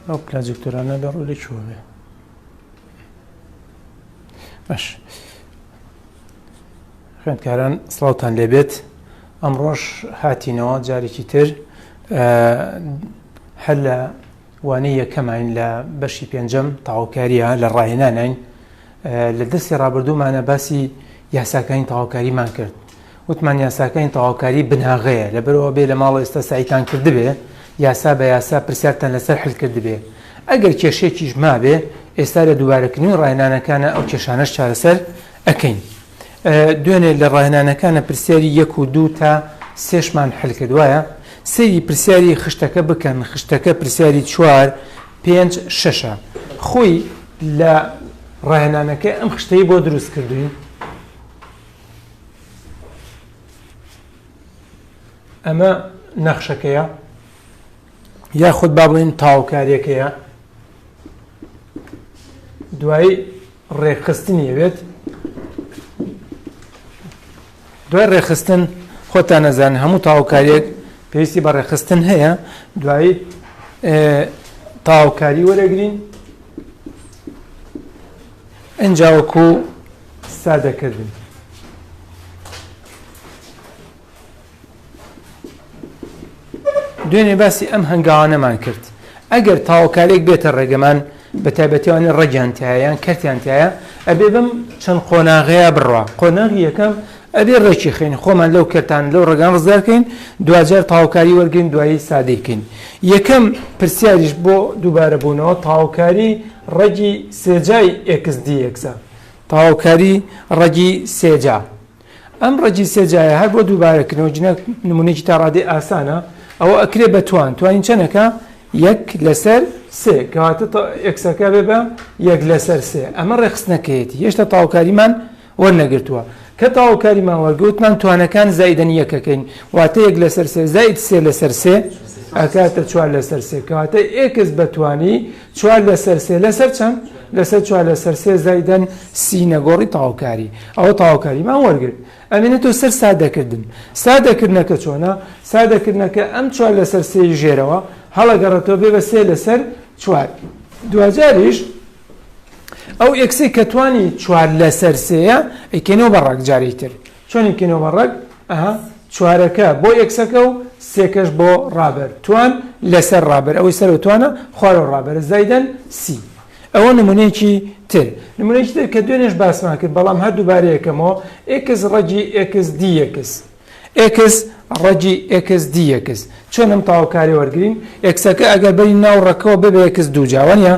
ئەو پراجێکتۆرانە لە ڕوو لە کوێوە بێ باش خوێندکاران سڵاوتان لێبێت ئەمڕۆژ هاتینەوە جارێکی تر هەر لە وانەی یەکەمین لە بەشی پێنجەم تەواوکاریە لە ڕاهێنانین لە دەستی ڕابردوومانە باسی یاساکانی تەواوکاریمان کرد وتمان یاساکانی تەواوکاری بناغەیە لەبەرەوە بێ لە ماڵە ئێستا سعیتان کردبێ یاسا بە یاسا پرسیارتان لەسەر حل کردبێ ئەگەر کێشێکیش مابێ ئێستا لە دووبارەکردنی ڕاهێنانەکانە ئەو کێشانەش چارەسەر ئەکەین دوێنێ لە ڕاهێنانەکانە پرسیاری یەک و دوو تا سێشمان حل کرد وایە؟ سەیری پرسیاری خشتەکە بکەن خشتەکە پرسیاری چوار پێنج شەشە خۆی لە ڕاهێنانەکە ئەم خشتەی بۆ دروست کردوین ئەمە نەخشەکەیە یاخود با بڵێین تاوکاریەکەیە دوایی ڕێکخستنی ئەوێت دوای ڕێکخستن خۆتان نەزان هەموو تاوکاریەک پێویستی بە ڕێکخستن هەیە دوایی تاوکاری وەرەگرین ئەنجا وەکو سادەکردن دوێنێ باسی ئەم هەنگاوانەمان کرد ئەگەر تاوکارێک بێتە ڕێگەمان بە تایبەتی ئەوانەی ڕەگیان تایە یان کەرتیان تایە ئەبێ بەم چەند قۆناغەیە بڕوا قۆناغی یەکەم ئەبێ ڕێکی خەین خۆمان لەو کەرتان لەو ڕێگان ڕزگارکەین دواجار تاوکاری وەرگین دوایی سادەیکەین یەکەم پرسیاریش بۆ دووبارە بوونەوە تاوکاری ڕەگی سێجای ئێکس دی ئێکسە تاوکاری ڕەگی سێجا ئەم ڕەگی سێجایە هەر بۆ دووبارەکردنەوە جنە نمونەیەکی تا ڕادەی ئاسانە ئەوە ئەکرێ بە توان توانین چەنەکە یەک لەسەر سێ کەواتە ئێکسەکە بێ بە یەک لەسەر سێ ئەمە ڕێکخستنەکەیەتی هێشتا تاوکاریمان وەرنەگرتووە کە تاوکاریمان وەرگوتمان توانەکان زایدەن یەکەکەین واتە یەک لەسەر سێ زاید سێ لەسەر سێ ئەکاتە چوار لەسەر سێ کەواتە ئێکس بەتوانی چوار لەسەر سێ لەسەر چەند؟ لەسەر چوار لەسەر سێ زایدەن سی نەگۆڕی تەواوکاری. ئەوە تەواوکاریمان وەرگرت. ئەمێنێتەوە سەر سادەکردن. سادەکردنەکە چۆنە؟ سادەکردنەکە ئەم چوار لەسەر سێی ژێرەوە هەڵەگەڕێتەوە بێ بە سێ لەسەر چوار. دواجاریش ئەو ئێکسەی کە توانی چوار لەسەر سێیە ئەیکەینەوە بە ڕەگ جارێکی تر. چۆن ئەیکەینەوە بە ڕەگ؟ ئەها چوارەکە بۆ ئێکسەکە و سێکەش بۆ ڕابەر توان لەسەر ڕابەر ئەوەی سەرەوە توانە خوارەوە ڕابەرە زایدەن سی ئەوە نمونەیەکی تر نمونەیەکی تر کە دوێنێش باسمان کرد بەڵام هەر دووبارە یەکەمەوە ئێکس ڕەگی ئێکس دی ئێکس ئێکس ڕەگی ئێکس دی ئێکس چۆن ئەم تەواوکاری وەرگین ئێکسەکە ئەگەر بەری ناو ڕەکەوە ببێ ئێکس دوو جا وانە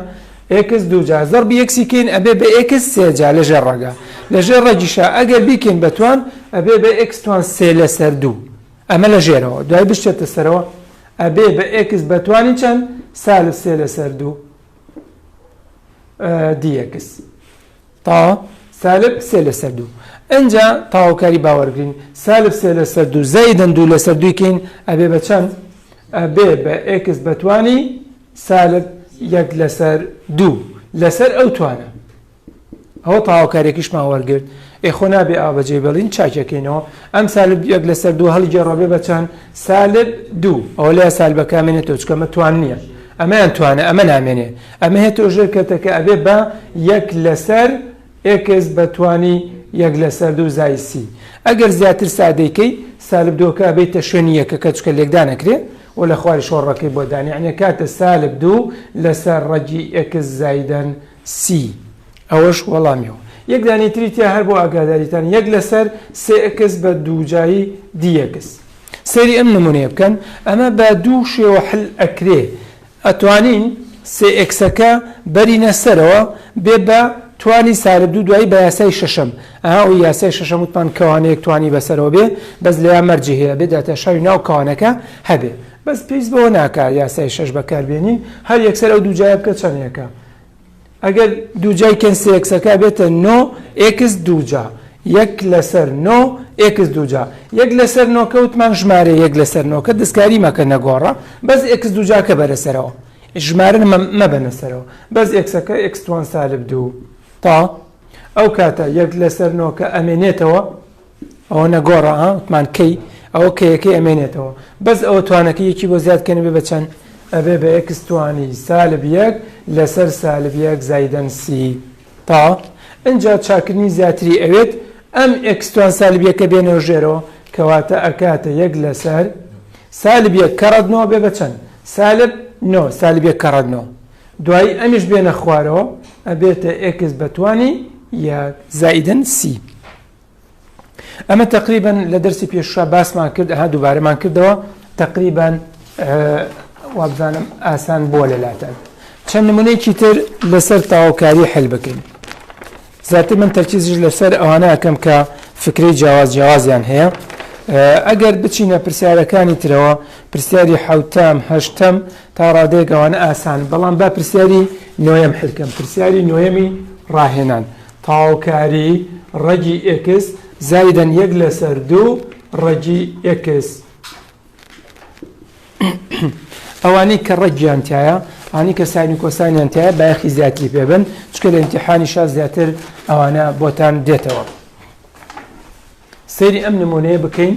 ئێکس دووجا زەربی ئێکسی کەین ئەبێ بە ئێکس سێجا لە ژێر ڕەگا لە ژێر ڕەگیشا ئەگەر بیکەین بە توان ئەبێ بە ئێکس توان سێ لەسەر دوو ئەمە لە ژێرەوە دوای بشێتە سەرەوە ئەبێ بە ئێکس بە توانی چەند سالب سێ لەسەر دوو دی ئێکس تا سالب سێ لەسەر دوو ئەجا تاوکاری باوەرگین سالب سێ لەسەر دوو زایدن دوو لەسەر دووی کەین ئەبێ بە چەند ئەبێ بە ئێکس بە توانی سالب یەک لەسەر دوو لەسەر ئەو توانە ئەوە تەواوکاریەکیشمان وەرگرت ئێ خۆ نابێ ئاوا بەجێ بێڵین چاکەکەینەوە ئەم سالب یەک لەسەر دوو هەڵگێڕە بێ بە چەند سالب دوو ئەوە لە سالبەکە مێنێتەوە چکە ئەمە توان نییە ئەمەیان توانە ئەمە نامێنێ ئەمە هێتەوە ژێر کەتەکە ئەبێ بە یەک لەسەر ئێکس بە توانی یەک لەسەر دوو زای سی ئەگەر زیاتر سادەی کەی سالب دووەکە ئەبەیتە شوێنی یەکەکە چونکە لێکدان ئەکرێ و لە خواریش ڕەگەکەی بۆ دانێ یەعنی ئەکاتە سالب دوو لەسەر ڕەگی ئێکس زایدەن سی ئەوەش وەڵامیەوە یەک دانەی تری تیا هەر بۆ ئاگاداریتان یەک لەسەر سێ ئێکس بە دووجایی دی ئێکس سەیری ئەم نمونەیە بکەن ئەمە بە دوو شێوە حل ئەکرێ ئەتوانین سێ ئێکسەکە بەرینە سەرەوە بێ بە توانی سالب دوو دوایی بە یاسای شەشەم ئەها ئەوی یاسای شەشەم وتمان کەوانەیەک توانی بەسەرەوە بێ بەس لەیا مەرجی هەیە بێ داتاشاوی ناو کەوانەکە هەبێ بەس پێویست بەوە ناکا یاسای شەش بەکاربێنین هەر یەکسەر ئەو دووجایە بکە چەندێکە ئەگەر دووجای کەن سێ ئێکسەکە بێتە نۆ ئێکس دووجا یەک لەسەر نۆ ئێکس دووجا یەک لەسەر نۆکە وتمان ژمارە یەک لەسەر نۆکە دەستکاری مەکە نەگۆڕە بەس ئێکس دووجاکە بەرە سەرەوە ژمارە مەبەنە سەرەوە بەس ئێکسەکە ئێکس توان سالب دوو تا ئەو کاتە یەک لەسەر نۆکە ئەمێنێتەوە ئەوە نەگۆڕە ها وتمان کەی ئەوە کەیەکەی ئەمێنێتەوە بەس ئەوە توانەکە یەکی بۆ زیاد کەن بێ بە چەند؟ ئەبێ بە ئێکس توانی سالب یەک لەسەر سالب یەک زایدەن سی تا ئینجا چاکردنی زیاتری ئەوێت ئەم ئێکس توان سالب یەکە بێنەوە ژێرەوە کەواتە ئەکاتە یەک لەسەر سالب یەک کەڕەت نۆ بێ بە چەند؟ سالب نۆ سالب یەک کەڕەت نۆ دوایی ئەمیش بێنە خوارەوە ئەبێتە ئێکس بە توانی یەک زائیدەن سی. ئەمە تقریبا لە دەرسی پێشوە باسمان کرد ئەها دووبارەمان کردەوە تقریبا وابزانم ئاسان بووە لە لاتان چەند نمونەیەکی تر لەسەر تاوکاری حل بکەین زیاتر من تەرکیزیش لەسەر ئەوانە ئەکەم کە فکرەی جیاواز جیاوازیان هەیە ئەگەر بچینە پرسیارەکانی ترەوە پرسیاری حوتەم هەشتەم تا ڕادەیەک ئەوانە ئاسان بەڵام با پرسیاری نۆیەم حلکەم پرسیاری نۆیەمی ڕاهێنان تەواوکاری ڕەگی ئێکس زایدەن یەک لەسەر دوو ڕەگی ئێکس. ئەوانەی کە ڕەگیان تایە ئەوانەی کە ساین و کۆسانیان تایە بایەخی زیاتری پێ بن چونکە لە ئیمتیحانیشا زیاتر ئەوانە بۆتان دێتەوە. سەیری ئەم نمونەیە بکەین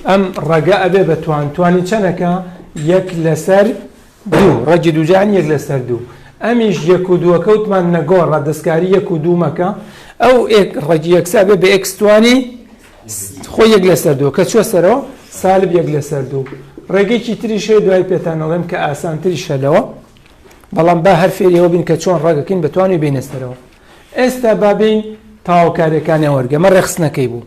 ئەم ڕەگە ئەبێ بە توان توانی چەنەکە یەک لەسەر دوو ڕەگی دووجان یەک لەسەر دوو ئەمیش یەک و دووەکە وتمان نەگۆڕە دەستکاری یەک و دوو مەکە ئەو ئێک ڕەگی یەکسا بێ بە ئێکس توانی خۆی یەک لەسەر دوو کە چوە سەرەوە سالب یەک لەسەر دوو ڕێگەیەکی تریش هەیە دوای پێتان ئەڵێم کە ئاسانتریشە لەوە بەڵام با هەر فێری ئەوە بین کە چۆن ڕەگەکەین بەتوانین بینە سەرەوە ئێستا با بین تەواوکاریەکانیان وەرگەمە ڕێخستنەکەی بوو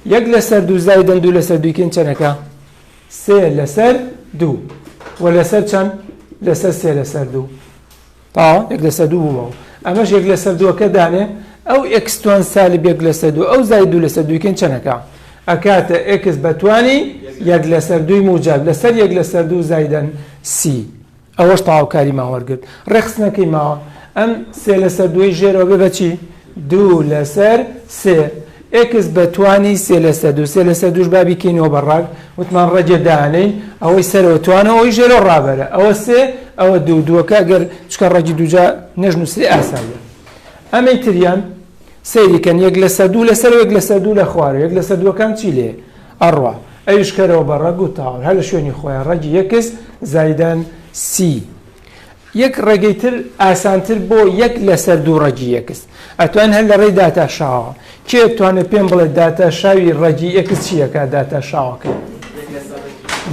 یەک لەسەر دوو زایدەن دوو لەسەر دوویکەین چەنەکە سێ لەسەر دوو و لەسەر چەند؟ لەسەر سێ لەسەر دوو. تەواوە یەک لەسەر دوو بووەوە. ئەمەش یەک لەسەر دووەکە دانێ ئەو ئێکس توان سالب یەک لەسەر دوو ئەو زای دوو لەسەر دوویکەین چەنەکە؟ ئەکاتە ئێکس بە توانی یەک لەسەر دووی موجب لەسەر یەک لەسەر دوو زایدەن سی. ئەوەش تەواوکاریمان وەرگرت. ڕێکخستنەکەی ماوە. ئەم سێ لەسەر دووەی ژێرەوە بێ بە چی؟ دوو لەسەر سێ. ئێکس بە توانی سێ لەسەر دوو. سێ لەسەر دووش با بیکەینەوە بە ڕەگ. وتمان ڕەگێ دانێین. ئەوەی سەرەوە توانە ئەوەی ژێرەوە ڕابەرە. ئەوە سێ، ئەوە دوو. دووەکە ئەگەر چونکە ڕەگی دووجا نەشنووسرێ ئاساییە. ئەمەی تریان سەیری کەن یەک لەسەر دوو لەسەر و یەک لەسەر دوو لە خوارەوە. یەک لەسەر دووەکان چی لێ ئەڕوا؟ ئەویش کەرەوە بە ڕەگ و تاوەر هەر لە شوێنی خۆیان ڕەگی یەکس زایدەن سی. یەک ڕێگەی تر ئاسانتر بۆ یەک لەسەر دوو ڕەگی یەکس ئەتوان هەر لە ڕێی داتاشاوە کێ توانێت پێم بڵێ داتاشاوی ڕەگی ئێکس چیەکە داتاشاوەکە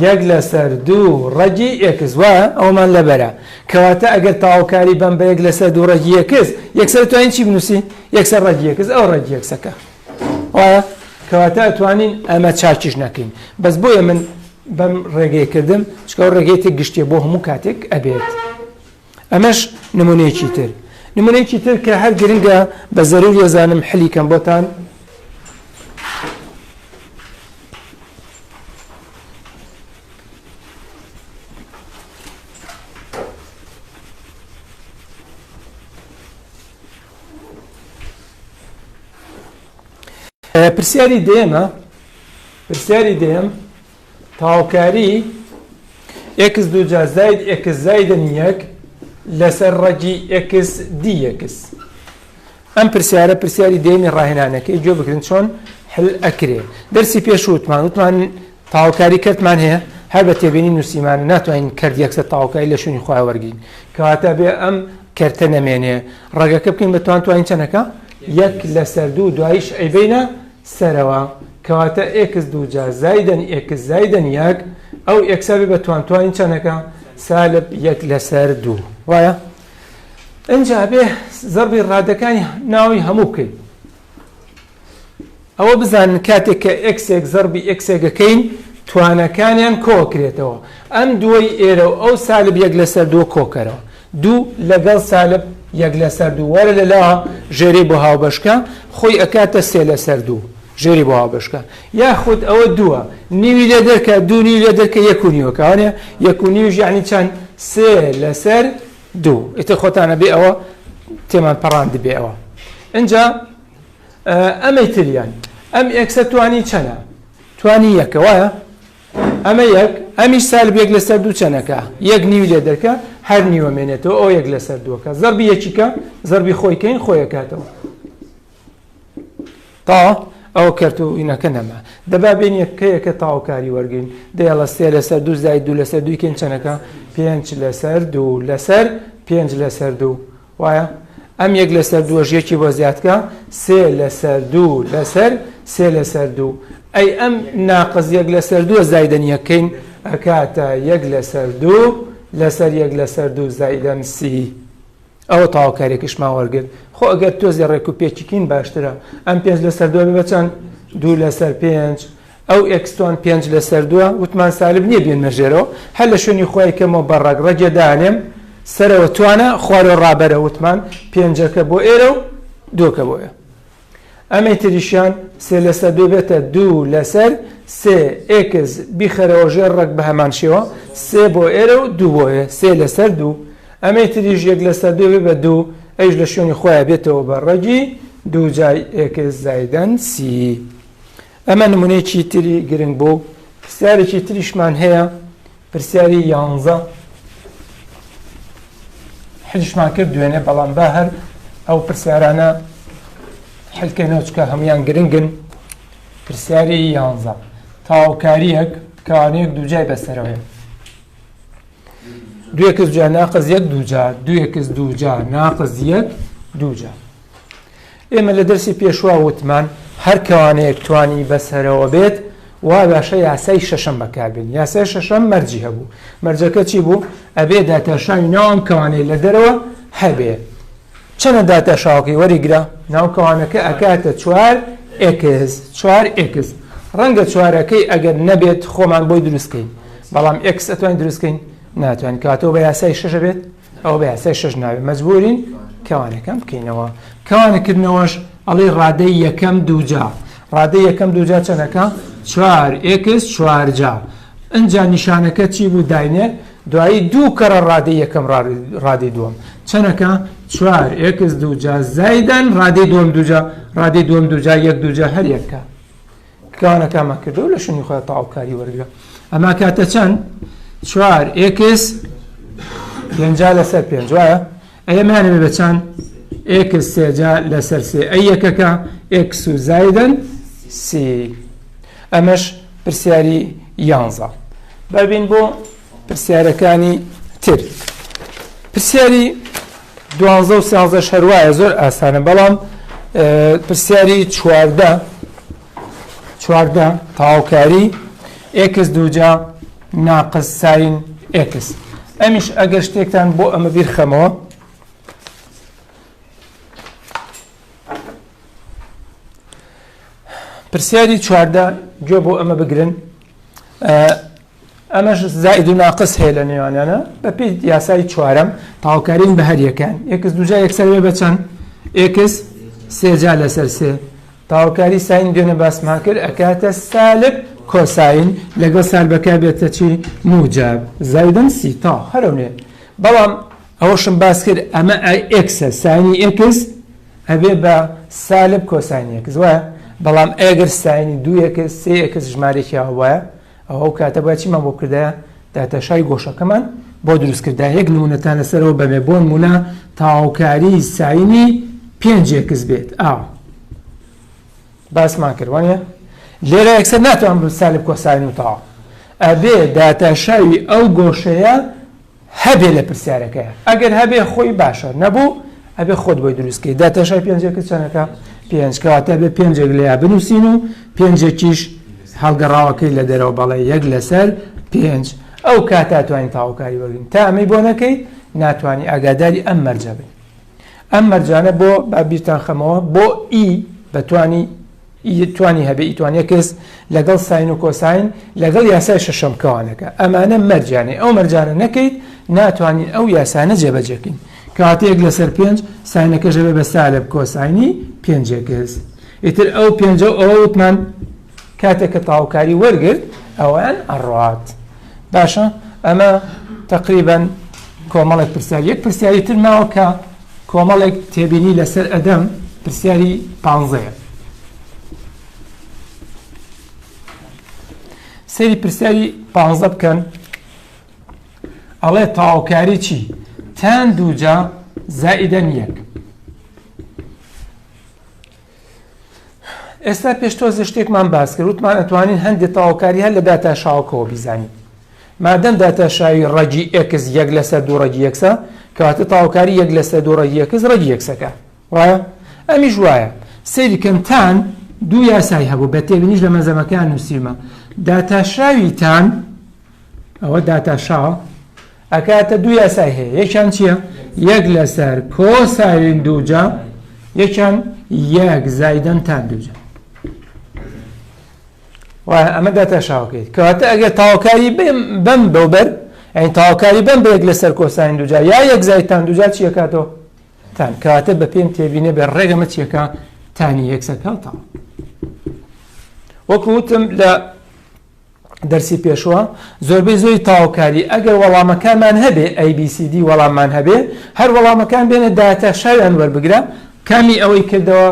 یەک لەسەر دوو ڕەگی ئێکس وایە ئەومان لەبەرە کەواتە ئەگەر تەواوکاری بەم بە یەک لەسەر دوو ڕەگی ئێکس یەکسەر توانین چی بنووسی یەکسەر ڕەگی ئێکس ئەو ڕەگی ئێکسەکە وایە کەواتە ئەتوانین ئەمە چاکیش نەکەین بەس بۆیە من بەم ڕێگەی کردم چکە ئەو ڕێگەی تر گشتیە بۆ هەموو کاتێک ئەبێت ئەمەش نمونەیەکی تر نمونەیەکی تر کە هەر گرنگە بە زەرور یەزانم حلی کەم بۆتان پرسیاری دێمە پرسیاری دێم تاوکاری ئێکس دووجا زاید ئێکس زایدن یەک لەسەر ڕەگی ئێکس دی ئێکس ئەم پرسیارە پرسیاری دێمی ڕاهێنانەکەی گوێ بگرن چۆن حل ئەکرێ دەرسی پێش وتمان وتمان تاوکاری کەرتمان هەیە هەر بە تێبینی نووسیمان ناتوانین کەرت یەکسەر تاوکاری لە شوێنی خۆیان وەرگین کەواتە بێ ئەم کەرتە نەمێنێ ڕەگەکە بکەین بە توان توانین چەنەکە یەک لەسەر دوو دوایش ئەیبەینە سەرەوە کەواتە ئێکس دووجا زایدەن ئێکس زایدەن یەک ئەو ئێکسا بێ بە توان توانین چەنەکە سالب یەک لەسەر دوو وایە ئینجا بێ زەربی ڕادەکانی ناوی هەموو بکەین ئەوە بزانن کاتێک کە ئێکسێک زەربی ئێکسێکەکەین توانەکانیان کۆکرێتەوە ئەم دووەی ئێرە و ئەو سالب یەک لەسەر دووە کۆکەرەوە دوو لەگەڵ سالب یەک لەسەر دوو وەرە لە لاوە ژێرەی بۆ هاوبەشکە خۆی ئەکاتە سێ لەسەر دوو ژێری بۆ هاوبەشکە یاخود ئەوە دووە نیوی لێ دەرکە دوو نیوی لێ دەرکە یەک و نیوەکە وانە یەک و نیویش یعنی چەند سێ لەسەر دوو ئیتر خۆتانە بێ ئەوە تێمان پەڕاند بێ ئەوە ئینجا ئەمەی تریان ئەم ئێکسە توانی چەنە توانی یەکە وایە ئەمە یەک ئەمیش سالب یەک لەسەر دوو چەنەکە یەک نیوی لێ دەرکە هەر نیوە مێنێتەوە ئەو یەک لەسەر دووەکە زەربی یەکیکە زەربی خۆی کەین خۆی ئەکاتەوە تا ئەوە کەرت و ئینەکە نەما. دەبا بێین یەکە یەکە تاوکاری وەرگین. دەیەڵە سێ لەسەر دوو زاید دوو لەسەر دووی کەین چەنەکە؟ پێنج لەسەر دوو لەسەر پێنج لەسەر دوو. وایە؟ ئەم یەک لەسەر دووەش یەکی بۆ زیادکە سێ لەسەر دوو لەسەر سێ لەسەر دوو. ئەی ئەم ناقس یەک لەسەر دووە زایدەن یەکەین ئەکاتە یەک لەسەر دوو لەسەر یەک لەسەر دوو زایدەن سی. ئەوە تەواوکاریەکەشمان وەرگرت. خۆ ئەگەر تۆزێ ڕێک و پێکی کەین باشترە. ئەم پێنج لەسەر دووە بێ بە چەند؟ دوو لەسەر پێنج. ئەو ئێکستۆن پێنج لەسەر دووە وتمان سالب نییە بێنمە ژێرەوە هەر لە شوێنی خۆی کەمەوە بە ڕەگ ڕەگێ دانێم سەرەوە توانە خوارەوە ڕابەرە وتمان پێنجەکە بۆ ئێرە و دووەکە بۆ ئێ. ئەمەی تریشیان سێ لەسەر دوو بێتە دوو لەسەر سێ ئێکس بیخەرەوە ژێر ڕەگ بە هەمان شێوە سێ بۆ ئێرە و دوو بۆ ئێ سێ لەسەر دوو ئەمەی تریش یەک لەسەر دوو بێ بە دوو ئەیش لە شوێنی خۆیان بێتەوە بە ڕەگی دوو جای ئێکس زایدەن سی. ئەمە نمونەیەکی تری گرنگ بوو. پرسیارێکی تریشمان هەیە پرسیاری یانزە حلیشمان کرد دوێنێ بەڵام با هەر ئەو پرسیارانە حلکەینەوە چکە هەمویان گرنگن. پرسیاری یانزە تاوکاریەک کەوانەیەک دووجای بەسەرەوەیە دوو ئێکس جا ناقس یەک دووجا دوو ئێکس دووجا ناقس یەک دووجا. ئێمە لە دەرسی پێشوا وتمان هەر کەوانەیەک توانی بەسەرەوە بێت وا باشە یاسای شەشەم بەکاربێن. یاسای شەشەم مەرجی هەبوو. مەرجەکە چی بوو؟ ئەبێ داتاشاوی ناو ئەم کەوانەی لە دەرەوە هەبێ. چەنە داتاشاوەکەی وەریگرە؟ ناو کەوانەکە ئەکاتە چوار ئێکس، چوار ئێکس. ڕەنگە چوارەکەی ئەگەر نەبێت خۆمان بۆی دروستکەین، بەڵام ئێکس ئەتوانین دروستکەین؟ ناتوانین. کەواتەوە بە یاسای شەشە بێت؟ ئەوە بە یاسای شەش ناوێت، مەجبورین کەوانەکان بکەینەوە. کەوانەکردنەوەش ئەڵێ ڕادەی یەکەم دووجا. ڕادەی یەکەم دووجا چەنەکە؟ چوار ئێکس چوارجا. ئینجا نیشانەکە چی بوو داینێ؟ دوایی دوو کەڕە ڕادەی یەکەم ڕادەی دووەم چەنەکە؟ چوار ئێکس دووجا زایدەن ڕادەی دووەم دووجا ڕادەی دووەم دووجا یەک دووجا هەر یەکە. کەوانەکانمان کردەوە لە شوێنی خۆیان تەواوکاری وەرگرە. ئەما کاتە چەند؟ چوار ئێکس پێنجا لەسەر پێنج وایە؟ ئەی ئەمانەوێ بە چەند؟ ئێکس سێجا لەسەر سێ ئەی یەکەکە ئێکس و زایدەن سی. ئەمەش پرسیاری یانزە. بابین بۆ پرسیارەکانی تر. پرسیاری دوانزە و سیانزەش هەروایە زۆر ئاسانە، بەڵام پرسیاری چواردە چواردە تەواوکاری ئێکس دووجا ناقس ساین ئێکس. ئەمیش ئەگەر شتێکتان بۆ ئەمە بیرخەمەوە پرسیاری چواردە گوێ بۆ ئەمە بگرن. ئەمەش زائید و ناقس هەیە لە نێوانیانە بە پێی یاسای چوارەم تاوکارین بە هەر یەکان ئێکس دووجا یەکسەر بێ بە چەند ئێکس سێجا لەسەر سێ تاوکاری ساین دوێنێ باسمان کرد ئەکاتە سالب کۆساین لەگەڵ سالبەکە بێتە چی موجب زایدن سی تا هەرەونێ. بەڵام ئەوەشم باس کرد ئەمە ئێکسە ساینی ئێکس ئەبێ بە سالب کۆساینی ئێکس وایە، بەڵام ئەگەر ساینی دوو ئێکس سێ ئێکس ژمارەیەکی ئاوا وایە ئەوە ئەو کاتە باید چیمان بۆ بکردایە داتاشای گۆشەکەمان بۆ دروست کردایە. یەک نمونەتان لەسەرەوە بەمێ بۆ نمونە تاوکاری ساینی پێنج ئێکس بێت ئاوا باسمان کرد وانە لێرە یەکسەر ناتوانم بڵێم سالب کۆساین و تەواو ئەبێ داتاشاوی ئەو گۆشەیە هەبێ لە پرسیارەکەیە ئەگەر هەبێ خۆی باشە نەبوو ئەبێ خۆت بۆی دروستکەی داتاشای پێنجێکە چەنەکە پێنج کەواتە بێ پێنجێک لێیا بنووسین و پێنجێکیش هەڵگەڕاوەکەی لە دەرەوە بەڵێ یەک لەسەر پێنج ئەو کاتە توانین تاوکاری وەرگین تا ئەمەی بۆ نەکەی ناتوانانی ئاگاداری ئەم مەرجە بن ئەم مەرجانە بۆ با بیرتان خەمەوە بۆ ئی بەتوانی ئی توانی هەبێ ئی توان یەکس لەگەڵ ساین و کۆساین لەگەڵ یاسای شەشەم کەوانەکە ئەمانە مەرجانەی ئەو مەرجانە نەکەیت ناتوانین ئەو یاسانە جێبەجێکەین کەواتە یەک لەسەر پێنج ساینەکەش ئەبێ بە سالب کۆساینی پێنج یەکس ئیتر ئەو پێنجە و ئەوە وتمان کاتێک کە تاوکاری وەرگرت ئەویان ئەڕوات باشە ئەمە تقریبا کۆمەڵێک پرسیار یەک پرسیاری تر ماوە کە کۆمەڵێک تێبینی لەسەر ئەدەم پرسیاری پانزەیە. سەیری پرسیاری پانزە بکەن ئەڵێ تەواوکاری چی تان دووجا زائیدەن یەک. ئێستا پێش تۆزێ شتێکمان باس کرد وتمان ئەتوانین هەندێک تەواوکاری هەر لە داتاشاوەکەوە بیزانین. مادەم داتاشاوی ڕەگی x یەک لەسەر دوو ڕەگی x ە، کەواتە تەواوکاری یەک لەسەر دوو ڕەگی x ڕەگی x ەکە. وایە؟ ئەمیش وایە. سەیری کەن tan دوو یاسای هەبوو، بە تێبینیش لە مەلزەمەکەیان نووسیومە. داتاشاوی tan، ئەوە داتاشاوە، ئەکاتە دوو یاسای هەیە، یەکیان چییە؟ یەک لەسەر کۆساین دووجا، یەکیان یەک زایدەن tan دووجا. وایە ئەمە داتاشاوەکەیت. کەواتە ئەگەر تاوکاری بەم بەوبەر، یعنی تاوکاری بەم بە یەک لەسەر کۆساین دووجا یا یەک زاید tan دووجا چیەکاتەوە؟ tan. کەواتە بە پێم تێبینە بێ ڕێگەمە چیەکە tan ی یەکسەکە تاو. وەکو وتم لە دەرسی پێشوە زۆربەی زۆری تەواوکاری ئەگەر وەڵامەکانمان هەبێ A B C D وەڵاممان هەبێ هەر وەڵامەکان بێنە داتا شاویان وەربگرە کامی ئەوەی کردەوە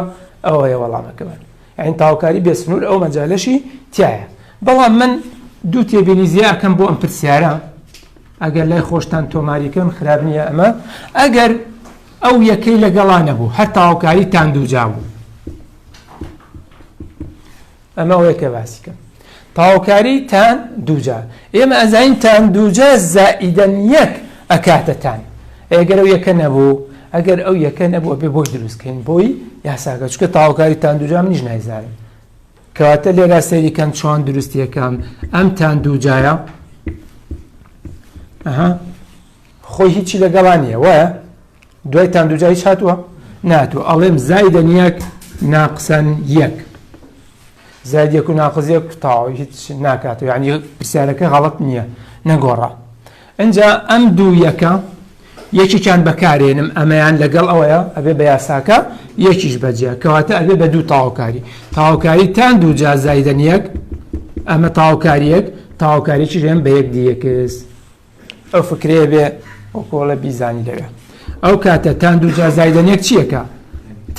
ئەوەیە وەڵامەکەمان یعنی تەواوکاری بێسنوور ئەو مەجالەشی تایە. بەڵام من دوو تێبینی زیاکەم بۆ ئەم پرسیارە ئەگەر لای خۆشتان تۆماریکەن خراپ نییە ئەمە ئەگەر ئەو یەکەی لەگەڵا نەبوو هەر تەواوکاری tan دووجا بوو ئەمە ئەوەیە کە باسی کەم تەواوکاری tan دووجا ئێمە ئەزانین tan دووجا زائیدەن یەک ئەکاتە tan ئەگەر ئەو یەکە نەبوو ئەگەر ئەو یەکە نەبوو ئەبێ بۆی دروستکەین بۆی یاساکە چونکە تەواوکاری tan دووجا منیش نایزانم کەواتە لێرا سەیری کەن چۆن دروستیەکەم ئەم tan دووجایە ئەها خۆی هیچی لەگەڵا نییە وایە دوای tan دووجا هیچ هاتووە؟ ناتوە. ئەڵێم زایدەن یەک ناقسەن یەک. زاید یەک و ناقس یەک تەواو هیچ ناکاتەوە یعنی پرسیارەکە غەڵەت نییە نەگۆڕا. ئینجا ئەم دوو یەکە یەکێکیان بەکارێنم ئەمەیان لەگەڵ ئەوەیە ئەبێ بە یاساکە یەکیش بەجێ کەواتە ئەبێ بە دوو تەواوکاری تەواوکاری tan دووجا زایدەن یەک ئەمە تەواوکاریەک تەواوکاریی ژێم بە یەک dx ئەو فکرەیە بێ وەکۆڵە بیزانی لەوێ ئەو کاتە tan دووجا زایدەن یەک چیەکە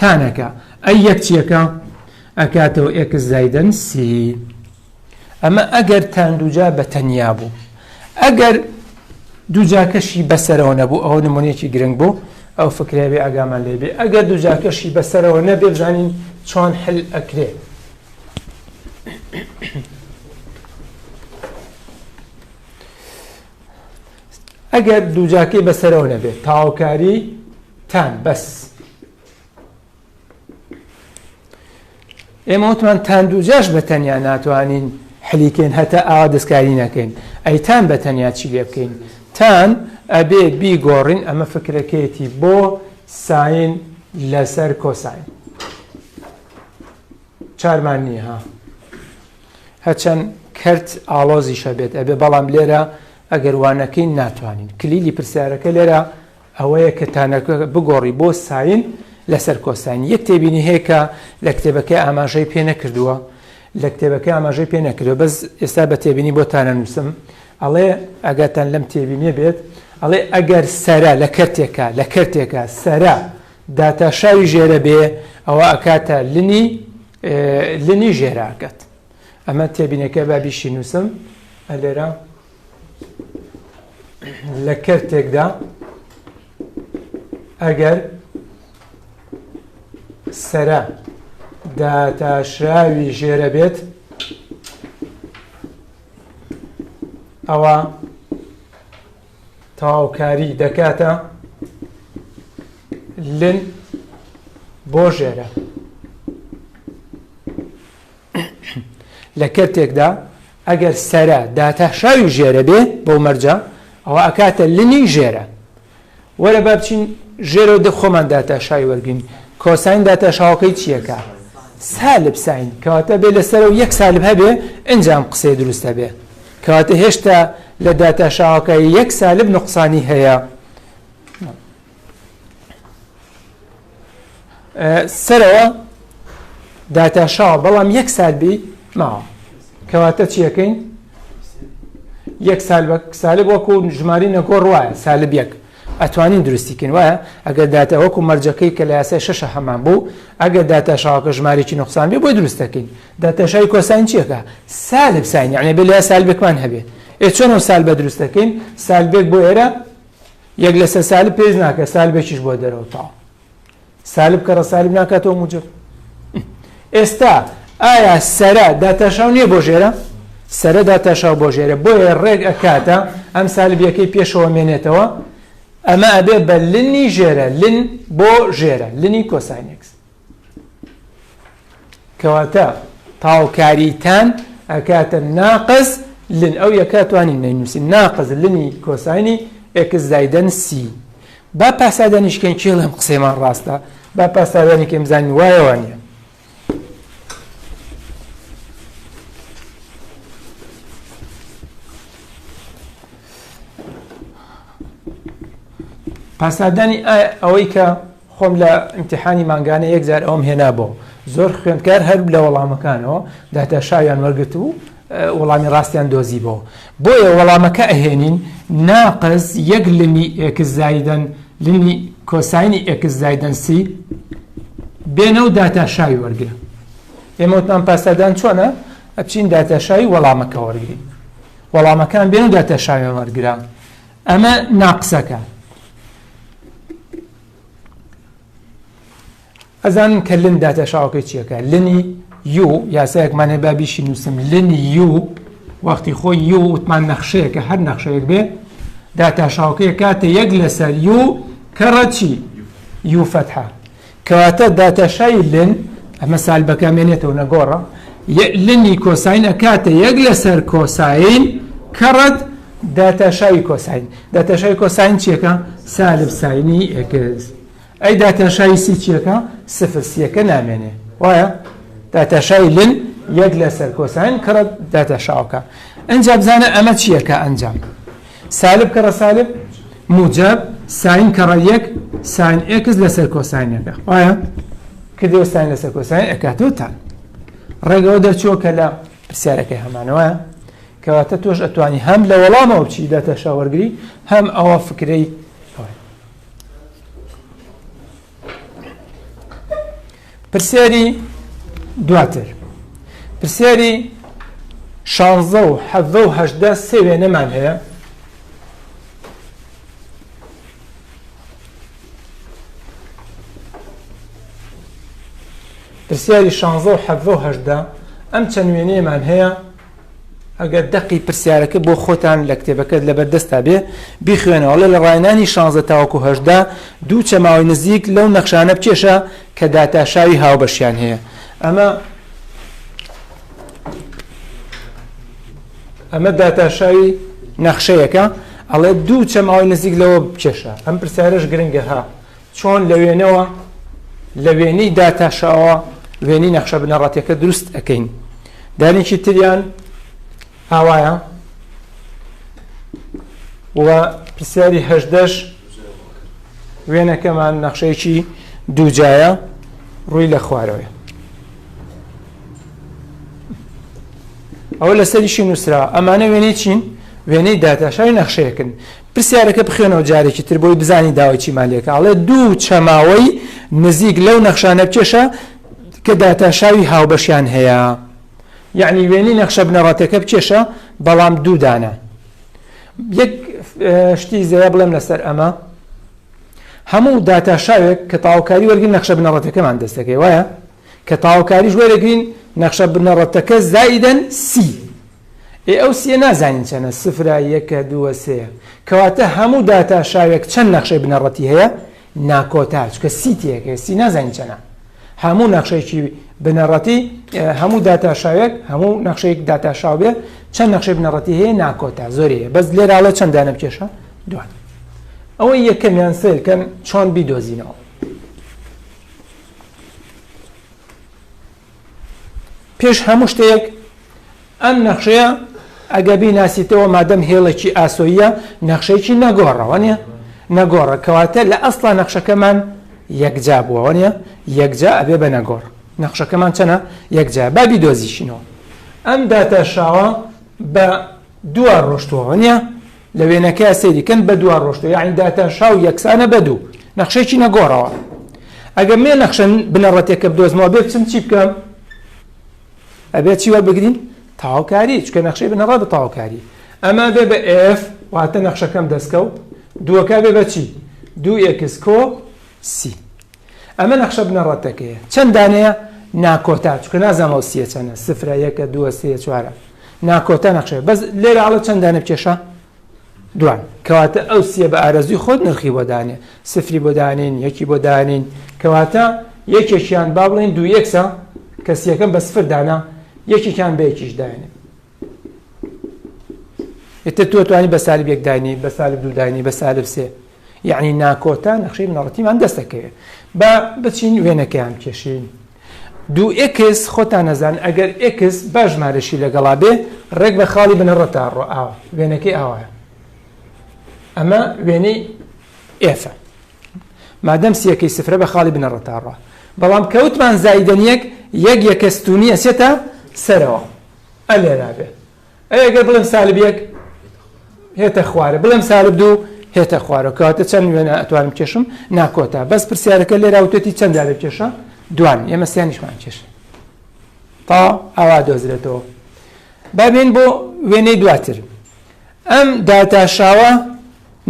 tan ەکە ئەی یەک چیەکە ئەکاتەوە x زایدەن c ئەمە ئەگەر tan دووجا بە تەنیا بوو ئەگەر دووجاکەشی بەسەرەوە نەبوو ئەوە نمونەیەکی گرنگ بوو ئەو فکرەیە بێ ئاگامان لێ بێ ئەگەر دووجاکەشی بەسەرەوە نەبێ بزانین چۆن حل ئەکرێ. ئەگەر دووجاکەی بەسەرەوە نەبێت تاوکاری tan بەس ئێمە وتمان tan دووجاش بە تەنیا ناتوانین حلیکەین هەتا ئاوا دەستکاری نەکەین ئەی tan بە تەنیا چی لێ بکەین tan ئەبێ بیگۆڕین ئەمە فکرەکەیەتی بۆ sine لەسەر cosine چارمان نییە ها هەرچەند کەرت ئاڵۆزیش هەبێت ئەبێ بەڵام لێرە ئەگەر وانەکەین ناتوانین کلیلی پرسیارەکە لێرە ئەوەیە کە tan ەکە بگۆڕی بۆ sine لەسەر cosine یەک تێبینی هەیە کە لە کتێبەکەی ئاماژەی پێ نەکردووە لە کتێبەکەی ئاماژەی پێ نەکردووە بەس ئێستا بە تێبینی بۆ تانە نووسم ئەڵێ ئەگەرتان لەم تێبینیە بێت ئەڵێ ئەگەر سەرە لە کەرتێکە لە کەرتێکە سەرە داتاشاوی ژێرە بێ ئەوە ئەکاتە ln ی ln ی ژێرە ئەکات ئەمە تێبینەکە با بیشی نووسم لێرە لە کەرتێکدا ئەگەر سەرە داتاشراوی ژێرە بێت ئەوە تەواوکاری دەکاتە ln بۆ ژێرە. لە کەرتێکدا ئەگەر سەرە داتاشاوی ژێرە بێ بەو مەرجە ئەوە ئەکاتە ln ی ژێرە. وەرە با بچین ژێرەوە دە خۆمان داتاشاوی وەرگین cosine داتاشاوەکەی چیەکە سالب sine کەواتە بێ لەسەرەوە یەک سالب هەبێ ئینجا ئەم قسەیە دروستە بێ کەواتە هێشتا لە داتاشاوەکە یەک سالب نوقسانی هەیە. سەرەوە داتاشاوە بەڵام یەک سالبی ماوە کەواتە چیەکەین یەک سالب سالب وەکو ژماری نەگۆڕ وایە سالب یەک ئەتوانین دروستی کەین وایە ئەگەر داتا وەکو مەرجەکەی کە لە یاسای شەشە هەمان بوو ئەگەر داتاشاوەکە ژمارێکی نوقسان بێ بۆی دروست دەکەین داتاشاوی cosine چیەکە سالب sine یعنی بێ لە سالبێکمان هەبێ ئێ چۆن ئەو سالبە دروست دەکەین سالبێک بۆ ئێرە یەک لەسەر سالب پێویست ناکە سالبێکیش بۆ دەرەوە تاو سالب کەڕە سالب ناکاتەوە موجب. ئێستا ئایا سەرە داتاشاو نییە بۆ ژێرە؟ سەرە داتاشاو بۆ ژێرە، بۆیە ڕێک ئەکاتە ئەم سالبیەکەی پێشەوە مێنێتەوە، ئەمە ئەبێ بە ln ی ژێرە، ln بۆ ژێرە، ln ی cosine x. کەواتە تاوکاری tan ئەکاتە ناقس ln، ئەو یەکە توانین نەینووسین، ناقس ln ی cosine ی x زایدەن c. با پاسادانیشکەین کێڵێم قسەیمان ڕاستە، با پاسادانی کەین بزانین وایە وانە. پاسادانی ئەوەی کە خۆم لە ئیمتیحانی مانگانە یەک جار ئەوم هێنابەوە، زۆر خوێندکار هەر لە وەڵامەکانەوە داتاشاویان وەرگرتبوو، وەڵامی ڕاستیان دۆزیبەوە. بۆیە وەڵامەکە ئەهێنین ناقس یەک ln ی x زایدەن ln ی cosine ی x زایدەن c، بێنە و داتاشاوی وەرگرە. ئێمە وتمان پاسادان چۆنە؟ ئەچین داتاشاوی وەڵامەکە وەرگین، وەڵامەکان بێن و داتاشاویان وەرگرە. ئەمە ناقسەکە. ئەزانن کە ln داتاشاوەکەی چیەکە؟ ln ی u، یاسایەکمان هەیە با بیشی نووسم، ln ی u وەختی خۆی u وتمان نەخشەیەکە، هەر نەخشەیەک بێ داتاشاوەکەی کاتە یەک لەسەر u کەڕە چی؟ u فەتحە. کەواتە داتاشای ln ئەمە سالبەکە مێنێتەوە نەگۆڕە، ln ی cosine ئەکاتە یەک لەسەر cosine کەڕەت داتاشاوی cosine. داتاشاوی cosine چیەکە؟ سالب sine ی x. ئەی داتاشاوی c چیەکە؟ سفر، سیەکە نامێنێ. وایە داتاشاوی ln یەک لەسەر cosine کەڕەت داتاشاوەکە. ئەنجا بزانە ئەمە چیەکە ئەنجام. سالب کەڕە سالب موجب sine کەڕە یەک sine x لەسەر cosine ەکە. وایە کردەوە sine لەسەر cosine ئەکاتەوە tan. ڕێگەوە دەرچووە کە لە پرسیارەکەی هەمانەوە. کەواتە تۆش ئەتوانی هەم لە وەڵامەوە بچی داتاشا وەرگری، هەم ئەوە فکرەی ئەوەیە. پرسیاری دواتر، پرسیاری 16 و 17 و 18 سێ وێنەمان هەیە. پرسیاری 16 و 17 و 18 ئەم چەند وێنەیەمان هەیە. ئەگەر دەقی پرسیارەکە بۆ خۆتان لە کتێبەکەت لەبەردەستا بێ بیخوێنەوە. ئەڵێ لە ڕاهێنانی 16 تاوەکو 18 دوو چەماوەی نزیک لەو نەخشانە بکێشە کە داتاشاوی هاوبەشیان هەیە. ئەمە داتاشاوی نەخشەیەکە، ئەڵێ دوو چەماوەی نزیک لەوە بکێشە. ئەم پرسیارەش گرنگە ها، چۆن لە وێنەوە لە وێنەی داتاشاوە وێنەی نەخشە بنەڕەتیەکە دروست ئەەکەین. دانێکی تریان ئاوایە و پرسیاری هەشدەش وێنەکەمان نەخشەیەکی دووجایە ڕووی لە خوارەوەیە. ئەوە لەسەریشی نووسرا. ئەمانە وێنەی چین؟ وێنەی داتاشاوی نەخشەیەکن. پرسیارەکە بخوێنەوە جارێکی تر بۆی بزانی داوای چیمان لێکە. ئەڵێ دوو چەماوەی نزیک لەو نەخشانە بکێشە کە داتاشاوی هاوبەشیان هەیە. یعنی وێنەی نەخشە بنەڕەتەکە بکێشە بەڵام دوو دانە. یەک شتی زەیە بڵێم لەسەر ئەمە، هەموو داتاشاوێک کە تاوکاری وەرگین نەخشە بنەڕەتەکەمان دەستەکەی وایە، کە تاوکاریش وەرەگرین نەخشە بنەڕەتەکە زایدەن سی. ئێ ئەو سیە نازانین چەنە، سفرە، یەکە، دووە، سێیە. کەواتە هەموو داتاشاوێک چەند نەخشەی بنەڕەتی هەیە؟ ناکۆتا، چونکە سی تێکەیە، سی نازانین چەنە. هەموو نەخشەیەکی بنەڕەتی، هەموو داتاشاوێک، هەموو نەخشەیەک داتاشاو بێ چەند نەخشەی بنەڕەتی هەیە؟ ناکۆتا، زۆری هەیە. بەس لێرە ئەڵێ چەند دانە بکێشە؟ دوان. ئەوەی یەکەمیان سەیرکەن چۆن بیدۆزینەوە. پێش هەموو شتێک ئەم نەخشەیە ئەگە بیناسیتەوە مادەم هێڵێکی ئاسۆییە نەخشەیەکی نەگۆڕەوە نییە؟ نەگۆڕە، کەواتە لە ئەسڵا نەخشەکەمان یەکجا بووەوە نییە؟ یەکجا ئەبێ بە نەگۆڕ. نەخشەکەمان چەنە؟ یەکجا. با بیدۆزیشینەوە. ئەم داتاشاوە بە دووە ڕۆشتووەوە نییە؟ لە وێنەکە سەیری کەن بە دووە ڕۆشتووە، یعنی داتاشاو یەکسانە بە دوو، نەخشەیەکی نەگۆڕەوە. ئەگەر مێ نەخشە بنەڕەتێکە بدۆزمەوە بێ بچم چی بکەم؟ ئەبێ چی وەربگرین؟ تەواوکاری، چونکە نەخشەی بنەڕەت بە تەواوکاری. ئەمە بێ بە F، واتە نەخشەکەم دەستکەوت. دووەکە بێ بە چی؟ دوو x کۆ سی. ئەمە نەخشە بنەڕەتەکەیە. چەند دانەیە؟ ناکۆتا، چونکە نازانم ئەو سییە چەنە، سفرە، یەکە، دووە، سێیە، چوارە، ناکۆتا نەخشەیە. بەس لێرە ئەڵێ چەند دانە بکێشە؟ دوان. کەواتە ئەو سییە بە ئارەزووی خۆت نرخی بۆ دانێ، سفری بۆ دانێین، یەکی بۆ دانێین. کەواتە یەکێکیان با بڵێین دوو ئێکسە، کە سییەکەم بە سفر دانا، یەکێکیان بە یەکیش دانێ. ئیتر تۆ توانی بە سالب یەک دانی، بە سالب دوو دانی، بە سالب سێ. یەعنی ناکۆتا نەخشەی بنەڕەتیمان دەست دەکەوێت. با بچین وێنەکەیان بکێشین. دوو ئێکس خۆتان نەزان ئەگەر ئێکس با ژمارەشی لەگەڵا بێ ڕێک بە خاڵی بنەڕەتا ڕۆ ئاوا وێنەکەی ئاوایە. ئەمە وێنەی ئێفە. مادەم سیەکەی سفرە بە خاڵی بنەڕەتا ڕۆ. بەڵام کەوتمان زایدەن یەک یەک یەکە ستونی ئەچێتە سەرەوە. ئەلێرا بێ. ئەی ئەگەر بڵێم سالب یەک هێتە خوارە بڵێم سالب دوو هێتە خوارەوە کەواتە چەند وێنە ئەتوانم کێشم ناکۆتا بەس پرسیارەکە لێرا وتێتی چەند دارە بکێشە دوان ئێمە سیانیشمان کێش تا ئاوا دۆزرێتەوە با بێن بۆ وێنەی دواتر ئەم داتاشاوە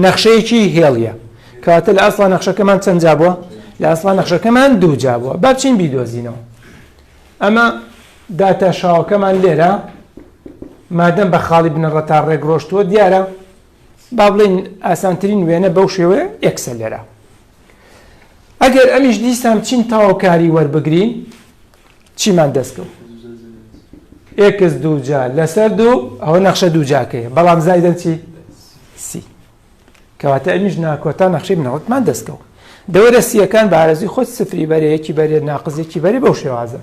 نەخشەیەکی هێڵیە کەواتە لە ئەسڵا نەخشەکەمان چەند جا بووە لە ئەسڵا نەخشەکەمان دوو جا بووە با بچین بیدۆزینەوە ئەمە داتاشاوەکەمان لێرە مادەم بە خاڵی بنەڕەتا ڕێک ڕۆشتووە دیارە با بڵێین ئاسانترین وێنە بەو شێوەیە ئێکسە لێرە ئەگەر ئەمیش دیسان بچین تەواوکاری وەربگرین چیمان دەستکەوت ئێکس دووجا لەسەر دوو ئەوە نەخشە دووجاکەیە بەڵام زایدەن چی سی کەواتە ئەمیش ناکۆتا نەخشەی بنەڕەتمان دەستکەوت. دەوەرە سییەکان بە ئارەزووی خۆت سفری بەرێ یەکی بەرێ ناقس یەکی بەرێ بەو شێوازە.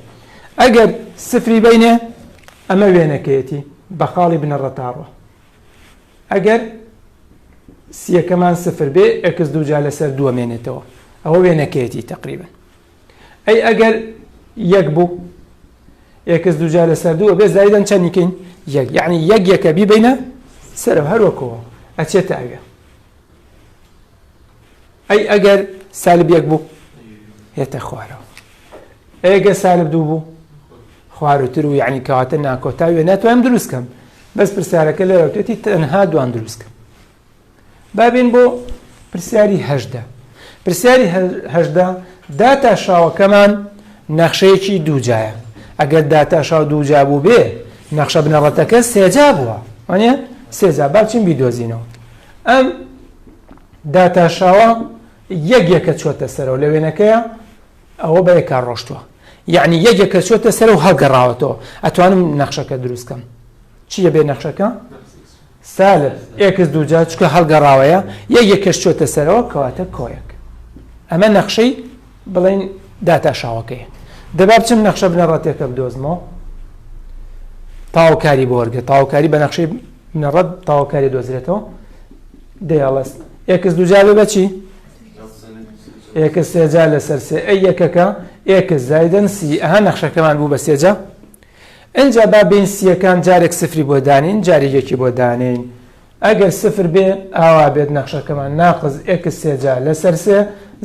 ئەگەر سفری بەینێ ئەمە وێنەکەیەتی بە خاڵی بنەڕەتا ڕۆ. ئەگەر سییەکەمان سفر بێ ئێکس دووجا لەسەر دووە مێنێتەوە. ئەوە وێنەکەیەتی تەقریبەن. ئەی ئەگەر یەک بوو ئێکس دووجا لەسەر دوو بێ زایدەن چەندی کەین یەک یعنی یەک یەکە بیبینە سەرەوە هەر وەکەوە ئەچێتە ئەوێ ئەی ئەگەر سالب یەک بوو هێتە خوارەوە ئەگە سالب دوو بوو خواروتر و یعنی کەواتە ناکۆتاویە ناتوانم دروست کەم بەس پرسیارەکە لێرەوتێتی تەنها دوان دروست کەم با بێین بۆ پرسیاری 18. پرسیاری 18 داتاشاوەکەمان نەخشەیەکی دووجایە. ئەگەر داتاشاو دووجا بوو بێ نەخشە بنەڕەتەکە سێجا بووە. وانە سێجا با بچین بیدۆزینەوە. ئەم داتاشاوە یەک یەکە چۆتە سەرەوە لە وێنەکەیە ئەوە بە یەکا ڕۆشتووە. یعنی یەک یەکە چۆتە سەرەوە هەڵگەڕاوەتەوە. ئەتوانم نەخشەکە دروست کەم. چییە بێ نەخشەکە؟ سالب ئێکس دووجا چونکە هەڵگەڕاوەیە یەک یەکەش چۆتە سەرەوە کەواتە کۆیەک ئەمە نەخشەی بڵین داتاشاوەکەیە دەبا بچم نەخشە بنەڕەتێکە بدۆزمەوە تاوکاری بۆ وەرگە تاوکاری بە نەخشەی بنەڕەت تاوکاری دۆزرێتەوە دەیاڵست ئێکس دووجا بێ بەچی ئێکس سێجا لەسەر سێ ئەی یەکەکە ئێکس زایدن سی ئەها نەخشەکەمان بوو بە سێجا ئینجا با بێین سییەکان جارێک سفری بۆ دانێین جارێک یەکی بۆ دانێین ئەگەر سفر بێ ئاوا بێت نەخشەکەمان ناقس ئێکس سێجا لەسەر سێ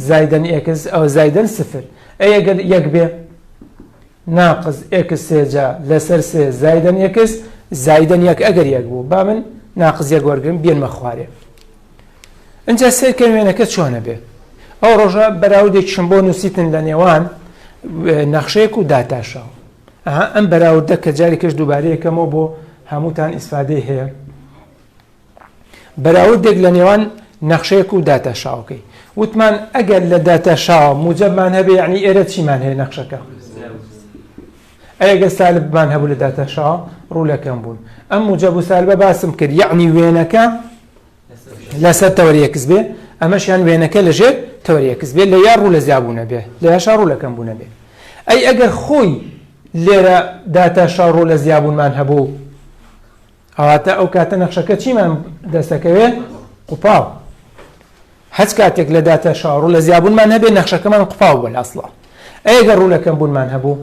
زایدەن ئێکس ئەو زایدەن سفر ئەی ئەگەر یەک بێ ناقس ئێکس سێجا لەسەر سێ زایدەن ئێکس زایدەن یەک ئەگەر یەک بوو با من ناقس یەک وەرگرم بێنمە خوارێ ئینجا سەیرکەن وێنەکە چۆنە بێ ئەو ڕۆژە بەراوردێکیشم بۆ نووسیتن لە نێوان نەخشەیەک و داتاشاو ئەها ئەم بەراوردە کە جارێکش دووبارەیەکەمەوە بۆ هەمووتان ئیسفادەی هەیە بەراوردێک لە نێوان نەخشەیەک و داتاشاوەکەی وتمان ئەگەر لە داتاشاوە موجبمان هەبێ یعنی ئێرە چیمان هەیە نەخشەکە ئەگە سالبمان هەبوو لە داتاشاوە ڕوو لە کەم بوون ئەم موجب و سالبە باسم کرد یعنی وێنەکە لەسەر تەوەری ئێکس بێ ئەمەشیان وێنەکە لەژێر تەوەری ئێکس بێ لە یا ڕوو لە زیابوونە بێ لە یاشا ڕوو لە کەمبوونە بێ ئەی ئەگەر خۆی لێرە داتاشا ڕوو لە زیابوونمان هەبوو ئەواتە ئەو کاتە نەخشەکە چیمان دەستەکەوێ قوپاو هەچ کاتێک لە داتاشا ڕوو لە زیابوونمان هەبێ نەخشەکەمان قوپاو بووە لە ئەسڵا ئەی ئەگەر ڕوو لە کەمبوونمان هەبوو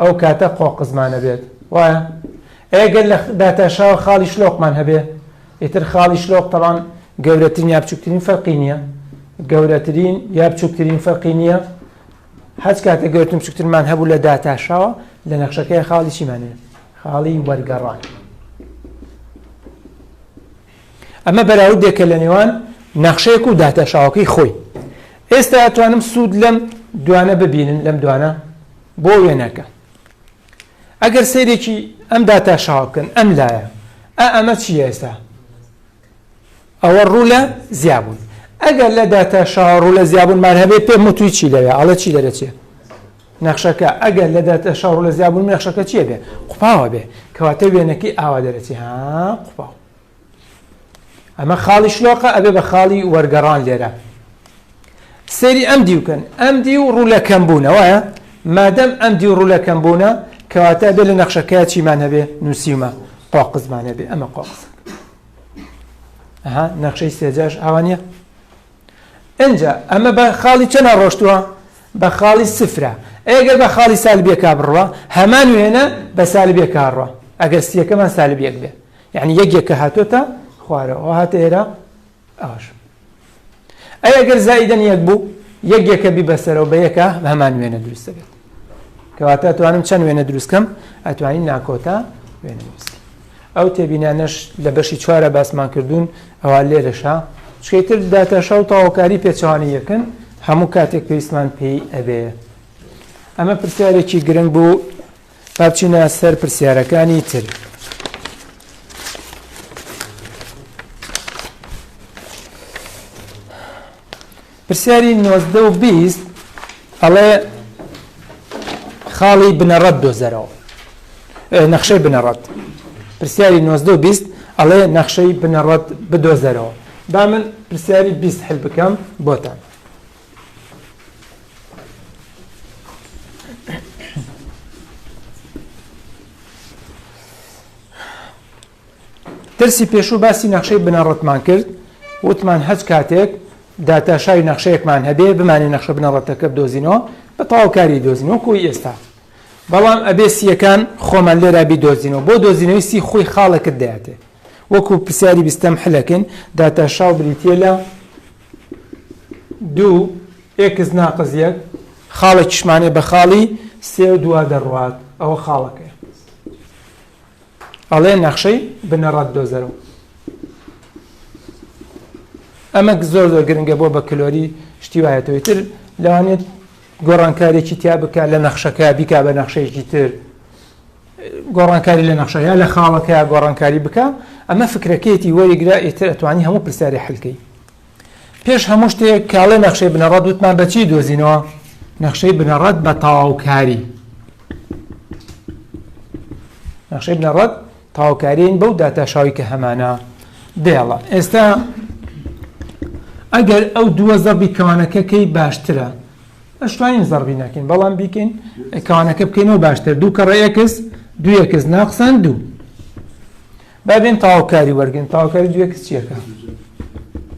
ئەو کاتە قۆقزمانە بێت وایە ئەگەر لە داتاشاوە خاڵی شلۆقمان هەبێ ئیتر خاڵی شلۆق تەبان گەورەترین یا بچووکترین فەرقی نییە گەورەترین یا بچووکترین فەرقی نییە هەچ کاتێک گەورترین بچووکترمان هەبوو لە داتاشاوە لە نەخشەکەی خاڵی چیمان هەیە خاڵی وەرگەڕان ئەمە بەراوردێکە لە نێوان نەخشەیەک و داتاشاوەکەی خۆی ئێستا ئەتوانم سوود لەم دوانە ببینن لەم دوانە. بۆ وێنەکە. ئەگەر سەیرێکی ئەم داتاشاوە بکەن ئەم لایە ئا ئەمە چییە ئێستا؟ ئەوە ڕوو لە زیابوون. ئەگەر لە داتاشاوە ڕوو لە زیابوونمان هەبێ پێم وتووی چی لەوێ ئەڵێ چی دەرەچێ؟ نەخشەکە ئەگەر لە داتاشاوە ڕوو لە زیابوون نەخشەکە چییە بێ؟ قوپاوە بێ. کەواتە وێنەکەی ئاوا دەرەچێ ها قوپاو. ئەمە خاڵی شلۆقە ئەبێ بە خاڵی وەرگەڕان لێرە سەیری ئەم دیو کەن ئەم دیو ڕوو لە کەم بوونە وایە مادەم ئەم دیو ڕوو لە کەم بوونە کەواتە بێ لە نەخشەکە چیمان هەبێ نووسیومە قۆقزمان هەبێ ئەمە قۆقز ئەها نەخشەی سێجاش ئاوا نییە ئینجا ئەمە بە خاڵی چەنە ڕۆشتووە بە خاڵی سفرە ئەگەر بە خاڵی سالبیەکە بڕوە هەمان وێنە بە سالبیەکە ڕوە ئەگەر سیەکەمان سالبیەک بێ یعنی یەک یەکە هاتۆتە خوارەوە هاتە ئێرە ئەوەش ئەی ئەگەر زائیدەن یەک بوو یەک یەکە بی بەسەرەوە بە یەکە بە هەمان وێنە دروست دەبێت کەواتە ئەتوانم چەند وێنە دروست کەم ئەتوانین ناکۆتا وێنە دروست ئەو تێبینانەش لە بەشی چوارە باسمان کردوون ئەوە لێرەشە چکەیتر داتاشا و تەواوکاری پێچەوانی یەکن هەموو کاتێک پێویستمان پێی ئەبێ ئەمە پرسیارێکی گرنگ بوو با بچینە سەر پرسیارەکانی تر. پرسیاری نۆزدە و 20 ئەڵێ خاڵی بنەڕەت دۆزەرەوە نەخشەی بنەڕەت پرسیاری نۆزدە و 20 ئەڵێ نەخشەی بنەڕەت بدۆزەرەوە با من پرسیاری 20 حل بکەم بۆتان دەرسی پێشوو باسی نەخشەی بنەڕەتمان کرد وتمان هەچ کاتێک داتاشاوی نەخشەیەکمان هەبێ بمانێ نەخشە بنەڕەتەکە بدۆزینەوە بە تەواوکاری دۆزینەوە کۆی ئێستا بەڵام ئەبێ سیەکان خۆمان لێرا بیدۆزینەوە بۆ دۆزینەوەی سی خۆی خاڵێکت دەیاتێ وەکو پرسیاری بیستەم حلەکەین داتاشاو بریتە لە دوو ئێکس ناقس یەک خاڵێکیشمانێ بە خاڵی سێ و دوا دەڕوات ئەوە خاڵەکەیە ئەڵێ نەخشەی بنەڕەت دۆزەرەوە ئەمە زۆر زۆر گرنگە بۆ بە کلۆری شتی وایەتەوەی تر لەوانێت گۆڕانکارێکی تیا بکە لە نەخشەکە بیکا بە نەخشەیەکی تر گۆڕانکاری لە نەخشە یا لە خاڵەکە گۆڕانکاری بکە ئەمە فکرەکەیەتی وەریگرە ئیتر ئەتوانی هەموو پرسیاری حلکەی پێش هەموو شتێک کاڵێ نەخشەی بنەڕەت وتمان بە چی دۆزینەوە؟ نەخشەی بنەڕەت بە تەواوکاری. نەخشەی بنەڕەت تەواوکارین بەو داتاشاوی کە هەمانە دێڵە. ئێستا ئەگەر ئەو دووە زەربی کەوانەکە کەی باشترە ئەشتوانین زەربی نەکەین بەڵام بیکەین کەوانەکە بکەینەوە باشتر دوو کەڕە ئێکس دوو ئێکس ناقسان دوو با بێن تەواوکاری وەرگن تەواوکاری دوو ئێکس چیەکە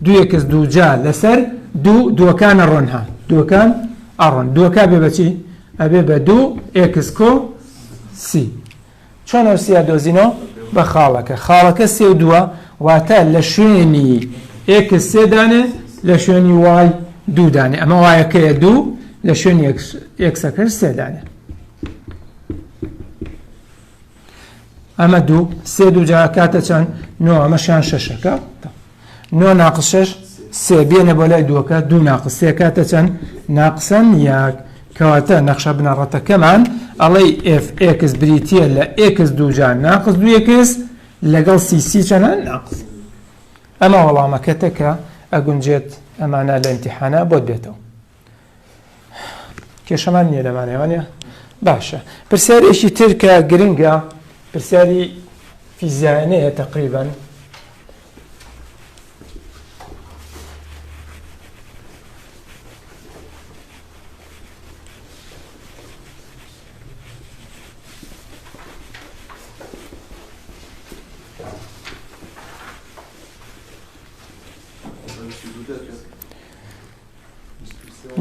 دوو ئێکس دوو جا لەسەر دوو دووەکان ئەڕۆن ها دووەکان ئەڕۆن دووەکە بێ بەچی ئەبێ بە دوو ئێکس کۆ سی چۆن ئەو سیا دۆزینەوە بە خاڵەکە خاڵەکە سێ و دووە واتە لە شوێنی ئێکس سێ دانێ لە شوێنی وای دوو دانێ ئەمە وایەکەیە دوو لە شوێنی ئێکسەکەش سێ دانێ ئەمە دوو سێ دوو جا کاتە چەند نۆ ئەمەشیان شەشەکە نۆ ناقس شەش سێ بێنە بۆ لای دووەکە دوو ناقس سێ کاتە چەند ناقسەن یەک کەواتە نەخشە بنەڕەتەکەمان ئەڵێی fx بریتە لە x دووجا ناقس دوو x لەگەڵ سی سی چەنە ناقس ئەمە وەڵامەکەتە کە ئەگونجێت ئەمانە لە ئیمتیحانە بۆت بێتەوە کێشەمان نییە لەمانەیە وانە باشە پرسیارێکی تر کە گرنگە پرسیاری فیزیایانەیە تقریبا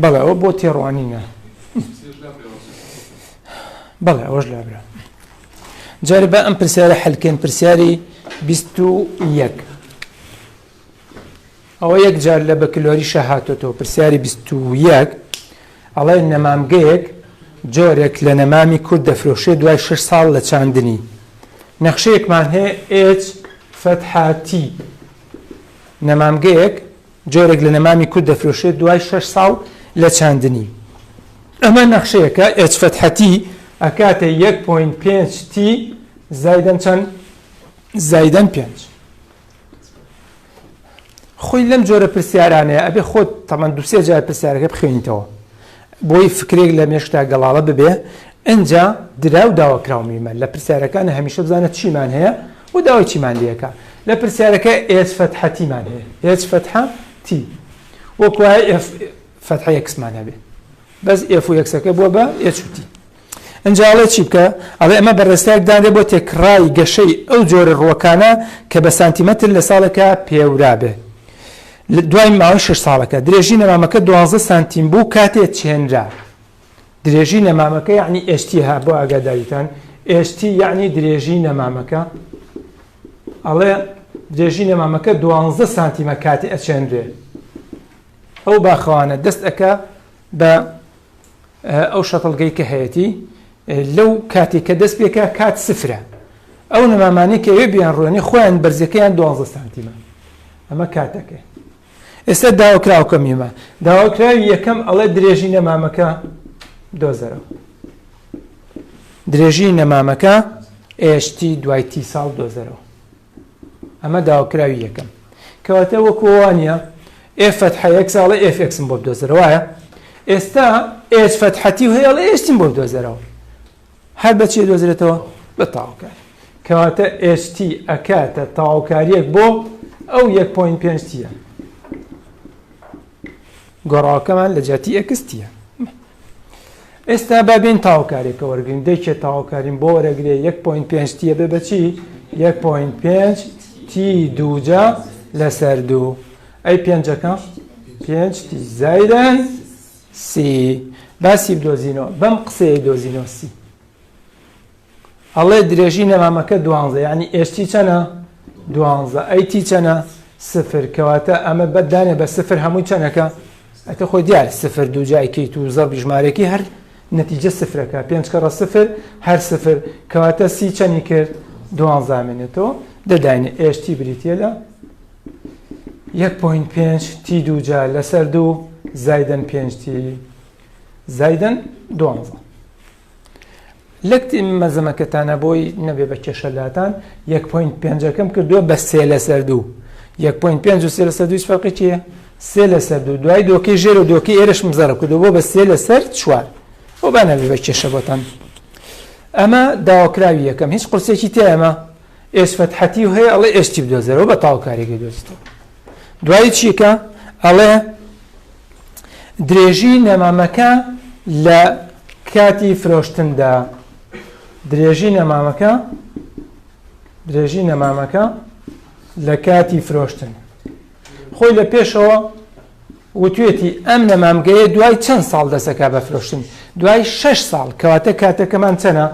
بەڵێ ئەوە بۆ تێڕوانینە بەڵێ ئەوەش لابرا جارێ بە ئەم پرسیارە حلکەین پرسیاری 21 ئەوە یەک جار لە بەکلۆریشە هاتۆتەوە پرسیاری 21 ئەڵێ نەمامگەیەک جۆرێک لە نەمامی کورد دەفرۆشێ دوای 6 ساڵ لە چاندنی نەخشەیەکمان هەیە H فەتحە T نەمامگەیەک جۆرێک لە نەمامی کورد دەفرۆشرێت دوای شەش ساڵ لە چاندنی. ئەمە نەخشەیەکە H فەتحە T ئەکاتە یەک point پێنج T زایدەن چەند؟ زایدەن پێنج. خۆی لەم جۆرە پرسیارانەیە ئەبێ خۆت تەمەن دوسێ جار پرسیارەکە بخوێنیتەوە بۆی فکرێک لە مێشکتا گەڵاڵە ببێ ئەجا دراو داواکراو میمە لە پرسیارەکان هەمیشە بزانە چیمان هەیە و داوای چیمان لەکە لە پرسیارەکە H فەتحە T مان هەیە H فەتحە T وەکوایە F فەتحە X مان هەبێ بەس F و X ەکە بووە بە H و T. ئینجا ئەڵێ چی بکە؟ ئەڵێ ئەمە بە ڕێستایەک دانرێ بۆ تێکڕای گەشەی ئەو جۆرە ڕووەکانە کە بە سانتیمەتر لە ساڵێکا پێورابێ. دوای ماوەی شەش ساڵەکە درێژی نەمامەکە 12 سانتیم بوو کاتێ چێنرا. درێژی نەمامەکە یعنی HT ها بۆ ئاگاداریتان HT یعنی درێژی نەمامەکە ئەڵێ درێژی نەمامەکە 12 سانتیمە کاتێ ئەچێنرێ. ئەو باخەوانە دەست ئەکا بە ئەو شەتڵگەی کە هەیەتی لەو کاتێک کە دەست پێکا کات سفرە ئەو نەمامانەی کە ئەوێ بیان ڕوێنێ خۆیان بەرزەکەیان 12 سانتیمە ئەمە کاتەکەی ئێستا داواکراوکە میمە داواکراوی یەکەم ئەڵێ درێژی نەمامەکە دۆزەرەوە درێژی نەمامەکە HT دوای T ساڵ دۆزەرەوە ئەمە داواکراوی یەکەم. کەواتە وەکو وانە F فەتحە X ئەڵێ F X م بۆ بدۆزەرەوە وایە؟ ئێستا H فەتحە T هەیە ئەڵێ HT م بۆ بدۆزەرەوە. هەر بە چی دۆزرێتەوە؟ بە تەواوکاری. کەواتە HT ئەکاتە تەواوکاریەک بۆ ئەو 1.5 T یە. گۆڕاوەکەمان لە جیاتی X T یە. ئێستا با بێین تاوکارێکە وەرگین دەی کێ تاوکاریم بۆ وەرەگرێ 1.5 T یە بێ بەچی 1.5 T دووجا لەسەر دوو ئەی پێنجەکە پێنج T زایدن سی باسی بدۆزینەوە بەم قسەیە دۆزینەوە سی ئەڵێ درێژی نەمامەکە دوانزە یعنی HT چەنە دوانزە ئەی T چەنە سفر کەواتە ئەمە بەدانێ بە سفر هەمووی چەنەکە ئەتە خۆی دیار سفر دوو جای کەیت و زەربی ژمارەکی هەر نەتیجە سفرەکە پێنج کەڕە سفر هەر سفر کەواتە سی چەنی کرد دوانزە ئەمێنێتەوە دەداینێ HT بریتە لە یەک point پێنج T دوو جار لەسەر دوو زایدن پێنج T زایدن دوانزە لەکتی مەزەمەکەتانە بۆی نەبێ بە کێشە لاتان یەک point پێنجەکەم کردووە بە سێ لەسەر دوو یەک point پێنج و سێ لەسەر دوو هیچ فەرقی چییە؟ سێ لەسەر دوو دوای دۆکەی ژێر و دۆکەی ئێرەشم زەرب کردووە بۆ بە سێ لەسەر چوار بۆ با نەبێ بە کێشە بۆتان ئەمە داواکراوی یەکەم هیچ قورسێکی تیا ئەمە H فەتحەتی و هەیە ئەڵێ HT بدۆزەرەوە بە تاوکارێکی دۆزیتەوە دوایی چیکە ئەڵێ درێژی نەمامەکە لە کاتی فرۆشتندا درێژی نەمامەکە درێژی نەمامەکە لە کاتی فرۆشتن خۆی لە پێشەوە وتوێتی ئەم نەمامگەیە دوای چەند ساڵ دەسەکا بە فرۆشتن دوای شش ساڵ کەواتە کاتەکەمان چەنە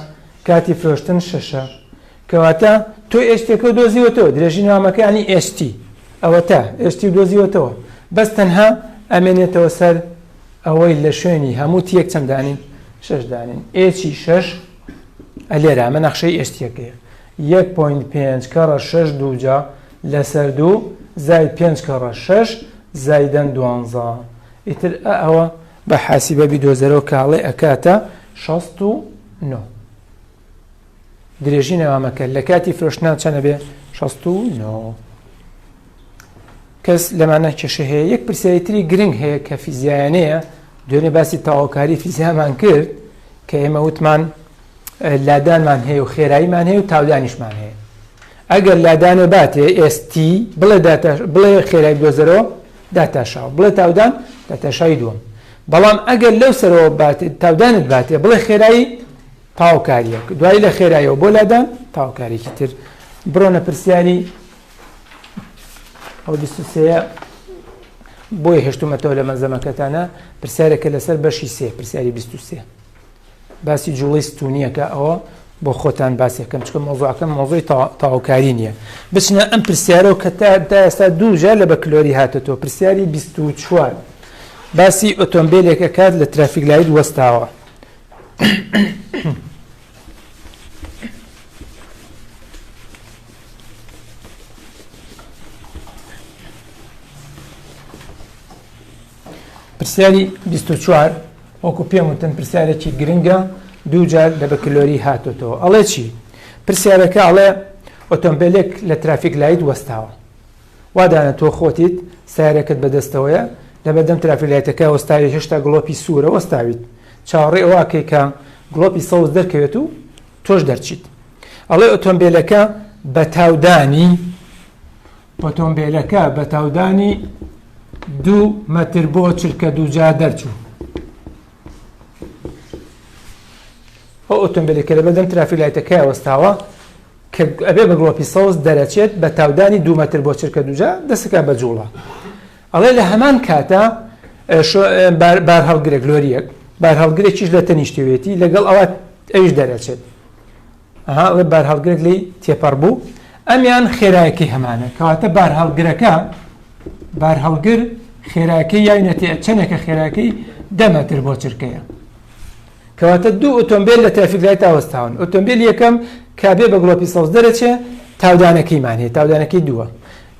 کاتی فرۆشتن شەشە کەواتە تۆ HT ەکە دۆزیوەتەوە درێژی نەمامەکە یعنی HT ئەوەتا HT دۆزیوەتەوە بەس تەنها ئەمێنێتەوە سەر ئەوەی لە شوێنی هەموو T یەک چەند دانین شەش دانین H ی شەش ئەلێرە ئەمە نەخشەی HT ەکەیە یەک point پێنج کەڕە شەش دووجا لەسەر دوو زای پێنج کەڕە شەش زایدەن دوانزە ئیتر ئەوە بە حاسیبە بیدۆزەرەوە کاڵێ ئەکاتە 69 درێژی نەوامەکە لە کاتی فرۆشتنا چەنە بێ 69 کەس لەمانە کێشە هەیە یەک پرسیاری تری گرنگ هەیە کە فیزیایانەیە دوێنێ باسی تەواوکاری فیزیامان کرد کە ئێمە وتمان لادانمان هەیە و خێراییمان هەیە و تاودانیشمان هەیە ئەگەر لادانێ باتێ ST بڵێ بڵێ خێرای بدۆزەرەوە داتاشاوە بڵێ تاودان داتاشاوی دووەم بەڵام ئەگەر لەو سەرەوە باتێ تاودانت باتێ بڵێ خێرایی تاوکاریەک دوایی لە خێرایەوە بۆ لادان تاوکارێکی تر بڕۆنە پرسیاری ئەو 23 بۆی هێشتومەتەوە لە مەلزەمەکەتانە پرسیارێکە لەسەر بەشی سێ پرسیاری 23 باسی جوڵەی ستونیەکە ئەوە بۆ خۆتان باسێکم چکە مۆزوعەکە مۆزوعی تەواوکاری نییە بچنە ئەم پرسیارەوە کە تا ئێستا دوو جار لە بەکلۆری هاتەوە پرسیاری 24 باسی ئۆتۆمبیلێک ئەکات لە traffic light وەستاوە پرسیاری 24. وەکو پێم وتن پرسیارێکی گرنگە دووجار لە بەکلۆری هاتۆتەوە. ئەڵێ چی؟ پرسیارەکە ئەڵێ ئۆتۆمبیلێک لە traffic light وەستاوە. وادانە تۆ خۆتیت سیارەکەت بەدەستەوەیە لەبەردەم traffic light ەکە وەستاوی هێشتا گڵۆپی سوورە وەستاویت چاوەڕێ ئەوەکەی کە گڵۆپی سەوز دەرکەوێت و تۆش دەرچیت. ئەڵێ ئۆتۆمبیلەکە بە تاودانی ئۆتۆمبیلەکە بە تاودانی دوو مەتر بۆ چرکە دووجا دەرچوو. ئەو ئۆتۆمبیلەکە لەبەردەم traffic light ەکەی وەستاوە کە ئەبێ بە گڵۆپی سەوز دەرەچێت بە تاودانی دوو مەتر بۆ چرکە دووجا دەسەکە بە جوڵە. ئەڵێ لە هەمان کاتە بارهەڵگرێک لۆریەک بارهەڵگرێکیش لە تەنیشتوێتی لەگەڵ ئەوە ئەویش دەرەچێت. ئەها ئەڵێ بارهەڵگرێک لێی تێپەڕ بوو ئەمیان خێرایەکەی هەمانە کەواتە بارهەڵگرەکە بارهەڵگر خێراکەی یاینەتێ چەندێکە خێراکەی دە مەتر بۆ چرکەیە. کەواتە دوو ئۆتۆمبیل لە traffic light وەستاون. ئۆتۆمبیل یەکەم کابێ بە گڵۆپی سەوز دەرەچێ تاودانەکەیمان هەیە تاودانەکەی دووە.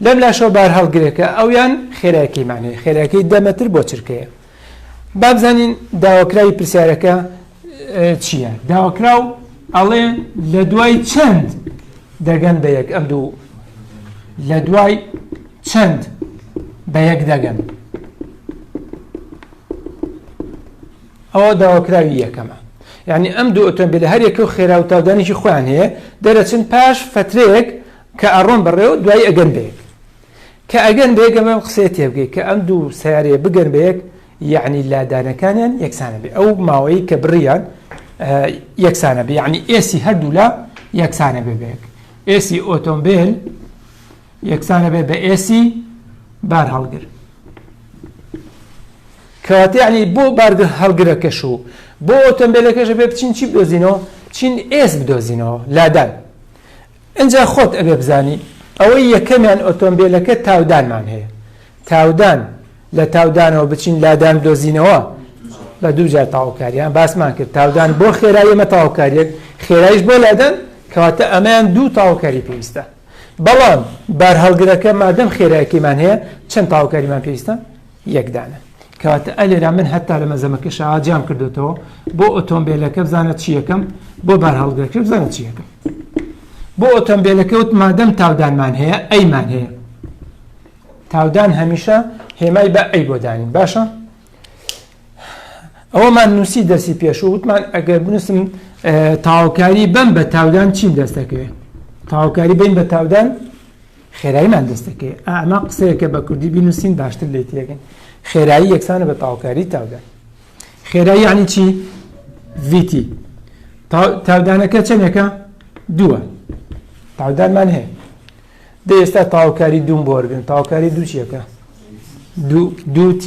لەم لاشەوە بارهەڵگرێکە ئەویان خێراکەیمان هەیە خێراکەی دە مەتر بۆ چرکەیە. با بزانین داواکراوی پرسیارەکە چییە؟ داواکراو ئەڵێ لە دوای چەند دەگەن بە یەک ئەم دوو لە دوای چەند بە یەک دەگەن؟ ئەوە داواکراوی یەکەمە. یعنی ئەم دوو ئۆتۆمبیلە هەر یەکە و خێرا و تاودانێکی خۆیان هەیە دەرەچن پاش فترەیەک کە ئەڕۆن بەڕێوە دوای ئەگەن بە یەک. کە ئەگەن بە یەک ئەمە قسەیە تێبگەی کە ئەم دوو سیارەیە بگەن بە یەک یعنی لادانەکانیان یەکسانە بێ ئەو ماوەیە کە بڕیان یەکسانە بێ یعنی S ی هەردوولا یەکسانە بێ بە یەک. S ی ئۆتۆمبیل یەکسانە بێ بە S ی بار هەڵگر. کەواتە یعنی بۆ بار هەڵگرەکەش و بۆ ئۆتۆمبیلەکەش بێ بچین چی بدۆزینەوە؟ چین S بدۆزینەوە لادان. ئینجا خۆت ئەبێ بزانی ئەوەی یەکەمیان ئۆتۆمبیلەکە تاودانمان هەیە تاودان لە تاودانەوە بچین لادان بدۆزینەوە بە دوو جار تاوکاریان باسمان کرد تاودان بۆ خێرایی ئەمە تاوکاریەک خێرایش بۆ لادان کەواتە ئەمەیان دوو تاوکاری پێویستە. بەڵام بارهەڵگرەکە مادەم خێرایەکەیمان هەیە چەند تاوکاریمان پێویستە؟ یەک دانە. کەواتە ئەلێرا من هەتا لە مەزەمەکەش ئاوا جیام کردوتەوە بۆ ئۆتۆمبیلەکە بزانە چی یەکەم بۆ بارهەڵگرەکە بزانە چی یەکەم. بۆ ئۆتۆمبیلەکە وت مادەم تاودانمان هەیە ئەیمان هەیە تاودان هەمیشە هێمای بە ئەی بۆ دانین باشە. ئەوەمان نووسی دەرسی پێشوو وتمان ئەگەر بنووسم تاوکاری بەم بە تاودان چیم دەست دەکەوێت؟ تاوکاری بین بە تاودان خێراییمان دەست دەکەوێت. ئەمە قسەیەکە بە کوردی بینووسین باشتر لێ تێگەین. خێرایی یەکسانە بە تاوکاری تاودان. خێرایی یعنی چی؟ VT. تاودانەکە چەندێکە؟ دووە. تاودانمان هەیە. دە ئێستا تاوکاری دووم بۆ وەرگن. تاوکاری دوو چیەکە؟ دوو T.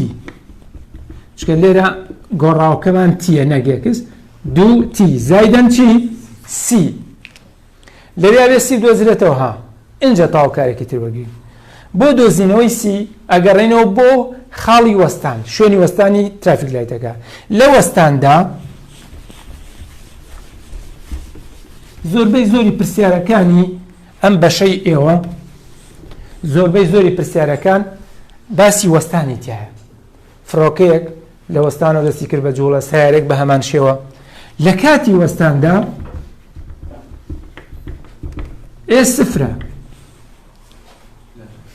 چکە لێرە گۆڕاوکەمان T یە نەک X. دوو T زایدەن چی؟ C. لەوێ ئەبێ C دۆزرێتەوە ها. ئینجا تاوکارێکی تر وەرگین. بۆ دۆزینەوەی C ئەگەڕێنەوە بۆ خاڵی وەستان، شوێنی وەستانی traffic light ەکە. لە وەستاندا زۆربەی زۆری پرسیارەکانی ئەم بەشەی ئێوە زۆربەی زۆری پرسیارەکان باسی وەستانی تایە. فڕۆکەیەک لە وەستانەوە دەستی کرد بە جوڵە، سیارێک بە هەمان شێوە. لە کاتی وەستاندا S سفرە،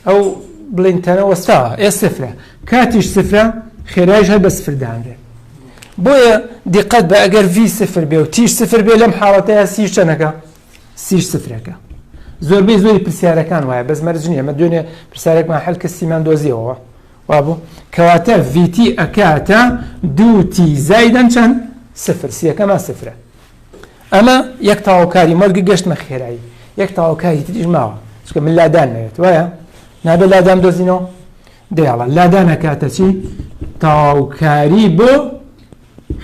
ئەو بڵین تەنە وەستاوە S سفرە، کاتیش سفرە، خێرایش هەر بە سفر دانرێ. بۆیە دیقەت بە ئەگەر V سفر بێ و T ش سفر بێ لەم حاڵەتەیە C ش چەنەکە؟ C ش سفرەکە. زۆربەی زۆری پرسیارەکان وایە، بەس مەرج نییە. مە دوێنێ پرسیارێکمان حل کە C مان دۆزیەوە وابوو. کەواتە VT ئەکاتە دوو T زایدەن چەند؟ سفر. C یەکەمان سفرە. ئەمە یەک تاوکاری مەرگی گەشتمە خێرایی، یەک تاوکاری تریش ماوە چونکە من لادان نەوێت وایە نابێت لادان دۆزینەوە. دەیاڵە لادان ئەکاتە چی؟ تاوکاری بۆ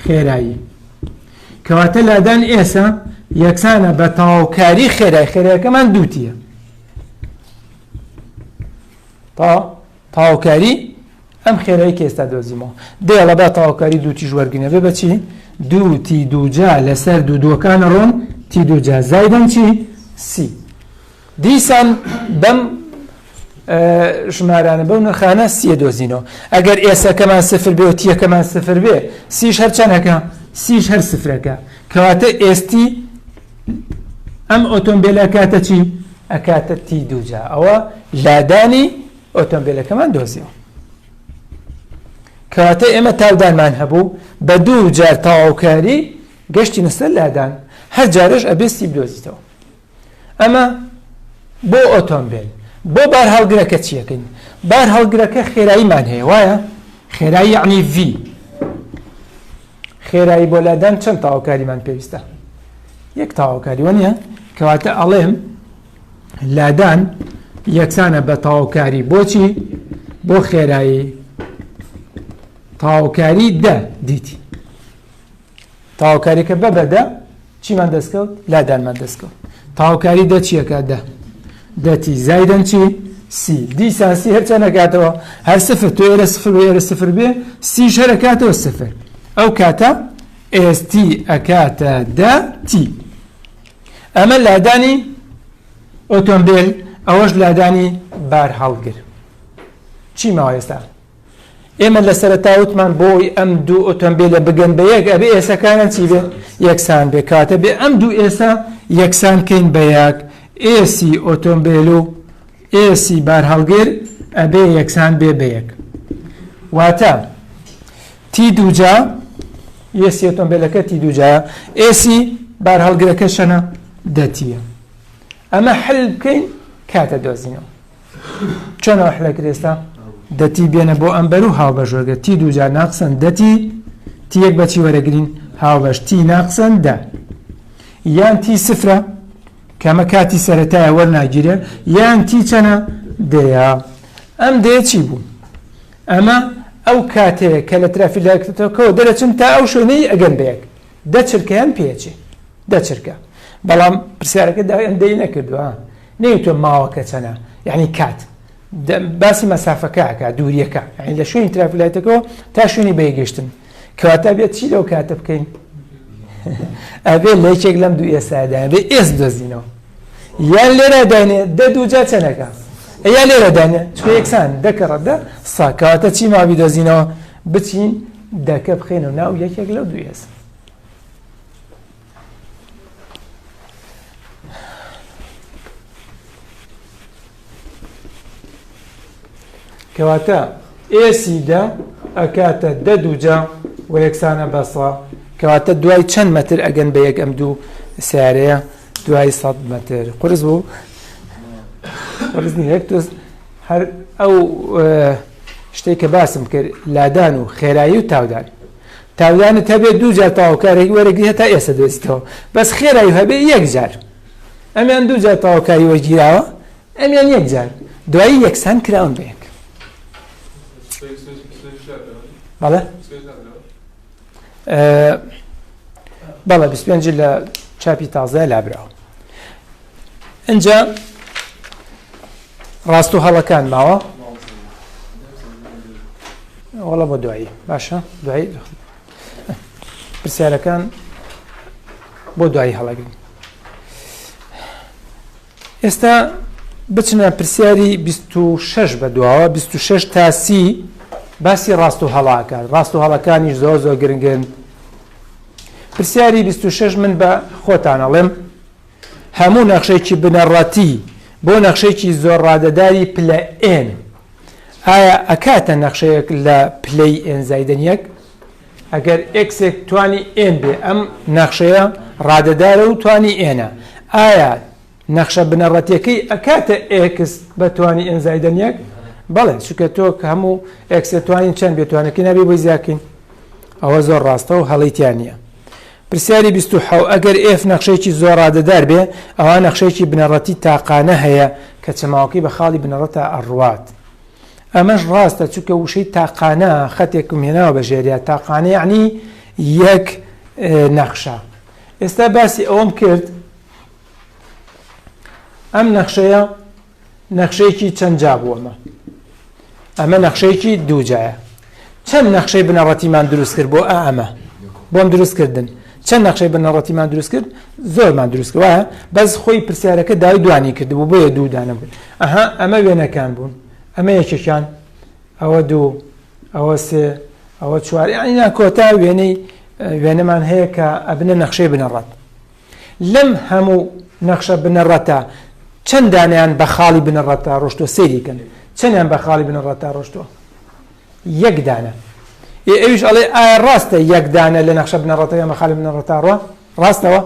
خێرایی. کەواتە لادان ئێسە یەکسانە بە تاوکاری خێرای، خێرایەکەمان دووتیە. تاوکاری ئەم خێرایی کە ئێستا دۆزیمەوە. دێڵە با تاوکاری دوو تیش وەرگنە بێ بە چی؟ دوو T دووجا لەسەر دوو دووەکانە ڕۆن T دووجا زایدەن چی؟ C. دیسان بەم ژمارانە بەو نرخانە سیە دۆزینەوە. ئەگەر ئێسەکەمان سفر بێ و تیەکەمان سفر بێ، سیش هەر چەندەکە؟ سیش هەر سفرەکە. کەواتە ئێستی ئەم ئۆتۆمبیلە کاتە چی؟ ئەکاتە تی دووجا. ئەوە لادانی ئۆتۆمبیلەکەمان دۆزیەوە. کەواتە ئێمە تاودانمان هەبوو بە دوو جار تەواوکاری گەشتی نەسەر لادان، هەر جارش ئەبێ سی بدۆزیتەوە. ئەمە بۆ ئۆتۆمبیل. بۆ بارهەڵگرەکە چیەکەین؟ بارهەڵگرەکە خێراییمان هەیە، وایە؟ خێرایی یعنی V. خێرایی بۆ لادان چەند تەواوکاریمان پێویستە؟ یەک تەواوکاری، وە نییە؟ کەواتە ئەڵێم لادان یەکسانە بە تەواوکاری بۆچی؟ بۆ خێرایی تەواوکاری دە دیتی. تەواوکاریەکە بە بەدە چیمان دەستکەوت؟ لادانمان دەستکەوت. تەواوکاری دە چیەکە؟ دە دەتی زایدن چی؟ سی. دیسان سی هەر چەند ئەکاتەوە؟ هەر سفر. تۆ ئێرە سفر بێ، ئێرە سفر بێ، سیش هەر ئەکاتەوە سفر. ئەو کاتە ئێستی ئەکاتە دە تی. ئەمە لادانی ئۆتۆمبیل، ئەوەش لادانی بارهەڵگر. چی ماوە ئێستا؟ ئێمە لە سەرەتا وتمان بۆ ئەوەی ئەم دوو ئۆتۆمبیلە بگەن بە یەک ئەبێ ئێسەکانیان چی بێ؟ یەکسان بێ. کاتە بێ ئەم دوو ئێسە یەکسان کەین بە یەک. ئێسی ئۆتۆمبیل و ئێسی بارهەڵگر ئەبێ یەکسان بێ بە یەک. واتە تی دووجا ئێسی ئۆتۆمبیلەکە تی دووجایە، ئێسی بارهەڵگرەکە چەنە؟ دەتیە. ئەمە حل بکەین کاتە دۆزینەوە. چۆن ئەوە حلە کرد ئێستا؟ دەتی بێنە بۆ ئەم بەر و هاوبەش وەرگە. تی دووجار ناقسەن دەتی، تی یەک بەچی وەرەگرین؟ هاوبەش تی ناقسەن دە. یان تی سفرە کەمە کاتی سەرەتایە وەرناگیرێ، یان تی چەنە؟ دەیە. ئەم دەیە چی بوو؟ ئەمە ئەو کاتەیە کە لە ترافیلایتەکەوە دەرەچن تا ئەو شوێنەی ئەگەن بە یەک. دە چرکەیان پێچێ، دە چرکە. بەڵام پرسیارەکە داوای ئەم دەی نەکردووە، نەیوتووە ماوەکە چەنە، یعنی کات. باسی مەسافەکە ئەکا، دووریەکە، یعنی لە شوێنی ترافیلایتەکەوە تا شوێنی بەیەکگەشتن. کەواتە بێت چی لەو کاتە بکەین؟ ئەبێ لە یەکێک لەم دوو ئێسادا بێ ئێس بدۆزینەوە. یان لێرە داینێ دە دوو جار چەنەکە، یا لێرە داینێ چونکە یەکسان دە کەڕە دە سا. کەواتە چی ما بیدۆزینەوە؟ بچین دەکە بخەینەوە ناو یەکێک لەو دوو ئێسا. کەواتە ئێسی دە ئەکاتە دە دووجا و یەکسانە بە سا. کەواتە دوای چەند مەتر ئەگەن بە یەک ئەم دوو سیارەیە؟ دوای 100 مەتر. قورس بوو؟ قورس نییە. یەک تۆز هەر ئەو شتێک کە باسم کرد، لادان و خێرایی و تاودان. تاودانت هەبێت دوو جار تەواوکارێک وەرەگری هەتا ئێستا دۆزیتەوە، بەس خێرایی هەبێ یەک جار. ئەمیان دوو جار تەواوکاری وەرگیراوە، ئەمیان یەک جار. دوایی یەکسان کراون بە یەک. بەڵێ؟ بەڵێ، 25 لە چاپی تازەیە لابراوە. ئینجا ڕاست و هەڵەکان ماوە. وەڵا بۆ دوایی. باشە، دوایی پرسیارەکان بۆ دوایی هەڵەگرین. ئێستا بچنە پرسیاری 26 بە دواوە، 26 تا 30 باسی ڕاست و هەڵاکان. ڕاست و هەڵەکانیش زۆر زۆر گرنگن. پرسیاری 26 من بە خۆتان ئەڵێم هەموو نەخشێکی بنەڕەتی بۆ نەخشێکی زۆر ڕادەداری پلە ئێن ئایا ئەکاتە نەخشەیەک لە پلەی ئێن زایدن یەک؟ ئەگەر ئێکسێک توانی ئێن بێ، ئەم نەخشەیە ڕادەدارە و توانی ئێنە، ئایا نەخشە بنەڕەتیەکەی ئەکاتە ئێکس بە توانی ئێن زایدن یەک؟ بەڵێ، چونکە تۆ کە هەموو ئێکسێ توانین چەند بێ توانەکەی نابێ بۆی زیاکەین. ئەوە زۆر ڕاستە و هەڵەی تیا نییە. پرسیاری 27، ئەگەر ئێف نەخشەیەکی زۆر ڕادەدار بێ، ئەوا نەخشەیەکی بنەڕەتی تاقانە هەیە کە چەماوەکەی بە خاڵی بنەڕەتا ئەڕوات. ئەمەش ڕاستە، چونکە وشەی تاقانە خەتێکم هێناوە بە ژێریا. تاقانە یعنی یەک نەخشە. ئێستا باسی ئەوەم کرد ئەم نەخشەیە نەخشەیەکی چەند جا بوو. ئەمە نەخشەیەکی دوو جایە. چەند نەخشەی بنەڕەتیمان دروست کرد بۆ ئەمە بۆم دروستکردن؟ چەند نەخشەی بنەڕەتیمان دروست کرد؟ زۆرمان دروست کرد وایە؟ بەس خۆی پرسیارەکە داوای دوانی کردبوو بۆیە دوو دانە بوو. ئەها ئەمە وێنەکان بوون، ئەمە یەکێکیان، ئەوە دوو، ئەوە سێ، ئەوە چوار، یعنی ناکۆتا وێنەی وێنەمان هەیە کە ئەبنە نەخشەی بنەڕەت. لەم هەموو نەخشە بنەڕەتە چەند دانیان بە خاڵی بنەڕەتە ڕۆشتووە؟ سەیری کەن چەندیان بە خاڵی بنەڕەتە ڕۆشتووە؟ یەک دانە. ئێ ئەویش ئەڵێ ئایا ڕاستە یەک دانە لە نەخشە بنەڕەتەکان بە خاڵی بنەڕەتا ڕوا؟ ڕاستەوە؟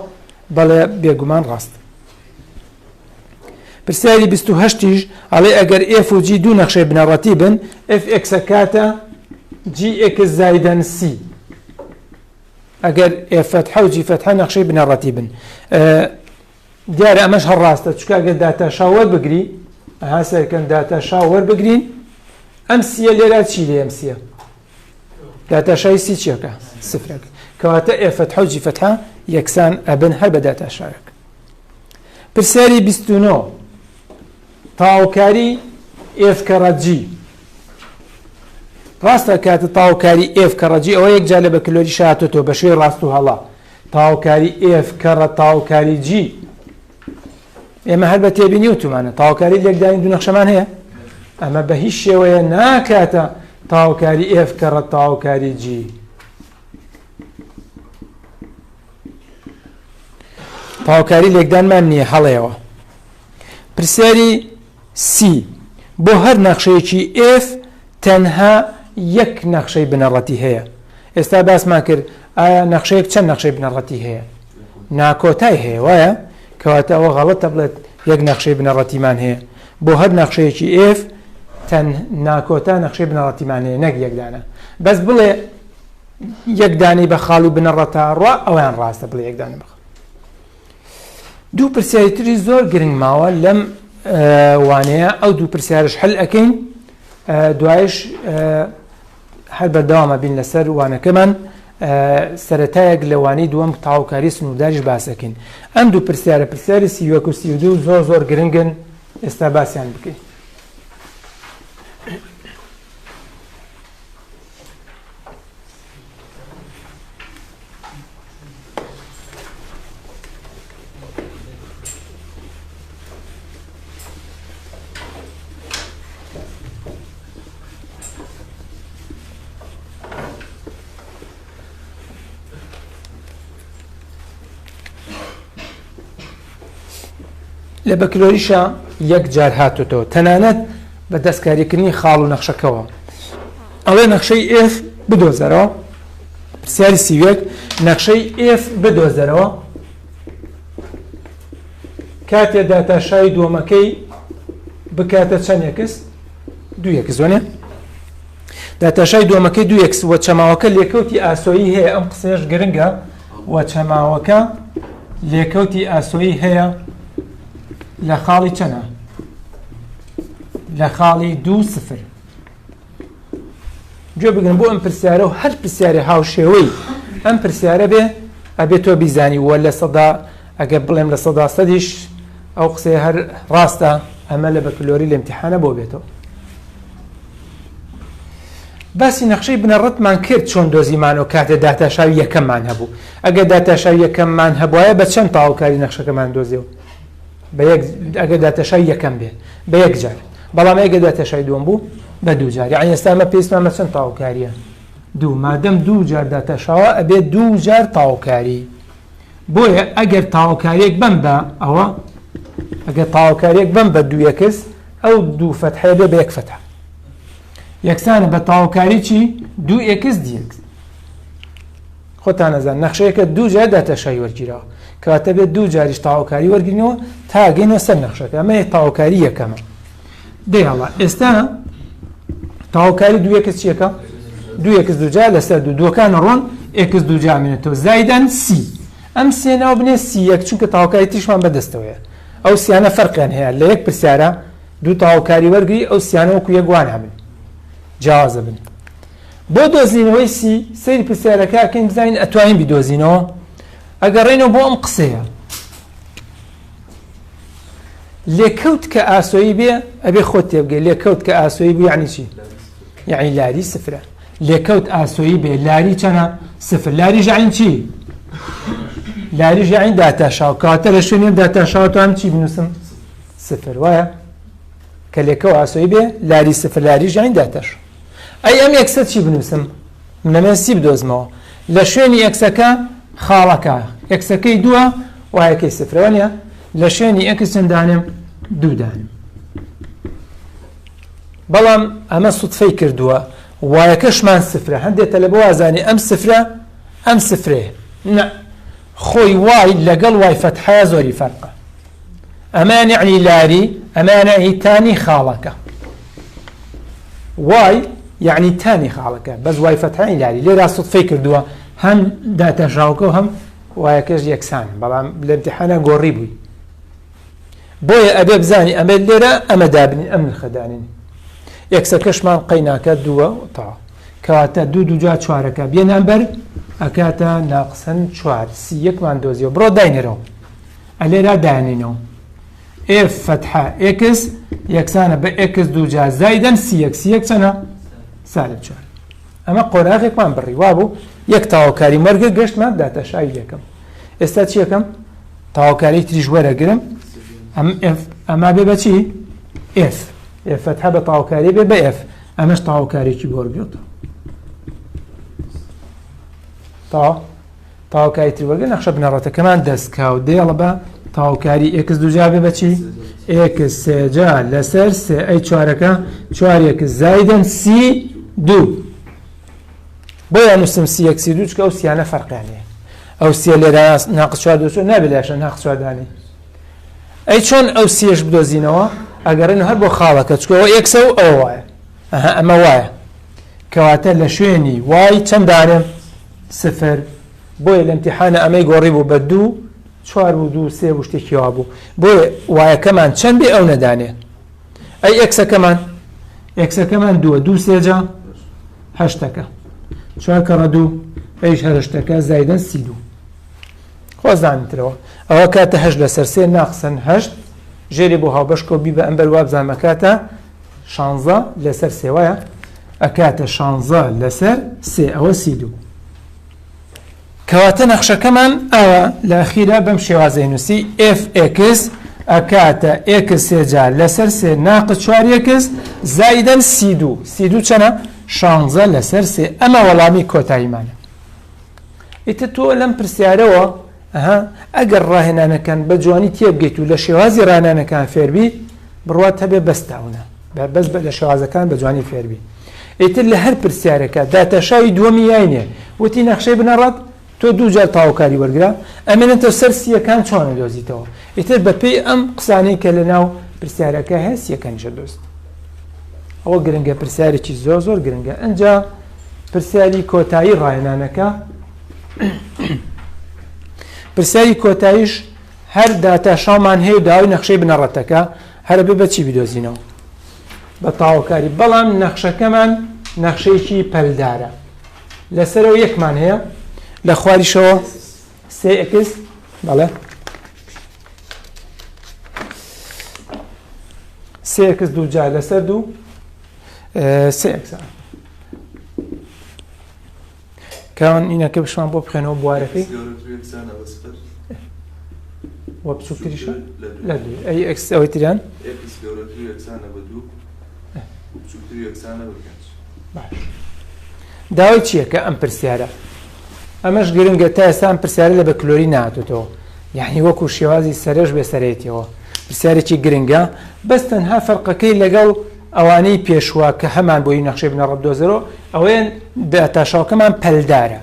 بەڵێ بێگومان ڕاست. پرسیاری 28یش ئەڵێ ئەگەر F و G دوو نەخشەی بنەڕەتی بن F X کاتە G X زایدەن C ئەگەر F فەتحە و G فەتحە نەخشەی بنەڕەتی بن. دیارە ئەمەش هەر ڕاستە چونکە ئەگەر داتاشا وەربگری ئەها سەرکەن داتاشا وەربگرین ئەم سیە لێرە چی لێ ئەم سیە داتاشای سی چیەکە سفرەکە کەواتە F فەتحە و G فەتحە یەکسان ئەبن هەر بە داتاشایەک. پرسیاری 29 تاوکاری F کەڕە G ڕاستە کاتە تاوکاری F کەڕە G ئەوە یەکجار لە بەکلۆری شاتۆتەوە بە شێوەی ڕاست و هەڵە تاوکاری F کەڕە تاوکاری G ئێمە هەر بە تێبینی وتومانە تاوکاری لێکدانی دوو نەخشەمان هەیە ئەمە بە هیچ شێوەیە ناکاتە تاوکاری F کەڕە تاوکاری G. تاوکاری لێکدانمان نییە هەڵەیەوە. پرسیاری سی بۆ هەر نەخشەیەکی F تەنها یەک نەخشەی بنەڕەتی هەیە. ئێستا باسمان کرد ئایا نەخشەیەک چەند نەخشەی بنەڕەتی هەیە؟ ناکۆتای هەیە وایە؟ کەواتە ئەوە غەڵەتە بڵێت یەک نەخشەی بنەڕەتیمان هەیە. بۆ هەر نەخشەیەکی F تەن ناکۆتا نەخشەی بنەڕەتیمان هەیە نەک یەک دانە. بەس بڵێ یەک دانەی بە خاڵی بنەڕەتا ڕوا ئەویان ڕاستە بڵێ یەک دانە بخ. دوو پرسیاری تری زۆر گرنگ ماوە لەم وانەیە ئەو دوو پرسیارش حل ئەەکەین دوایش هەر بەردەوامە بین لەسەر وانەکەمان سەتایەک لە وانەی دووەم تاوکاری سنوورداریش باسەکەین ئەم دوو پرسیارە پرسیاری 31 و 32 زۆر زۆر گرنگن ئێستا باسییان بکەین. لە بەکلۆریشا یەک جار هاتوتەوە تەنانەت بە دەستکاریکردنی خاڵ و نەخشەکەوە ئەڵێ نەخشەی F بدۆزەرەوە. پرسیاری 31 نەخشەی F بدۆزەرەوە کاتێ داتاشای دووەمەکەی بکاتە چەند x؟ دوو x وەنێ؟ داتاشای دووەمەکەی دوو x وە چەماوەکە لێکەوتی ئاسۆیی هەیە. ئەم قسەیەش گرنگە. وە چەماوەکە لێکەوتی ئاسۆیی هەیە لە خاڵی چەنە؟ لە خاڵی دوو سفر. گوێ بگرن بۆ ئەم پرسیارە و هەر پرسیارێ هاوشێوەی ئەم پرسیارە بێ ئەبێ تۆ بیزانی وە لە سەدا ئەگەر بڵێم لە سەدا سەدیش ئەو قسەیە هەر ڕاستە ئەمە لە بەکلۆری لە امتحانە بۆ بێتەوە. باسی نەخشەی بنەڕەتمان کرد چۆن دۆزیمانەوە کاتێ داتاشاوی یەکەممان هەبوو. ئەگەر داتاشاوی یەکەممان هەبواە بە چەند تاوکاری نەخشەکەمان دۆزیەوە؟ بە یەک ئەگەر داتاشاوی یەکەم بێ بە یەک جار، بەڵام ئەگەر داتاشاوی دووەم بوو بە دوو جار. یعنی ئێستا ئەمە پێویستمان بە چەند تاوکاریە؟ دوو. مادەم دوو جار داتاشاوە ئەبێ دوو جار تاوکاری. بۆیە ئەگەر تاوکاریەک بەم بە ئەوە ئەگەر تاوکاریەک بەم بە دوو x ئەو دوو فەتحەیە بێ بە یەک فەتحە یەکسانە بە تاوکاری چی؟ دوو x dx. خۆتان نەزان نەخشەیەکە دوو جار داتاشاوی وەرگیراوە کەواتە بێت دوو جاریش تاوکاری وەرگرینەوە تا گەینەوە سەر نەخشەکە. ئەمە تاوکاری یەکەمە. دەیەڵا ئێستا تاوکاری دوو x چیەکە؟ دوو x دوو جار لەسەر دوو دووەکان ڕۆن x دوو جار منێتەوە زایدەن سی. ئەم سێ ناو بنێ سی یەک چونکە تاوکاری تریشمان بەدەستەوەیە. ئەو سیانە فەرقیان هەیە لە یەک پرسیارە دوو تاوکاری وەرگری ئەو سیانە وەکو یەک وان هەبن جیاوازە بن. بۆ دۆزینەوەی سی سەیری پرسیارەکە ئەکەین بزانین ئەتوانین بیدۆزینەوە. ئەگەڕێینەوە بۆ ئەم قسەیە لێکەوت کە ئاسۆیی بێ ئەبێ خۆت تێبگەی. لێکەوت کە ئاسۆیی بوو یعنی چی؟ یعنی لاری سفرە. لێکەوت ئاسۆیی بێ لاری چەنە؟ سفر. لاریش یعنی چی؟ لاریش یعنی داتاشاو. کەواتە لە شوێنی ئەم داتاشاوە توانم چی بنووسم؟ سفر وایە کە لێکەوە ئاسۆی بێ لاری سفر لاریش یعنی داتاش. ئەی ئەم x ە چی بنووسم؟ منەمێ سی بدۆزمەوە. لە شوێنی x ەکە خاڵەکە x ەکەی دووە y ەکەی سفرەوە نییە. لە شوێنی x چەند دانێم؟ دوو دانێم. بەڵام ئەمە سوتفەی کردووە y ەکەشمان سفرە. هەندێک تەلەبە وازانی ئەم سفرە ئەم سفرەیە. نا خۆی y لەگەڵ y فەتحەیە زۆری فەرقە. ئەمە یعنی لاری، ئەمە یعنی tan ی خاڵەکە. y یعنی tan ی خاڵەکە، بەس y فەتحەی لاری. لێرا سوتفەی کردووە هەم داتاشاوەکە و هەم y ەکەش یەکسانە، بەڵام لە امتحانە گۆڕی بووی. بۆیە ئەبێ بزانی ئەمە لێرە ئەمە دابنین ئەم نرخە دانین. x ەکەشمان قەیناکە دووە تەواو. کەواتە دوو دوو جا چوارەکە بێنان بەر ئەکاتە ناقسن چوار سی یەکمان دۆزیەوە. بڕۆ داینەرەوە ئەلێرا دانینەوە. F فەتحە x یەکسانە بە x دوو جا زایدەن سی یەک. سی یەک چەنە؟ سالب چوار. ئەمە قۆناغێکمان بڕی وابوو یەک تاوکاری مەرگە گەشتمان داتاشاوی یەکەم. ئێستا چی یەکەم؟ تاوکاری تریش وەرەگرم. ئەم F ئەما بێ بە چی؟ F. F فەتحە بە تاوکاری بێ بە F. ئەمەش تاوکارێکی بۆرگێتەوە. تاوکاری تر وەرگە نەخشە بنەڕەتەکەمان دەستکاو دێڵە بە تاوکاری x دووجا بێ بە چی؟ x سێجا لەسەر سێ ئەی چوارەکە چوار x زایدن سی دوو. بۆیە نووسم سی یەک سی دوو چکە ئەو سیانە فەرقیان هەیە. ئەو سیە لێرە ناقص چوار دۆزیەوە نابێت لاشە ناقص چوار دانێ. ئەی چۆن ئەو سیەش بدۆزینەوە؟ ئەگەڕێن هەر بۆ خاڵەکە چکەوە x ە و ئەوە وایە. ئەها ئەمە وایە. کەواتە لە شوێنی y چەند دانێم؟ سفر. بۆیە لە امتحانە ئەمەی گۆڕی بوو بە دوو چوار و دوو سێ و شتێکی وا بوو. بۆیە y ەکەمان چەند بێ ئەو نەدانێ. ئەی x ەکەمان؟ x ەکەمان دووە دوو سێجا هەشتەکە چوار کەڕە دوو ئەیش هەشتەکە زایدن سی دوو. خۆزانترەوە ئەوە کاتە هەشت لەسەر سێ ناقسن هەشت ژێری بۆ هاوبەشکۆ بی بە ئەمبەر وابزانم ئەکاتە شانزە لەسەر سێ وایە ئەکاتە شانزە لەسەر سێ ئەوە سی دوو. کەواتە نەخشەکەمان ئاوا لە ئەخیرا بەم شێوازەی نووسی fx ئەکاتە x سێجا لەسەر سێ ناقص چوار x زایدن سی دوو. سی دوو چەنە؟ شانزە لەسەر سێ. ئەمە وەڵامی کۆتاییمانە. ئیتر تۆ لەم پرسیارەوە ئەها ئەگەر ڕاهێنانەکان بە جوانی تێبگەیت و لە شێوازی ڕاهێنانەکان فێربی بڕوات هەبێ بەستاونە بەس لە شێوازەکان بە جوانی فێربی. ئیتر لە هەر پرسیارەکە داتاشاوی دووەمی یاینێ وتی نەخشەی بنەڕەت تۆ دوو جار تاوکاری وەرگرە ئەمێنێتەوە سەر سیەکان چۆنە دۆزیتەوە. ئیتر بەپێی ئەم قسانەی کە لە ناو پرسیارەکە هەیە سیەکانیشە دۆزیت. ئەوە گرنگە، پرسیارێکی زۆر زۆر گرنگە. ئەنجا پرسیاری کۆتایی ڕاهێنانەکە پرسیاری کۆتاییش هەر داتاشاومان هەیە و داوای نەخشەی بنەڕەتەکە هەرە بێ بە چی بدۆزینەوە؟ بە تاوکاری. بەڵام نەخشەکەمان نەخشەیەکی پەلدارە. لەسەرەوە یەکمان هەیە لە خواریشەوە سێ x بەڵێ سێ x دوو جار لەسەر دوو سێ x ە. کاوان ئینەکە بشمان بۆ بخێنەوە بوارەکەی وە بچووکتریشە لە دوو. ئەی x ئەوەی تریان؟ باش داوای چییە کە ئەم پرسیارە؟ ئەمەش گرنگە تا ئێستا ئەم پرسیارە لە بەکلۆری نهاتوتەوە، یعنی وەکو شێوازی سەرەش بێ سەرێتیەوە. پرسیارێکی گرنگە، بەس تەنها فەرقەکەی لەگەڵ ئەوانەی پێشوە کە هەمان بۆی نەخشەی بنەڕەت دۆزەرەوە ئەوەیە داتاشاوەکەمان پەلدارە.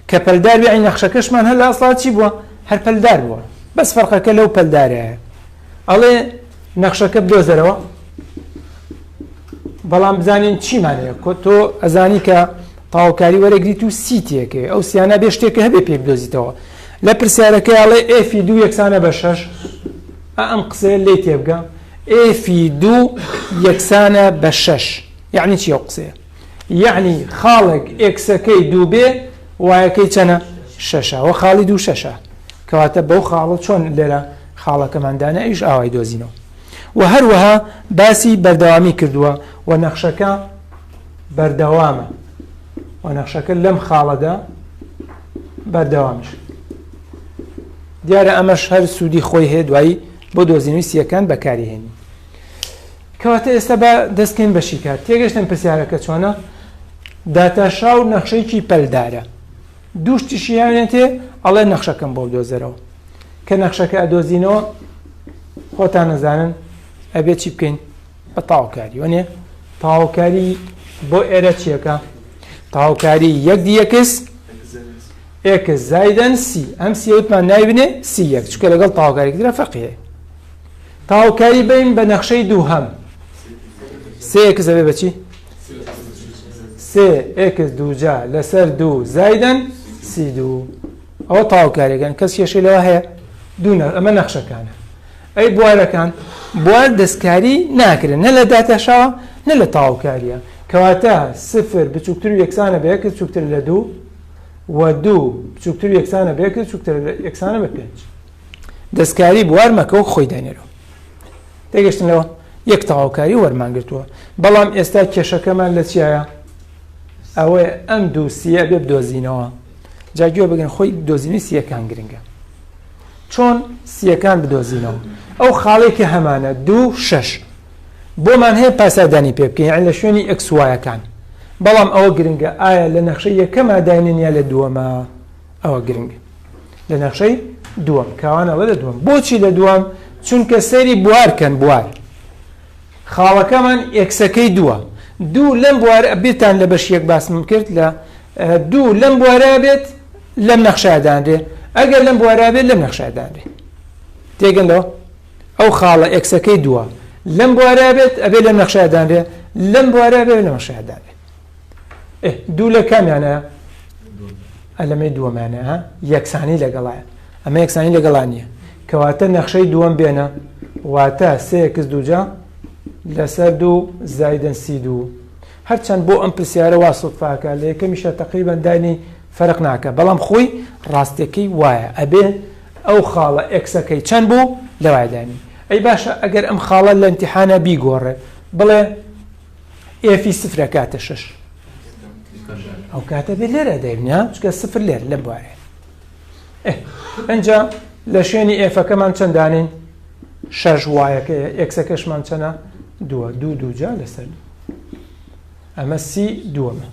کە پەلدار بێ نەخشەکەشمان هەر لە ئەسڵا چی بووە؟ هەر پەلدار بووە، بەس فەرقەکە لەو پەلدارەیە. ئەڵێ نەخشەکە بدۆزەرەوە، بەڵام بزانین چیمان هەیە. تۆ ئەزانی کە تاوکاری وەرەگریت و سی تێکەوێ، ئەو سیانە بێ شتێکە هەبێ پێی بدۆزیتەوە. لە پرسیارەکەی ئەڵێ f ی دوو یەکسانە بە شەش. ئەم قسەیە لێی تێبگە. f ی دوو یەکسانە بە شەش یعنی چی ئەو قسەیە؟ یعنی خاڵێک x ەکەی دوو بێ y ەکەی چەنە؟ شەشە. وە خاڵی دوو شەشە. کەواتە بەو خاڵە چۆن لێرە خاڵەکەمان دانا ئیش ئاوای دۆزینەوە. و هەروەها باسی بەردەوامی کردووە و نەخشەکە بەردەوامە و نەخشەکە لەم خاڵەدا بەردەوامیش. دیارە ئەمەش هەر سوودی خۆی هەیە دوایی بۆ دۆزینەوەی سییەکان بەکاری هێنین. کەواتە ئێستا با دەست کەین بە شیکار. تێگەشتن پرسیارەکە چۆنە؟ داتاشراو نەخشەیەکی پەلدارە. دوو شتیشی هاوێنێتێ ئەڵێ نەخشەکەم بۆ بدۆزەرەوە. کە نەخشەکە ئەدۆزینەوە خۆتان نەزانن ئەبێ چی بکەین؟ بە تاوکاری وەنێ تاوکاری بۆ ئێرە چیەکە؟ تاوکاری یەک دی یەکس ئێکس زایدەن سی ئەم سی وتمان نایبنێ سی یەک چونکە لەگەڵ تاوکاری ترە فەرقی هەیە. تاوکاری بین بە نەخشەی دووهەم سێ ئێکس ئەبێ بە چی؟ سێ ئێکس دووجا لەسەر دوو زایدەن سی دوو. ئەوە تاوکاریەکان کەس کێشەی لەوە هەیە؟ دوو ئەمە نەخشەکانە. ئەی بوارەکان؟ بوار دەستکاری ناکرێن نە لە داتاشاوە نە لە تاوکاریە. کەواتە سفر بچووکتر و یەکسانە بە یەک بچووکتر لە دوو و دوو بچووکتر و یەکسانە بە یەک بچووکتر یەکسانە بە پێنج. دەستکاری بوار مەکە و خۆی داینەرەوە. تێگەشتن لەوە؟ یەک تەواوکاری وەرمان گرتووە. بەڵام ئێستا کێشەکەمان لە چیایە؟ ئەوەیە ئەم دوو سیە بێ بدۆزینەوە. جا گوێ بگرن خۆی دۆزینەوەی سیەکان گرنگە. چۆن سیەکان بدۆزینەوە؟ ئەو خاڵێک کە هەمانە دوو شەش بۆمان هەیە پاسادانی پێ بکەین یعنی لە شوێنی ئێکس وایەکان. بەڵام ئەوە گرنگە ئایا لە نەخشەی یەکەما داینێن یا لە دووەما؟ ئەوە گرنگە لە نەخشەی دووەم. کاوان ئەڵێ لە دووەم. بۆچی لە دووەم؟ چونکە سەیری بوار کەن. بوار خاڵەکەمان ئێکسەکەی دووە. دوو لەم بوارە بیرتان لە بەش یەک باسم کرد لە دوو لەم بوارە بێت لەم نەخشە دانرێ، ئەگەر لەم بوارە بێت لەم نەخشە دانرێ. تێگەن لەوە؟ ئەو خاڵە ئێکسەکەی دووە لەم بوارە بێت ئەبێ لەم نەخشە دانرێ، لەم بوارە بێت لەم نەخشە دانرێ. دوو لە کامیانە؟ ئەلەمەی دووەمانە ها؟ یەکسانی لەگەڵایە. ئەمە یەکسانی لەگەڵا نییە. کەواتە نەخشەی دووەم بێنە، واتە سێ ئێکس دووجا لەسەر دوو زایدن سی دوو. هەرچەند بۆ ئەم پرسیارە وا سوتفاکە لە یەکەمیشە تقریبا دانی فەرق ناکە، بەڵام خۆی ڕاستیەکەی وایە ئەبێ ئەو خاڵە ئێکسەکەی چەند بوو لەوای دانی. ئەی باشە ئەگەر ئەم خاڵە لە امتحانە بیگۆڕێ بڵێ ئێفی سفرە کاتە شەش، ئەو کاتە بێت لێرە دەبنە چکە سفر لێر لەم بوارێ. ئەنجا لە شوێنی ئێفەکەمان چەند دانین؟ شەش وایەکەیە، ئێکسەکەشمان چەنە؟ دووە، دوو دووجا لەسەر دوو. ئەمە سی دووەمە.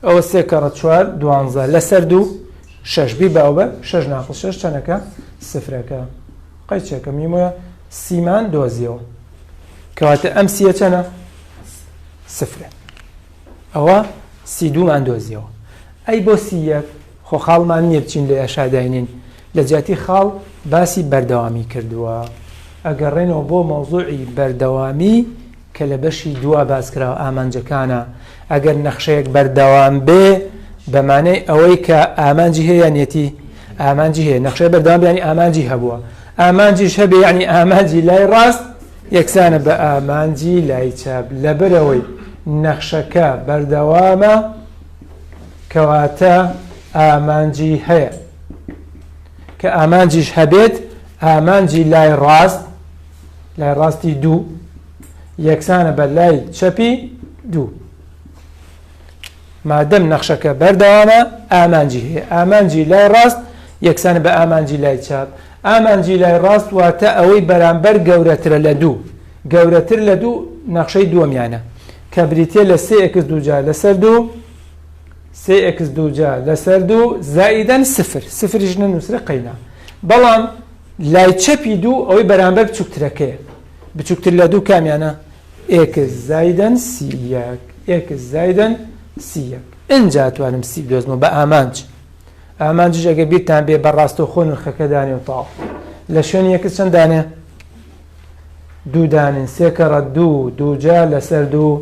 ئەوە سێ کەڕە چوار دوانزە لەسەر دوو شەش بی باو بە شەش ناقص شەش چەنەکە؟ سفرەکە. قەیچەکە میمۆیە سیمان دۆزیەوە. کەواتە ئەم سیە چەنە؟ سفرە. ئەوە سی دوومان دۆزیەوە. ئەی بۆ سی یەک؟ خۆ خاڵمان نییە بچین لە یاشا داینین. لە جیاتی خاڵ باسی بەردەوامی کردووە. ئەگەڕێنەوە بۆ مەوزوعی بەردەوامی کە لە بەشی دووە باس کراوە ئامانجەکانە. ئەگەر نەخشەیەک بەردەوام بێ بە مانای ئەوەی کە ئامانجی هەیە یان نیەتی؟ ئامانجی هەیە. نەخشەی بەردەوام بێ یانی ئامانجی هەبووە. ئامانجیش هەبێ یعنی ئامانجی لای ڕاست یەکسانە بە ئامانجی لای چەپ. لەبەرئەوەی نەخشەکە بەردەوامە کەواتە ئامانجی هەیە. کە ئامانجیش هەبێت ئامانجی لای ڕاست، لای ڕاستی دوو یەکسانە بە لای چەپی دوو. مادەم نەخشەکە بەردەوامە ئامانجی هەیە. ئامانجی لای ڕاست یەکسانە بە ئامانجی لای چەپ. ئامانجی لای ڕاست واتە ئەوەی بەرامبەر گەورەترە لە دوو. گەورەتر لە دوو نەخشەی دووەمیانە کە بریتیە لە سێ ئێکس دووجا لەسەر دوو، سێ ئێکس دووجا لەسەر دوو زائیدەن سفر، سفریش نەنووسرێ قەینا. بەڵام لای چەپی دوو ئەوەی بەرامبەر بچووکترەکەیە. بچووکتر لە دوو کامیانە؟ ئێکس زایدەن سی یەک، ئێکس زایدەن سی یەک. ئینجا توانم سی بدۆزمەوە بە ئامانج. ئامانجیش ئەگەر بیرتان بێ بە ڕاستەوخۆ نرخەکە دانێ و تەواو. لە شوێنی ئێکس چەند دانێ؟ دوو دانێن. سێ کەڕە دوو، دووجا لەسەر دوو.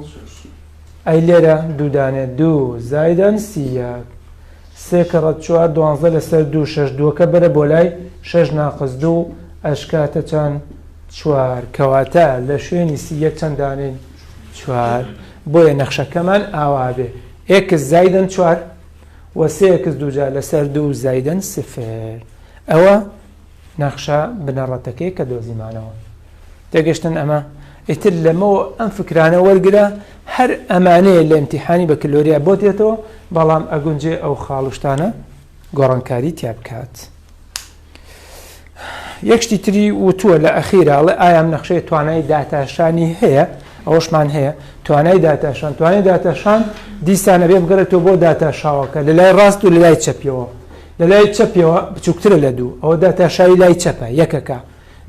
ئەی لێرە دوو دانێ، دوو زایدەن سی یەک. سێ کەڕە چوار، دوانزە لەسەر دوو، شەش. دووەکە بەرە بۆ لای شەش ناقس دوو، ئەشکاتە چەند؟ چوار. کەواتە لە شوێنی سی یەک چەند دانێین؟ چوار. بۆیە نەخشەکەمان ئاوا بێ. ئێکس زایدەن چوار و سێ ئێکس دووجا لەسەر دوو زایدەن سفر. ئەوە نەخشە بنەڕەتەکەی کە دۆزیمانەوە. تێگەشتن ئەمە؟ ئیتر لەمەوە ئەم فکرانە وەرگرە، هەر ئەمانەیە لە ئیمتیحانی بەکلۆریا بۆت دێتەوە، بەڵام ئەگونجێ ئەو خاڵ و شتانە گۆڕانکاری تیا بکات. یەک شتی تری وتووە لە ئەخیرا ئەڵێ ئایا ئەم نەخشەیە توانای داتاشانی هەیە؟ ئەوەشمان هەیە توانای داتاشان توانای داتاشان دیسان ئەبێ بگەڕێتەوە بۆ داتاشاوەکە لە لای ڕاست و لە لای چەپیەوە لە لای چەپیەوە بچووکترە لە دوو ئەوە داتاشاوی لای چەپە یەکەکە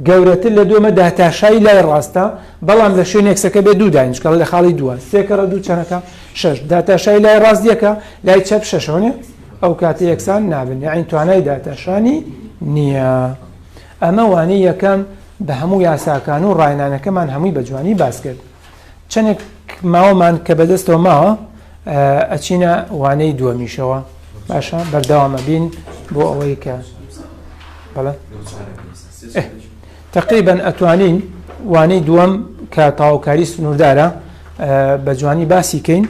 گەورەتر لە دوو ئەمە داتاشاوی لای ڕاستە بەڵام لە شوێن x ەکە بێ دوو داین چکە لە خاڵی دووە سێ کەڕە دوو چەنەکە شەش داتاشاوی لای ڕاست یەکە لای چەپ شەشە نیە ئەو کاتە یەکسان نابن یعنی توانای داتاشانی نییە ئەمە وانەی یەکەم بە هەموو یاساکان و ڕاهێنانەکەمان هەمووی بە جوانی باس کرد چەندێک ماوەمان کە بەدەستەوە ماوە ئەچینە وانەی دووەمیشەوە باشە بەردەوامە بین بۆ ئەوەی کە بەڵێ تقریبا ئەتوانین وانەی دووەم کە تاوکاری سنووردارە بە جوانی باسی کەین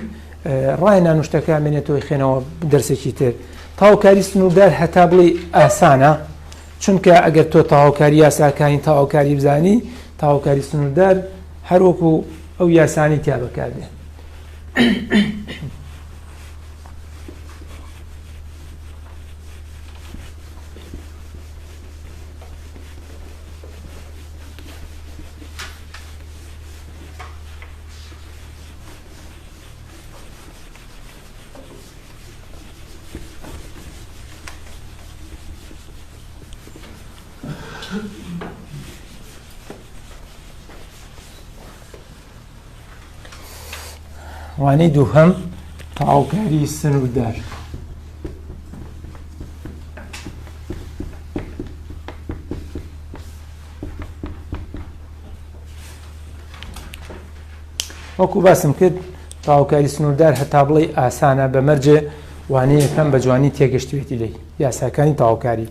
ڕاینا نوشتەکە مێنێتەوەی خوێنەوە دەرسێکی تر تاوکاری سنووردار هەتا بڵێ ئاسانە چونکە ئەگەر تۆ تەواوکاری یاساکانی تەواوکاری بزانی تەواوکاری سنووردار هەروەکو ئەو یاسانی تیا بەکاردێ. وانەی دووهەم تەواوکاری سنووردار. وەکو باسم کرد تەواوکاری سنووردار هەتا بڵێی ئاسانە بە مەرجێ وانەی یەکەم بە جوانی تێگەشتبێتی لێی یاساکانی تەواوکاری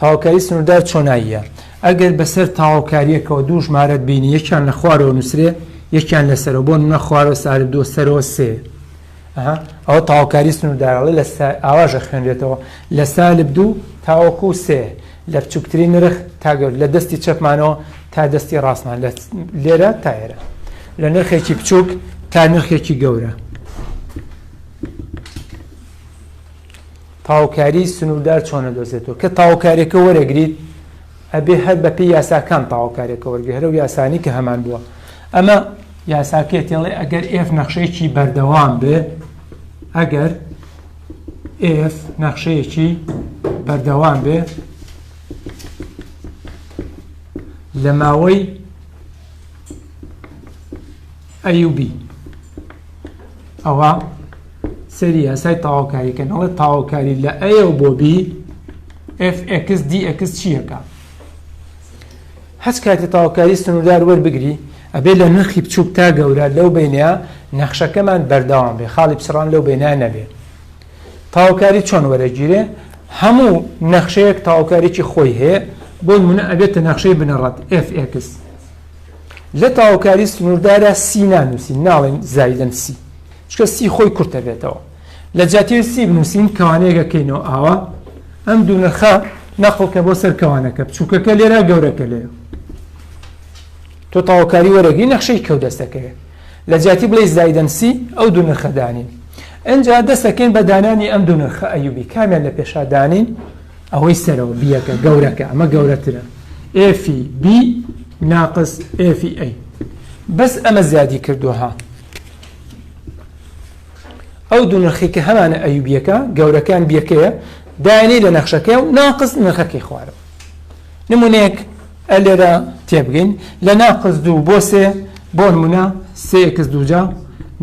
تەواوکاری سنووردار چۆناییە ئەگەر بەسەر تەواوکاریەکەوە دوو ژمارەت بینی یەکیان لە خوارەوە نووسرێ یەکیان لەسەرەوە بۆ نمونە خوارەوە سالب دوو سەرەوە سێ ئەوە تەواوکاری سنووردارڵێ لە ئاواژە خوێنرێتەوە لە سالب دوو تاوەکو سێ لە بچووکترین نرخ تا گەور لە دەستی چەپمانەوە تا دەستی ڕاستمان لە لێرە تا ئێرە لە نرخێکی بچووک تا نرخێکی گەورە تاوکاری سنووردار چۆنە دۆزێتەوە کە تاوکارێکە وەرەگریت ئەبێ هەر بەپێی یاساکان تاوکارێکە وەرگری هەرو یاسانی کە هەمان بووە ئەمە یاساکەی تێڵێ ئەگەر f نەخشەیەکی بەردەوام بێ ئەگەر f نەخشەیەکی بەردەوام بێ لە ماوەی A و B ئەوە سەری یاسای تەواوکاریکەن ئەڵێ تەواوکاری لە A و بۆ B fx dx چیەکە هەچ کاتێ تەواوکاری سنووردار وەربگری ئەبێ لە نرخی بچووک تا گەورە لەو بینە نەخشەکەمان بەردەوام بێ خاڵی پچڕان لەو بینە نەبێ تەواوکاری چۆن وەرەگیرێ هەموو نەخشەیەک تەواوکاریی خۆی هەیە بۆ نمونە ئەبێتە نەخشەی بنەڕەت fx لە تەواوکاری سنووردارە C نانووسین ناڵێن زایدەن C چکە C خۆی کورتە بێتەوە لە جیاتی C بنووسین کەوانەیەکە کەینەوە ئاوا ئەم دوو نرخە نەقڵکە بۆ سەر کەوانەکە بچووکەکە لێرە گەورەکە لێرە تۆ تەواوکاری وەرەگری نەخشەی کەو دەستەکەوێت لە جیاتی بڵێ زایدەن C ئەو دوو نرخە دانین ئەجا دەستەکەین بە دانانی ئەم دوو نرخە A و B کامیان لە پێشا دانین ئەوەی سەرەوە B یەکە گەورەکە ئەمە گەورەترە f ی B ناقس f ی A بەس ئەمە زیادی کردووە ها ئەو دوو نرخی کە هەمانە A و B یەکە گەورەکان B یەکەیە دایانی لە نەخشەکەی و ناقس نرخەکەی خوارەوە نمونەیەک لێرە تێبگەین لە ناقس دوو بۆ سێ بۆ نمونە سێ x دووجا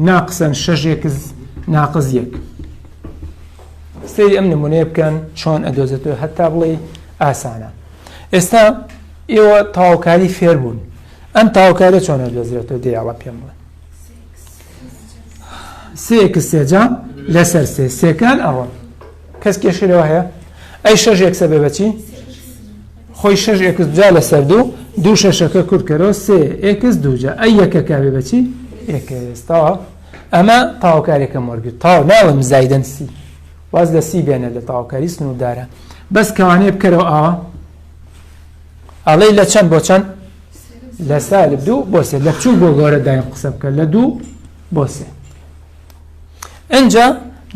ناقسەن شەش x ناقس یەک سەیری ئەم نمونەیە بکەن چۆن ئەدۆزێتەوە هەتا بڵێ ئاسانە ئێستا ئێوە تەواوکاری فێر بوون ئەم تەواوکارە چۆن ئەدۆزرێتەوە دێڵە پێم بڵێ سێ x سێجا لەسەر سێ سێکان ئەڕۆن کەس کێشەی لەوە هەیە ئەی شەش x ە بێ بەچی خۆی شەش x جا لەسەر دوو دوو شەشەکە کورتکەرەوە سێ x دووجا ئەی یەکەکە بێ بەچی x تەواو ئەمە تاوکارێکم وەرگرت تاو ناڵم زایدەن C واز لە C بێنە لە تاوکاری سنووردارە بەس کەوانەیە بکەرەوە ئاوا ئەڵێ لە چەند بۆ چەند لە سالب دوو بۆ سێ لە بچوو بۆ گەورە دایم قسە بکە لە دوو بۆ سێ ئەجا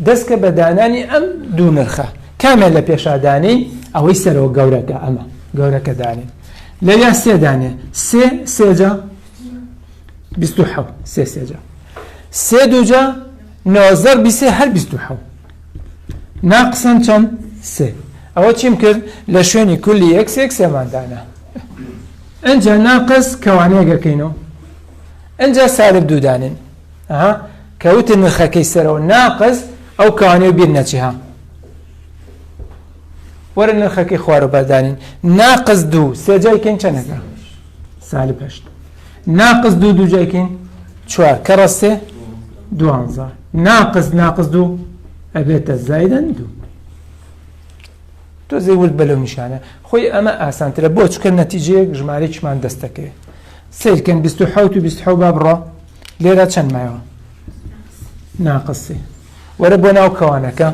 دەستکە بە دانانی ئەم دوو نرخە کامیان لە پێشادانی ئەوەی سەرەوە گەورەکە ئەمە گەورەکە دانێ. لەویا سێ دانێ سێ سێجا 27 سێ سێجا سێ دووجا نۆ زەربی سێ هەر 27 ناقسن چەند؟ سێ. ئەوە چیم کرد؟ لە شوێنی کولی ئێکسێک سێمان دانا. ئینجا ناقس کەوانەیەک ئەکەینەوە. ئینجا سالب دوو دانێن. ئەها کەوتە نرخەکەی سەرەوە ناقس ئەو کەوانەیە بیر نەچێ ها. وەرە نرخەکەی خوارەوە بەردانین ناقس دوو سێجای کەین چەندەکە؟ سالب هەشت. ناقس دوو دوو جای کەین چوار کەڕە سێ دوانزە ناقس ناقس دوو ئەبێتە زایدەن دوو. تۆزێ ورد بە لەو نیشانە خۆی ئەمە ئاسانترە بۆ چکە نەتیجەیەک ژمارەیەکیشمان دەست دەکەوێت سیرکەن 27 و 27 با بڕۆ لێرە چەند مایەوە ناقس سێ وەرە بۆ ناو کەوانەکە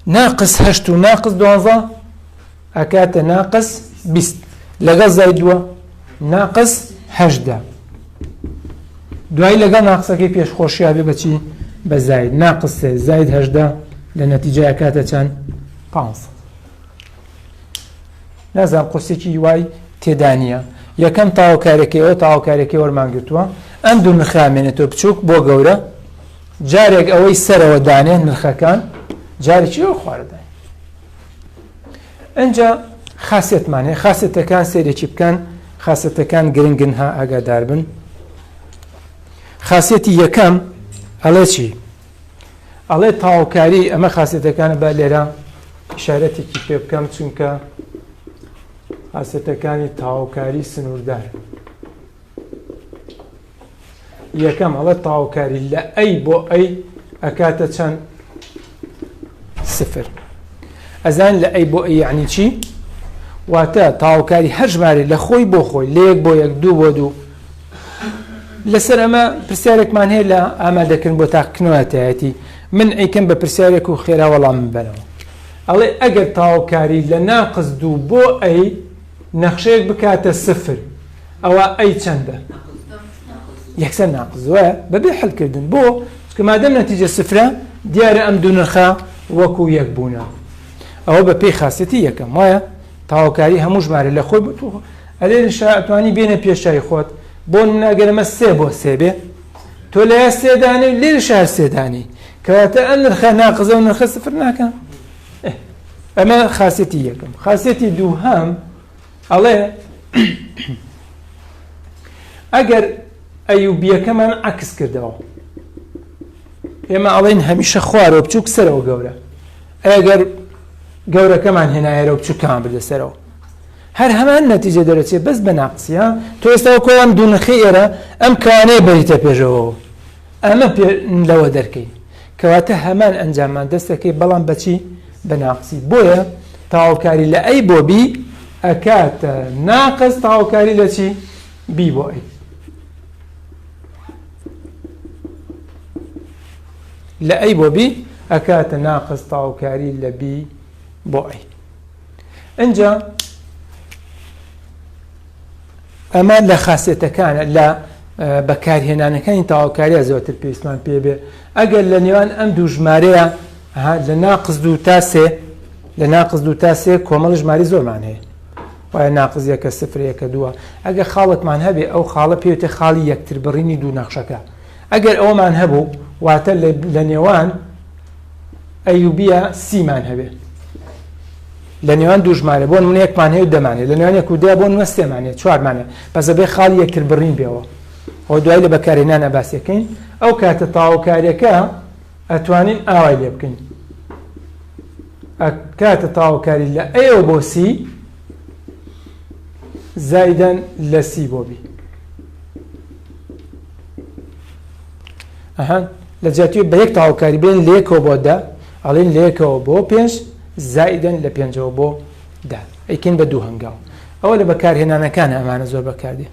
ناقس هەشت و ناقس دوانزە ئەکاتە ناقس 20 لەگەڵ زای دووە ناقس هەشدا دوایی لەگەڵ ناقسەکەی پێش خۆشیا بێ بەچی بە زاید ناقس سێ زاید هەشدا لە نەتیجە ئەکاتە چەند پانزە نازانم قورسێکی وای تێدا نییە یەکەم تاوکارەکەی ئەو تاوکارەکەی وەرمان گرتووە ئەم دوو نرخە ئامێنێتەوە بچووک بۆ گەورە جارێک ئەوەی سەرەوە دانێ نرخەکان جارێکی ئەو خوارە دانێ ئەجا خاصێتمان هەیە خاصێتەکان سێرێکی بکەن خاصێتەکان گرنگن ها ئاگادار بن خاصێتی یەکەم ئەڵێ چی ئەڵێ تاوکاری ئەمە خاصێتەکانە با لێرە ئشارەتێکی پێ بکەم چونکە خاصێتەکانی تاوکاری سنووردار یەکەم ئەڵێ تاوکاری لە ئەی بۆ ئەی ئەکاتە چەند سفر ئەزان لە ئەی بۆ ئەی یعنی چی واتە تاوکاری هەر ژمارە لە خۆی بۆ خۆی لە یەک بۆ یەک دوو بۆ دوو لەسەر ئەمە پرسیارێکمان هەیە لە ئامادەکردن بۆ تاقیکردنەوەتایەتی من ئەیکەم بە پرسیارێک و خێرا وەڵام بەرەوە ئەڵێ ئەگەر تاوکاری لە ناقس دوو بۆ ئەی نەخشەیەک بکاتە سفر ئەوە ئەی چەندە؟ یەکسەر ناقس وایە بەبێ حلکردن بۆ چکە مادەم نەتیجە سفرە دیارە ئەم دوو نرخە وەکو یەک بوونە ئەوە بە پێی خاصەتی یەکەم وایە تاوکاری هەموو ژمارە لە خۆی بتو ئەلێرشا ئەتوانی بێنە پێشای خۆت بۆ ناگەرمە سێ بۆ سێ بێ تۆ لە سێدانی و لێرشا هەر سێدانی کەواتە ئەم نرخە ناقزە و نرخە سفر ناکە ئەمە خاصەتی یەکەم خاصەتی دووهەم ئەڵێ ئەگەر ئەیوبیەکەمان عکس کردەوە ئێمە ئەڵێن هەمیشە خوارەوە بچووک سەرەوە گەورە ئەگەر گەورەکەمان هێنایەرەوە بچووکەمان بردە سەرەوە هەر هەمان نەتیجە دەرەچێت بەس بە ناقسیە تۆ ئێستا کۆیان دوو نرخی ئێرە ئەم کانەیە بەریتە پێشەوە ئەمە لەوە دەرکەی کەواتە هەمان ئەنجاممان دەستەکەی بەڵام بەچی بە ناقسی بۆیە تەواوکاری لە A بۆ B ئەکاتە ناقس تەواوکاری لە چی B بۆ A لە A بۆ B ئەکاتە ناقس تەواوکاری لە B بۆ A ئینجا ئەمە لە خاصێتەکانە لە بەکارهێنانەکانی تەواوکاریە زۆرتر پێویستمان پێ بێ ئەگەر لە نێوان ئەم دوو ژمارەیە لە ناقس دوو تا سێ لە ناقس دوو تا سێ کۆمەڵ ژماری زۆرمان هەیە وایە ناقس یەکە سفر یەکە دووە ئەگەر خاڵێکمان هەبێ ئەو خاڵە پێوتە خاڵی یەکتر بڕینی دوو نەخشەکە ئەگەر ئەومان هەبوو واتە لە نێوان ئەیوبیە سیمان هەبێ لە نێوان دوو ژمارە بۆ نمونە یەکمان هەیە و دەمانێ لە نێوان یەک و دە بۆ نمونە سێمان هەیە چوارمان هەیە پس ئەبێ خاڵی یەکتر بڕین بێەوە ئەو دوای لە بەکارهێنانە باسیەکەین ئەو کاتە تەواوکاریەکە ئەتوانین ئاوای لێ بکەین کاتە تەواوکاری لە ئەیەوە بۆ سی زایدەن لە سی بۆ بی ئەها لە جیاتی بە یەک تەواوکاری بڵێن لە یەکەوە بۆ دە ئەڵێن لە یەکەوە بۆ پێنج زائیدەن لە پێنجەوە بۆ دە ئەیکەین بە دوو هەنگاو ئەوە لە بەکارهێنانەکانە ئەمانە زۆر بەکاردێ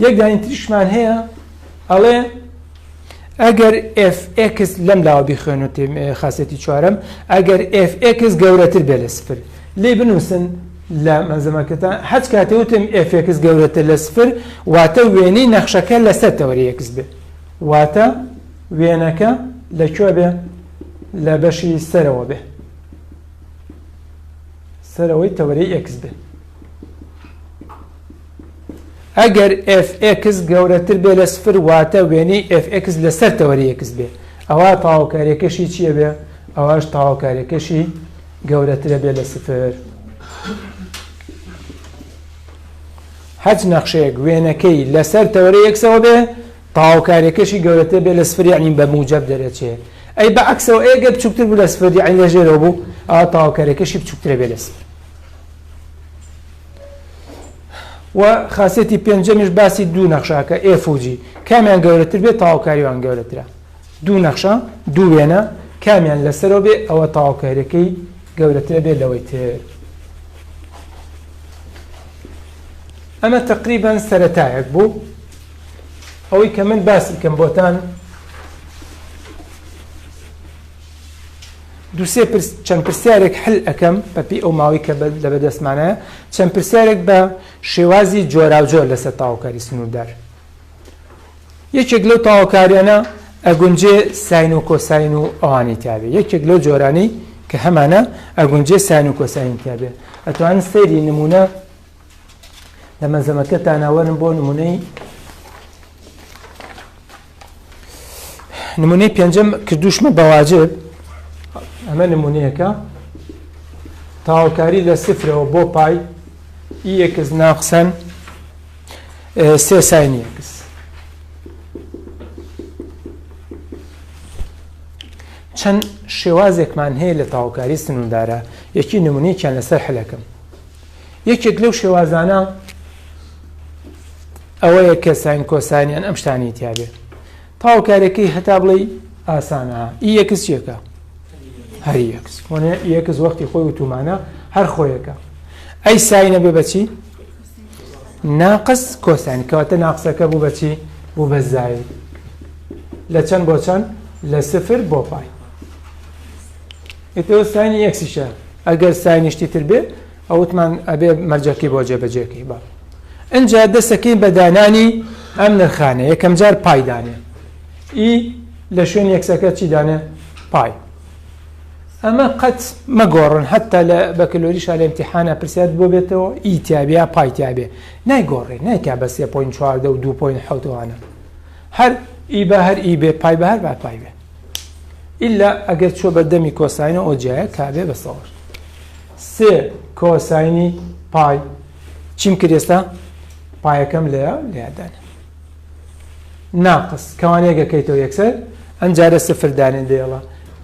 یەک دانی تریشمان هەیە ئەڵێ ئەگەر fx لەم لاوە بیخوێن و خاصەتی چوارەم ئەگەر fx گەورەتر بێ لە سفر لێ بنووسن لە مەلزەمەکەتان هەچ کاتێ وتم fx گەورەتر لە سفر واتە وێنەی نەخشەکە لەسەر تەوەری x بێ واتە وێنەکە لە کوێ بێ لە بەشی سەرەوە بێ سەرەوەی تەوەرەی x بێ. ئەگەر f x گەورەتر بێ لە سفر واتە وێنەی f x لەسەر تەوەری x بێ ئەوا تەواوکاریەکەشی چیە بێ؟ ئەواش تەواوکاریەکەشی گەورەترە بێ لە سفر. هەچ نەخشەیەک وێنەکەی لەسەر تەوەرەی x ەوە بێ تەواوکاریەکەشی گەورەتر بێ لە سفر یعنی بە موجب دەرەچێ. ئەی بە عەکسەوە ئەگەر بچووکتر بوو لە سفر یعنی لە ژێرەوە بوو ئەوا تەواوکاریەکەشی بچووکترە بێ لە سفر. و خاصەتی پێنجەمیش باسی دوو نەخشاکە f و g کامیان گەورەتر بێت تەواوکاریوان گەورەترە. دوو نەخشە دوو وێنە کامیان لەسەرەوە بێ ئەوە تەواوکاریەکەی گەورەترە بێت لەوەی تر. ئەمە تقریبا سەرەتایەک بوو ئەوەی کە من باسی کەم بۆتان دوسێ چەند پرسیارێک حل ئەەکەم بەپی ئەو ماوەی کە لە بەدەستمانە چەند پرسیارێک بە شێوازی جۆراوجۆر لەسەر تاوکاری سنووردار یەکێک لەو تەواوکاریانە ئەگونجێ ساین و کۆساین و ئەوانەی تیابێ. یەکێک لەو جۆرانەی کە هەمانە ئەگونجێ ساین و کۆساین تیابێ. ئەتوانن سەیری نمونە لە مەلزەمەکەتانا وەرن بۆ نمونەی نمونەی پێنجەم کردوشمە بەواجب ئەمە نمونەیەکە تاوکاری لە سفرەوە بۆ پای x ناقسەن سێ ساینی x چەند شێوازێکمان هەیە لە تاوکاری سنووردارە یەکی نمونەیەکیان لەسەر حلەکەم یەکێک لەو شێوازانە ئەوەیە کە ساین کۆسانیان ئەم شتانی تیاابێ تاوکارەکەی هەتا بڵێ ئاسانە e x چیەکە هەر x x وەختی خۆی وتومانە هەر خۆیەکە ئەی ساینە بێ بەچی ناقس کۆساین کەواتە ناقسەکە بوو بەچی بوو بە زاید لە چەند بۆ چەند لە سفر بۆ پای ئێتەوە ساینی x یشە ئەگەر ساینیشتی تر بێ ئەوتمان ئەبێ مەرجەکەی بۆ جێبەجێکەی بە ئەجا دەسەکەین بە دانانی ئەم نرخانە یەکەم جار پای دانێ e لە شوێن x ەکە چی دانێ پای ئەمە قەت مەگۆڕن حەتا لە بەکەلۆریشا لە ئیمتیحانا پرسیارت بۆ بێتەوە e تیابێ یا پای تیابێ نایگۆڕێ نایکا بە سێ point 14 و دوو point حەوت ئەوانە هەر e بە هەر e بێ پای بە هەر با پای بێ ئیلا ئەگەر چوە بە دەمی کۆساینە ئەو جایە کابێ بە سەوەر سێ کۆساینی پای چیم کرد ئێستا پایەکەم لەیا لەیادانە ناقس کەوانەیەک ئەکەیتەوە یەکسەر ئەمجارە سفر دانێ دێڵە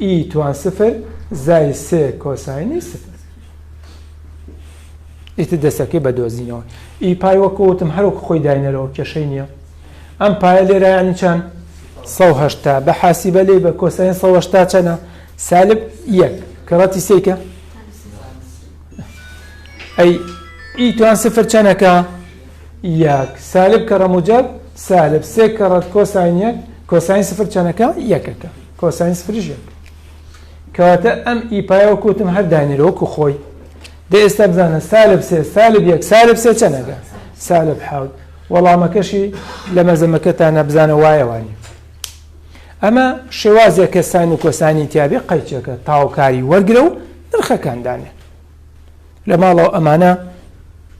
e توان سفر زای سێ کۆساینی سفر ئیتر دەسەکەی بە دۆزینەوە e پای وەکو وتم هەر وەکو خۆی داینەرەوە کێشەی نییە ئەم پایە لێرە یانی چەند 180 بە حاسیبە لێ بە کۆساین 180 چەنە سالب یەک کەڕەتی سێکە ئەی e توان سفر چەنەکە یەک سالب کەڕە موجەب سالب سێ کەڕەت کۆساین یەک کۆساین سفر چەنەکە یەکەکە کۆساین سفریش یەک کەواتە ئەم e پایە وەکو وتم هەر دانێرە وەکو خۆی دە ئێستا بزانە سالب سێ سالب یەک سالب سێ چەنەکە سالب حەوت وەڵامەکەشی لە مەزەمەکەتانە بزانە وایە وانی ئەمە شێوازێکە ساین و کۆسانی تیابێ قەیچەکە تاوکاری وەرگرە و نرخەکان دانێ لە ماڵەوە ئەمانە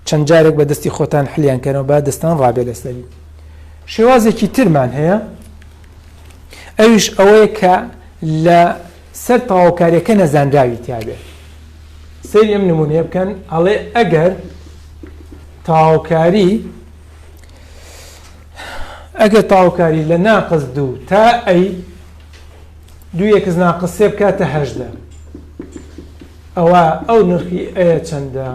چەند جارێک بە دەستی خۆتان حلیان کەنەوە با دەستان ڕابێ لەسەری. شێوازێکی ترمان هەیە ئەویش ئەوەیە کە لە سەر تەواوکاریەکە نەزانراوی تیاابێ سەیری ئەم نمونەیە بکەن ئەڵێ ئەگەر تەواوکاری ئەگەر تەواوکاری لە ناقس دوو تا a دوو x ناقس سێ بکاتە 18 ئەوا ئەو نرخی a یە چەندە؟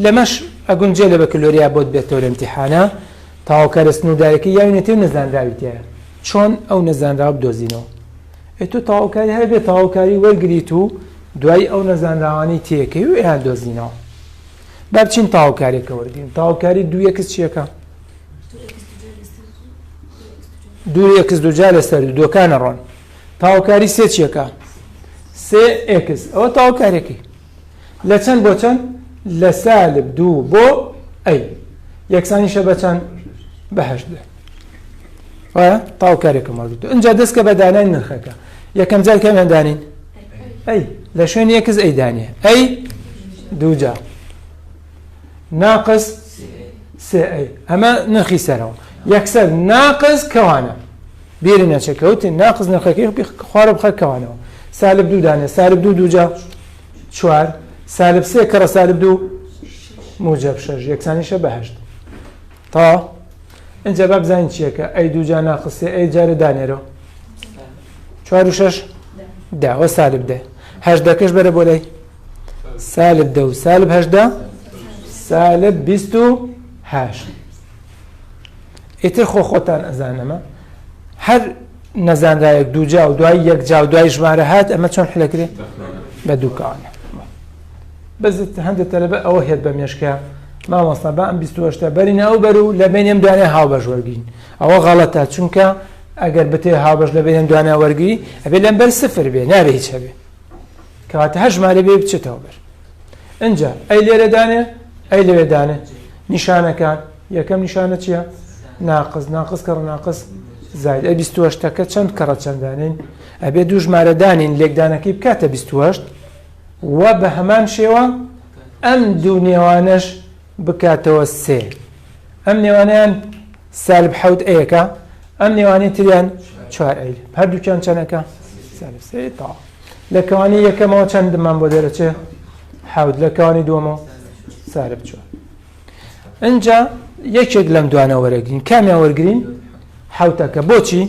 لەمەش ئەگونجێ لە بەکەلۆریا بۆت بێتەوە لە ئیمتیحانا تەواوکارە سنووردارەکەی یاوینەتێ و نەزانراوی تیایە چۆن ئەو نەزانراوە بدۆزینەوە ئێ تۆ تەواوکاری هەر بێ تەواوکاری وەرگریت و دوای ئەو نەزانراوانەی تێکەی و ئەیان دۆزینەوە با بچین تەواوکارێکە وەرگین تەواوکاری دوو x چیەکە دوو x دووجا لەسەر دوو دۆکانە ڕۆن تاوکاری سێ چیەکە سێ x ئەوە تاوکارێکی لە چەند بۆ چەند لە سالب دوو بۆ a یەکسانیشە بە چەند بە 18 وایە تاوکارێکم وەرگرتو ئینجا دەستکە بە دانانی نرخەکە یەکەم جار کامیان دانین a لە شوێنی x a دانێ a دووجا. ناقس سێ A ئەمە نرخی سەرەوە یەکسەر ناقس کەوانە بیری نەچێت کەوتین ناقس نرخەکەی خوارە بخە کەوانەوە سالب دوو دانێ سالب دوو دووجا چوار سالب سێ کەڕە سالب دوو موجب شەش یەکسانیشە بە هەشت تا ئینجا با بزانین چیەکە A دووجا ناقس سێ A جارە دانێرەوە چوار و شەش داوە سالب دە هەشتەکەش بەرە بۆ لای سالب دە و سالب 18 سالب 28 ئیتر خۆ خۆتان ئەزانەمە هەر نەزانراوێک دووجا و دوای یەک جا و دوای ژمارە هات ئەمە چۆن حلەکرێ بە دووکانە بەس هەندێک تەلەبە ئەوە هێت بە مێشکە مامۆستا با ئەم 28 بەرین ئەو بەر و لە بینیم دوانێ هاوبەش وەرگین ئەوە غەڵەتە چونکە ئەگەر بتێ هاوبەش لە بینیم دوانە وەرگری ئەبێ لەم بەر سفر بێ نابێ هیچ هەبێ کەواتە هەر ژمارە بێ بچێتەوە بەر ئینجا ئەی لێرە دانێ ئەی لەوێ دانێ نیشانەکان یەکەم نیشانە چییە؟ ناقص ناقص کەڕ ناقص زاید ئەی 28ەکە چەند کەڕە چەندانین ئەبێ دوو ژمارە دانین لێکدانەکەی بکاتە 28 و بە هەمان شێوە ئەم دوو نێوانەش بکاتەوە سێ ئەم نێوانیان سالب حەوت ئەیەکە ئەم نێوانی تریان چوار ئەیل هەردووکیان چەنەکە سالب سێ تەواو لە کەوانی یەکەمەوە چەندمان بۆ دەرەچێ حەوت لە کەوانی دووەمەوە سالب چوار ئینجا یەکێک لەم دوانە وەرەگرین کامیان وەرگین حوتەکە بۆچی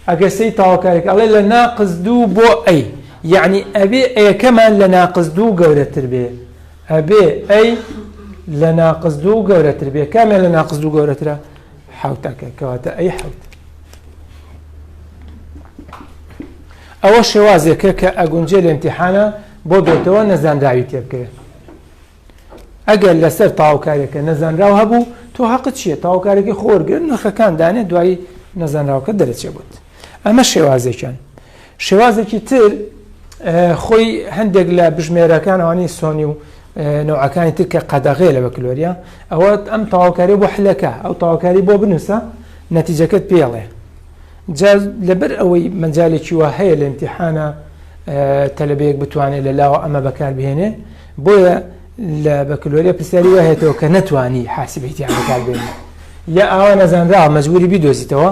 ئەگەر سەی تاوکارێک ئەڵێ لە ناقس دوو بۆ A یعنی ئەبێ ئەیەکەمان لە ناقس دوو گەورەتر بێ ئەبێ A لە ناقس دوو گەورەتر بێ کامیان لە ناقس دوو گەورەترە حوتەکە کەواتە A حوت ئەوە شێوازێکە کە ئەگونجێ لە امتحانە بۆ بێتەوە نەزانراوی تێبکەوێت ئەگەر لەسەر تاوکارێکە نەزانراو هەبوو تۆ حەقت چییە تاوکارێکی خۆرگر نرخەکان دانێ دوایی نەزانراوەکە دەرەچێ بوت ئەمە شێوازێکیان شێوازێکی تر خۆی هەندێک لە بژمێرەکان ئەوانەی سۆنی و نەوعەکانی تر کە قەدەغەیە لە بەکلۆریا ئەوە ئەم تەواوکاری بۆ حلەکە ئەو تەواوکاری بۆ بنووسە نەتیجەکەت پێڵێ جا لەبەر ئەوەی مەجالێکی وا هەیە لە امتحانە تەلەبەیەک بتوانێت لە لاوە ئەمە بەکار بهێنێ بۆیە لە بەکلۆریا پرسیاری وا هێتەوە کە نەتوانی حاسبێتیان بەکار بێنی یا ئاوا نەزانراوە مەجبوری بیدۆزیتەوە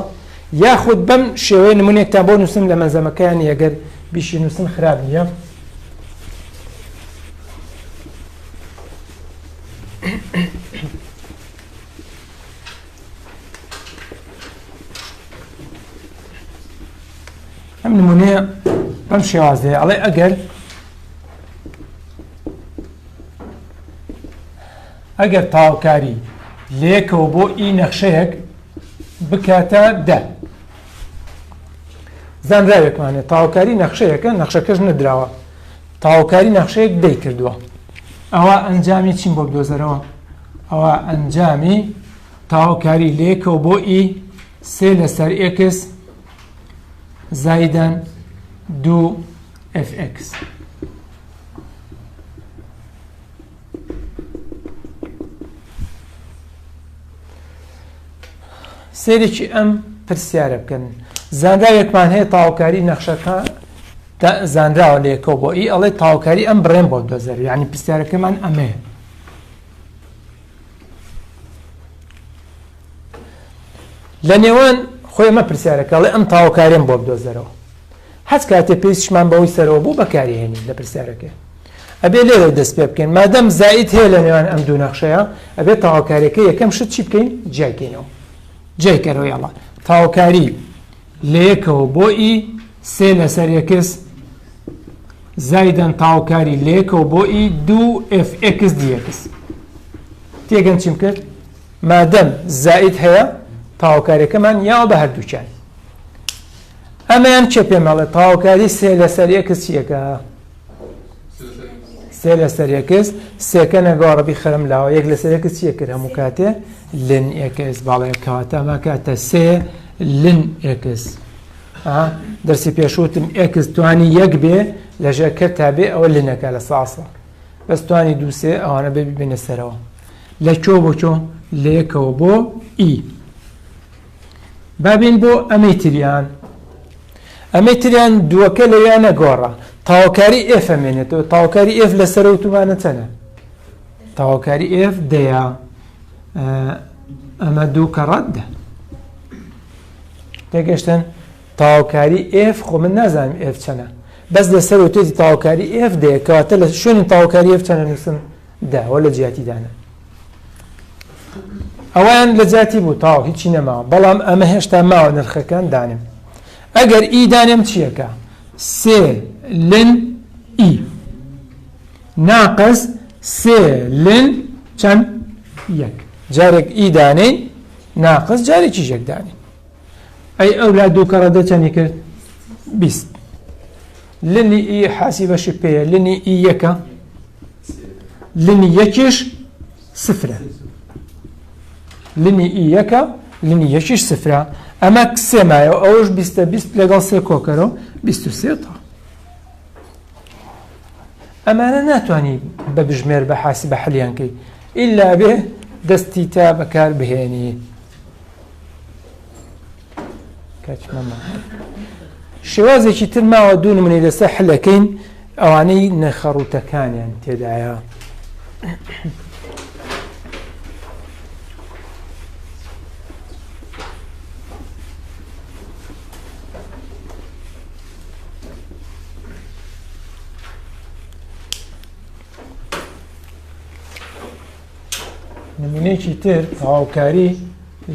یاخود بەم شێوەیە نمونێکتان بۆ نووسم لە مەلزەمەکەیان ئەگەر بیشی نووسن خراپ نییە. ئەم نمونەیە بەم شێوازەیە ئەڵێ ئەگەر ئەگەر تاوکاری لەیەکەوە بۆ ئی نەخشەیەک بکاتە دە. زانراوێکمان هەیە تەواوکاری نەخشەیەکە نەخشەکەش نەدراوە تەواوکاری نەخشەیەک دەی کردووە ئەوە ئەنجامی چیم بۆ بدۆزەرەوە ئەوە ئەنجامی تەواوکاری لێکەوە بۆ E سێ لەسەر x زایدەن دوو fx سەیرێکی ئەم پرسیارە بکەن زانراوێکمان هەیە تاوکاری نەخشەکە زانراوە لە یەکەوە بۆ E ئەڵێ تاوکاری ئەم بڕێم بۆ دۆزەر یعنی پرسیارەکەمان ئەمەیە لە نێوان خۆی ئەمە پرسیارەکە ئەڵێ ئەم تاوکاریم بۆ بدۆزەرەوە هەچ کاتێ پێویستیشمان بەوەی سەرەوە بوو بەکاری هێنین لە پرسیارەکەی ئەبێ لێرەوە دەست پێ بکەین مادەم زائید هەیە لە نێوان ئەم دوو نەخشەیە ئەبێ تەواوکاریەکە یەکەم شت چی بکەین جیای کەینەوە جیای کەرەوە یاڵا تەواوکاری لە یەکەوە بۆ E سێ لەسەر x زایدەن تەواوکاری لە یەکەوە بۆ E دوو f x dx تێگەن چیم کرد مادەم زائید هەیە تەواوکاریەکەمان یاوە بە هەردووکیان ئەمەیان کێ پێم ئەڵێ تەواوکاری سێ لەسەر x چیەکە سێ لەسەر x سێکە نەگۆڕە بیخەرم لاوە یەک لەسەر x چیە کرد هەموو کاتێ ln x باڵێ کەواتە ئەمە کاتە سێ ln x دەرسی پێشوتم x توانی یەک بێ لەژێر کە تا بێ ئەوە ln ەکە لە ساسە بەس توانی دوو سێ ئەوانە بێ ببینە سەرەوە لە کۆ بۆ کۆ لە یەکەوە بۆ E با بێین بۆ ئەمەی تریان ئەمەی تریان دووەکە لەویا نەگۆڕا تاوکاری F ئەمێنێتەوە تاوکاری F لەسەر وتومانە چەنە؟ تەواوکاری F دەیە ئەمە دوو کەڕەت دە. تێگەشتن؟ تەواوکاری F خۆ من نازانم F چەنە بەس لەسەر وتێتی تەواوکاری F دەیە کەواتە لە شوێنی تەواوکاری F چەنە نووسم دە وە لە جیاتی دانە ئەویان لە جیاتی بوو تاو هیچی نەماوە بەڵام ئەمە هێشتا ماوە نرخەکان دانێم ئەگەر E دانێم چیەکە سێ ln E ناقس سێ ln چەند یەک جارێک E دانێین ناقس جارێکیش یەک دانێین ئەی ئەو لا دوو کەڕە دە چەنی کرد 20 ln ی E حاسی بەشی پێیە ln ی E یەکە ln ی یەکیش سفرە ln ی E یەکە ln ی یەکیش سفرە ئەمە سێ مایەوە ئەوش بیستە 20 لەگەڵ سێ کۆکەرەوە 23 تا ئەمانە ناتوانی بە بژمێر بە حاسبە حلیان کەی ئیلا بێ دەستی تا بەکار بهێنی شێوازێکی تر ماوە دوو نمونەی لەسەر حلەکەین ئەوانەی نەخەڕوتەکانیان تێدایە. نمونەیەکی تر تەواوکاری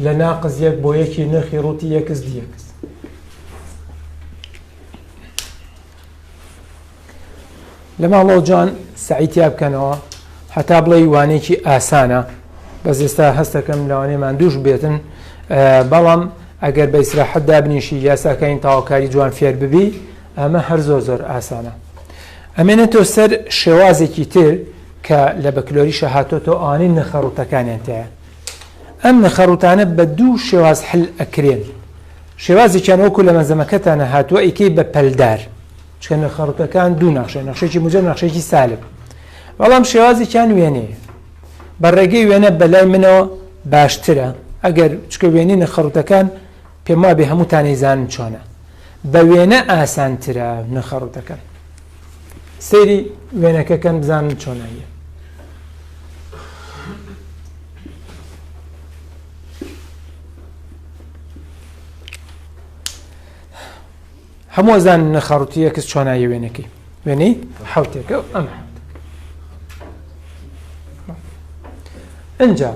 لە ناقس یەک بۆ یەکی نرخی ڕووتی x dx لە ماڵەوە جوان سەعی تیا بکەنەوە هەتا بڵێ وانەیەکی ئاسانە بەس ئێستا هەستەکەم لەوانەیە ماندووش بێتن بەڵام ئەگەر بە ئیسراحەت دابنیشی یاساکانی تەواوکاری جوان فێر ببی ئەمە هەر زۆر زۆر ئاسانە ئەمێنێتەوە سەر شێوازێکی تر کە لە بەکلۆریشە هاتۆتەوە ئەوانەی نەخەڕوتەکانیان تایە ئەم نەخەڕوتانە بە دوو شێواز حل ئەکرێن شێوازێکیان وەکو لە مەلزەمەکەتانە هاتووە ئیکەی بە پەلدار چکە نەخەڕوتەکان دوو نەخشە نەخشێکی موجەب نەخشێکی سالب بەڵام شێوازێکیان وێنەیە بە ڕێگەی وێنە بەلای منەوە باشترە ئەگەر چکە وێنەی نەخەڕوتەکان پێم وابێ هەمووتانی زانن چۆنە بە وێنە ئاسانترە نەخەڕوتەکان سەیری وێنەکەکەن بزانن چۆناییە. هەموو ئەزانن نەخەڕوتی یەکس چۆناییە وێنەکەی وێنەی حوتێکە و ئەم ئەجا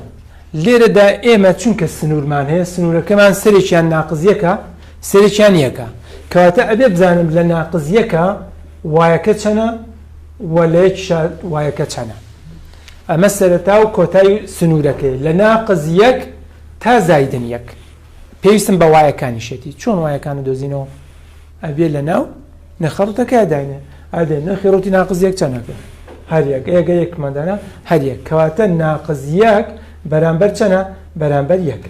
لێرەدا ئێمە چونکە سنوورمان هەیە سنوورەکەمان سەرێکیان ناقز یەکە سەرێکیان یەکە کەواتە ئەبێ بزانم لە ناقز یەکە وایەکە چەنە و لە یەکیشا وایەکە چەنە ئەمە سەرەتا و کۆتای سنوورەکەی لە ناقز یەک تا زایدن یەک پێویستم بە وایەکانیشێتی چۆن وایەکانە دۆزینەوە ئەبێ لە ناو نەخەڕوتەکە داینێ ئەدێ نرخی ڕوتی ناقز یەک چەنەکە هەر یەک ئێگە یەکمان دانا هەر یەک کەواتە ناقز یەک بەرامبەر چەنە بەرامبەر یەک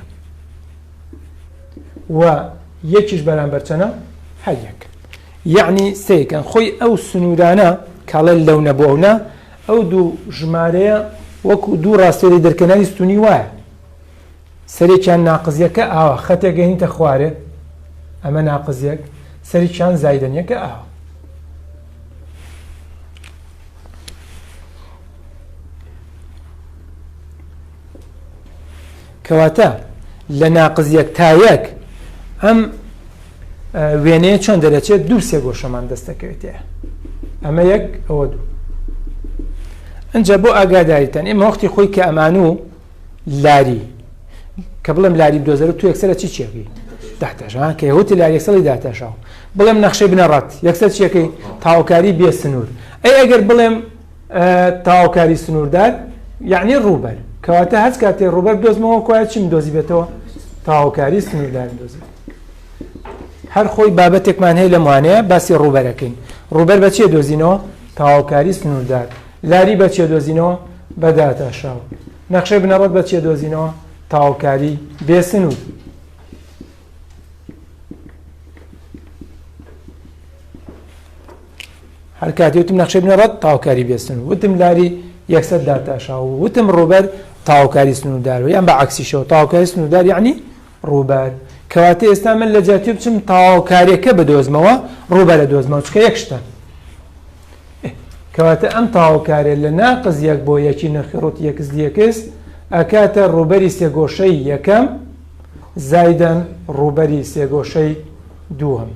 و یەکیش بەرامبەر چەنە هەر یەک یعنی سەیرکەن خۆی ئەو سنوورانە کاڵێ لەو نەبوو ئەو نا ئەو دوو ژمارەیە وەکو دوو ڕاستێری دەرکەنانی ستونی وایە سەرێکیان ناقز یەکە ئاوا خەتێک گەینیتە خوارێ ئەمە ناقز یەک سەرێکیان زایدەن یەکە ئاوا کەواتە لە ناقز یەک تا یەک ئەم وێنەیە چۆن دەرەچێت دوو سێ گۆشەمان دەستەکەوێتێ ئەمە یەک ئەوە دوو ئەجا بۆ ئاگاداریتان ئێمە وەختی خۆی کە ئەمان و لاری کە بڵێم لاری بدۆزەرە تو یەکسەر چی چێکی داتاشا کە هوتی لاری یەکسەری داتاشاو بڵێم نەخشەی بنەڕەت یەکسەر چیەکەی تاوکاری بێ سنوور ئەی ئەگەر بڵێم تاوکاری سنووردار یعنی ڕووبەر کەواتە هەچ کاتێ ڕووبەر دۆزمەوە کوایە چیم دۆزی بێتەوە تاوکاری سنووردار دۆزی هەر خۆی بابەتێکمان هەیە لەموانەیە باسی ڕووبەرەکەین ڕووبەر بە چێ دۆزینەوە تاوکاری سنووردار لاری بە چێ دۆزینەوە بە داتاشراو. نەخشەی بنەڕەت بە چێ دۆزینەوە تەواوکاری بێ سنوور. هەر کاتی وتم نەخشەی بنەڕەت تاوکاری بێ سنوور وتم لاری یەکسەر داتاشاو وتم ڕووبەر تاوکاری سنووردار یان بە عکسیشەوە تاوکاری سنووردار یعنی ڕووبەر کەواتە ئێستا من لە جیاتی بچم تاوکاریەکە بدۆزمەوە ڕووبەرە دۆزمەوە چکە یەک شتە. کەواتە ئەم تەواوکارە لە ناقس یەک بۆ یەکی نرخی ڕووتی ئێکس دیئێکس ئەکاتە ڕووبەری سێگۆشەی یەکەم زایدەن ڕووبەری سێگۆشەی دووەم.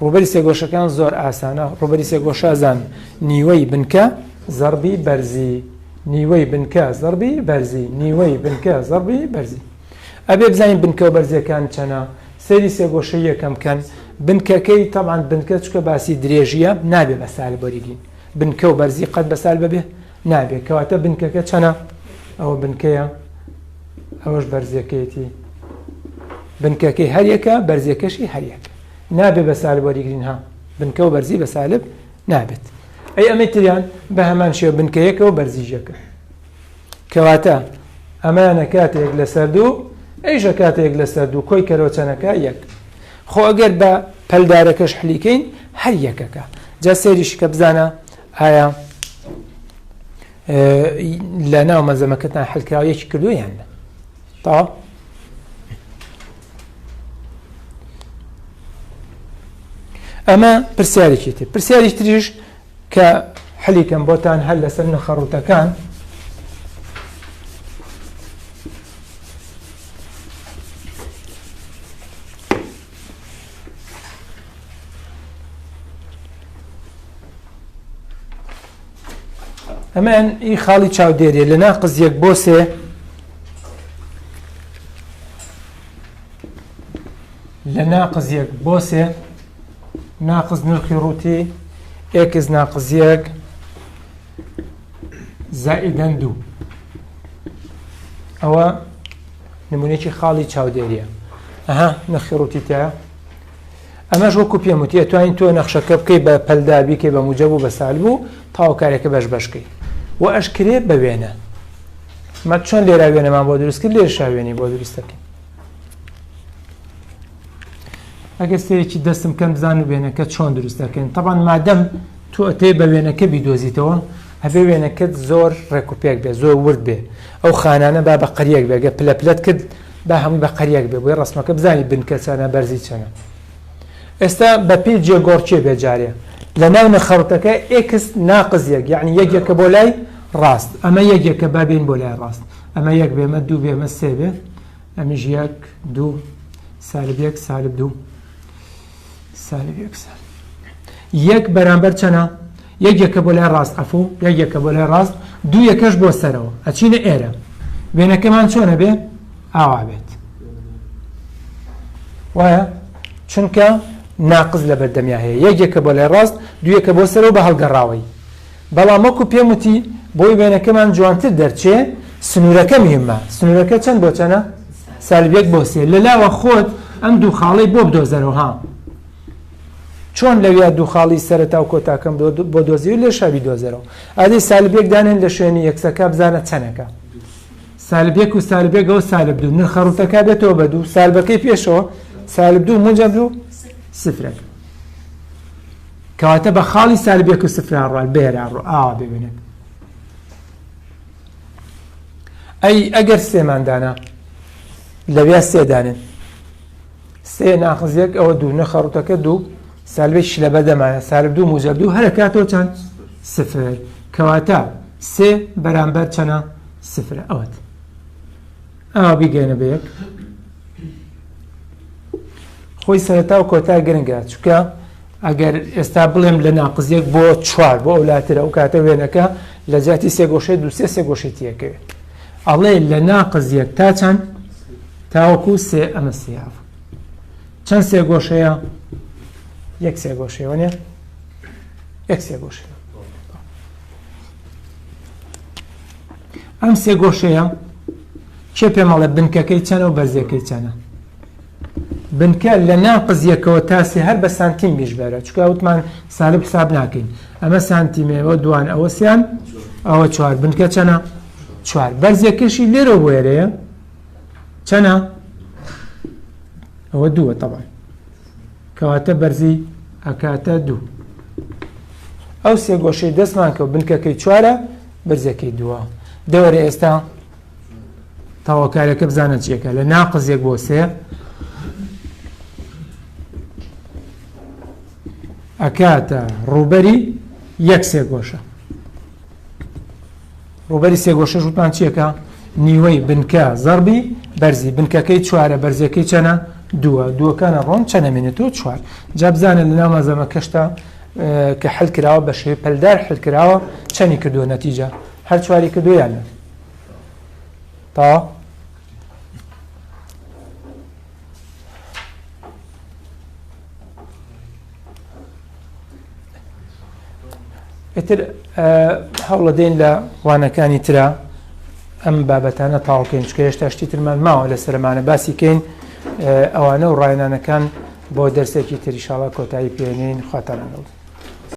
ڕووبەری سێگۆشەکان زۆر ئاسانە ڕووبەری سێگۆشە ئەزان نیوەی بنکە زەڕبی بەرزی نیوەی بنکە زەڕبی بەرزی نیوەی بنکە زەڕبی بەرزی ئەبێ بزانین بنکە و بەرزیەکان چەنە سەیری سێگۆشەی یەکەم کەن بنکەکەی تەبعەن بنکە چکە باسی درێژیە نابێ بە سالب وەریگرین بنکە و بەرزی قەت بە سالب بێ نابێ کەواتە بنکەکە چەنە ئەوە بنکەیە ئەوەش بەرزیەکەیەتی بنکەکەی هەریەکە بەرزیەکەشی هەریەکە نابێ بە سالب وەریگرین ها بنکە و بەرزی بە سالب نابێت ئەی ئەمەی تریان بە هەمان شێوە بنکەیەکەوە بەرزیژەکە کەواتە ئەمانە کاتە یەک لەسەر دوو ئەیشە کاتە یەک لەسەر دوو کۆی کەرەوە چەنەکە یەک خۆ ئەگەر بە پەلدارەکەش حلیکەین هەر یەکەکە جا سێریش کە بزانە ئایا لە ناو مەزەمەکەتان حلکراوە یەکی کردو یان نە تەواو ئەمە پرسیارێکی تر پرسیاری تریش کە حەلی کەم بۆتان هەر لەسەر نرخە ڕووتەکان ئەمەیان ئی خاڵی چاودێریە لە ناقز یەک بۆ سێ لە ناقز یەک بۆ سێ ناقز نرخی ڕووتی ئێکس ناقز یەک زائیدەن دوو ئەوە نمونێکی خاڵی چاودێریە ئەها نرخی ڕووتی تایە ئەمەش وەکو پێم وتی ئەتوانین تۆ نەخشەکە بکەی بە پەلدار بیکەی بە موجەب و بە سالب و تەواوکاریەکە بەش بەشکەی و ئەشکرێ بە وێنە مە چۆن لێرا وێنەمان بۆ دروست کرد لێرشا وێنەی بۆ دروست دەکەین ئەگەر سەیرێکی دەستم کەم بزان وێنەکە چۆن دروست دەکەین تەبان مادەم تۆ ئەتێ بە وێنەکە بیدۆزیتەوە ئەبێ وێنەکەت زۆر ڕێک و پێک بێ زۆر ورد بێ ئەو خانانە با بە قەریەک بێ گە پلە پلەت کرد با هەمووی بە قەریەک بێ بۆی ڕەسمەکە بزانی بنکە چەنە بەرزی چەنە ئێستا بە پێی جێگۆڕکێ بێ جارێ لە ناو نەخەڕتەکە ئێکس ناقز یەک یعنی یەک یەکە بۆ لای ڕاست ئەمە یەک یەکە با بێین بۆ لای ڕاست ئەمە یەک بێ ئەمە دوو بێ ئەمە سێ بێ ئەمیش یەک دوو سالب یەک سالب دوو سالب یەک سالب یەک بەرامبەر چەنە یەک یەکە بۆ لای ڕاست عەفو یەک یەکە بۆ لای ڕاست دوو یەکەش بۆ سەرەوە ئەچینە ئێرە وێنەکەمان چۆنە بێ ئاوا بێت وایە چونکە ناقز لە بەردەمیا هەیە یەک یەکە بۆ لای ڕاست دوو یەکە بۆ سەرەوە بە هەڵگەڕاوەی بەڵام وەکو پێم وتی بۆی وێنەکەمان جوانتر دەرچێ سنوورەکە مهمە سنوورەکە چەند بۆ چەنە سالب یەک بۆ سێ لەلاوە خۆت ئەم دوو خاڵەی بۆ بدۆزەرەوە ها چۆن لەویا دوو خاڵی سەرەتا و کۆتاکەم بۆ دۆزی و لێشا بیدۆزەرەوە ئەدی سالب یەک دانێن لە شوێنی یەکسەکە بزانە چەنەکە سالب یەک و سالب یەک ئەوە سالب دوو نرخە ڕووتەکە بێتەوە بە دوو سالبەکەی پێشەوە سالب دوو موجەب دوو سفرەکە کەواتە بە خاڵی سالب یەک و سفرا ڕوات بێرا ڕۆ ئاوا ببینێت ئەی ئەگەر سێمان دانا لەویا سێ دانێن سێ ناقس یەک ئەوە دوو نرخە ڕووتەکە دوو سالبێکیش لە بەردەمایە سالب دوو موجەب دوو هەرە کاتەوە چەند سفر کەواتە سێ بەرامبەر چەنە سفرە ئەوەت ئاوا بیگەێنە بە یەک خۆی سەرەتا و کۆتا گرنگە چونکە ئەگەر ئێستا بڵێم لە ناقس یەک بۆ چوار بۆ ئەولاترە ئەو کاتە وێنەکە لە جیاتی سێگۆشەی دوو سێ سێگۆشەی تیەکەوێت ئەڵێ لە ناقس یەک تا چەند تاوەکو سێ ئەمە سێ چەند سێگۆشەیە یەک سێگۆشەیە وەنیە یەک سێگۆشەیە ئەم سێگۆشەیە کێ پێمەڵێ بنکەکەی چەنە و بەرزیەکەی چەنە بنکە لە ناقز یەکەوە تا سێ هەر بە سانتیم بیشبەرە چونکە وتمان سالب حساب ناکەین ئەمە سانتیمێ ئەوە دوان ئەوە سیان ئەوە چوار بنکە چەنە چوار بەرزیەکەشی لێرەوە بۆ ئێرەیە چەنە ئەوە دووە تەبان کەواتە بەرزی ئەکاتە دوو ئەو سێ گۆشەی دەستمان کە بنکەکەی چوارە بەرزەکەی دووە دەوەرە ئێستا تەواوکاریەکە بزانە چیەکە لە ناقز یەک بۆ سێ. ئەکاتە ڕووبەری یەک سێگۆشە. ڕووبەری سێگۆشەش وتمان چیەکە؟ نیوەی بنکە زەربی بەرزی بنکەکەی چوارە بەرزیەکەی چەنە؟ دووە دووەکانە ڕۆن چەنە مێنێتەوە چوار جا بزانە لە ناو مەزەمەکەشتا کە حل کراوە بە شێوەی پەلدار حل کراوە چەنی کردووە نەتیجە هەر چواری کردووە یان نە تا ئیتر هەوڵەدەین لە وانەکانی ترا ئەم بابەتانە تاوکەین چکە هێشتا شتی ترمان ماوە لە سەرمانە باسی کەین ئەوانە و ڕایەنانەکان بۆ دەرسێکی تریشاڵا کۆتایی پێنین خواتان لەگەڵ.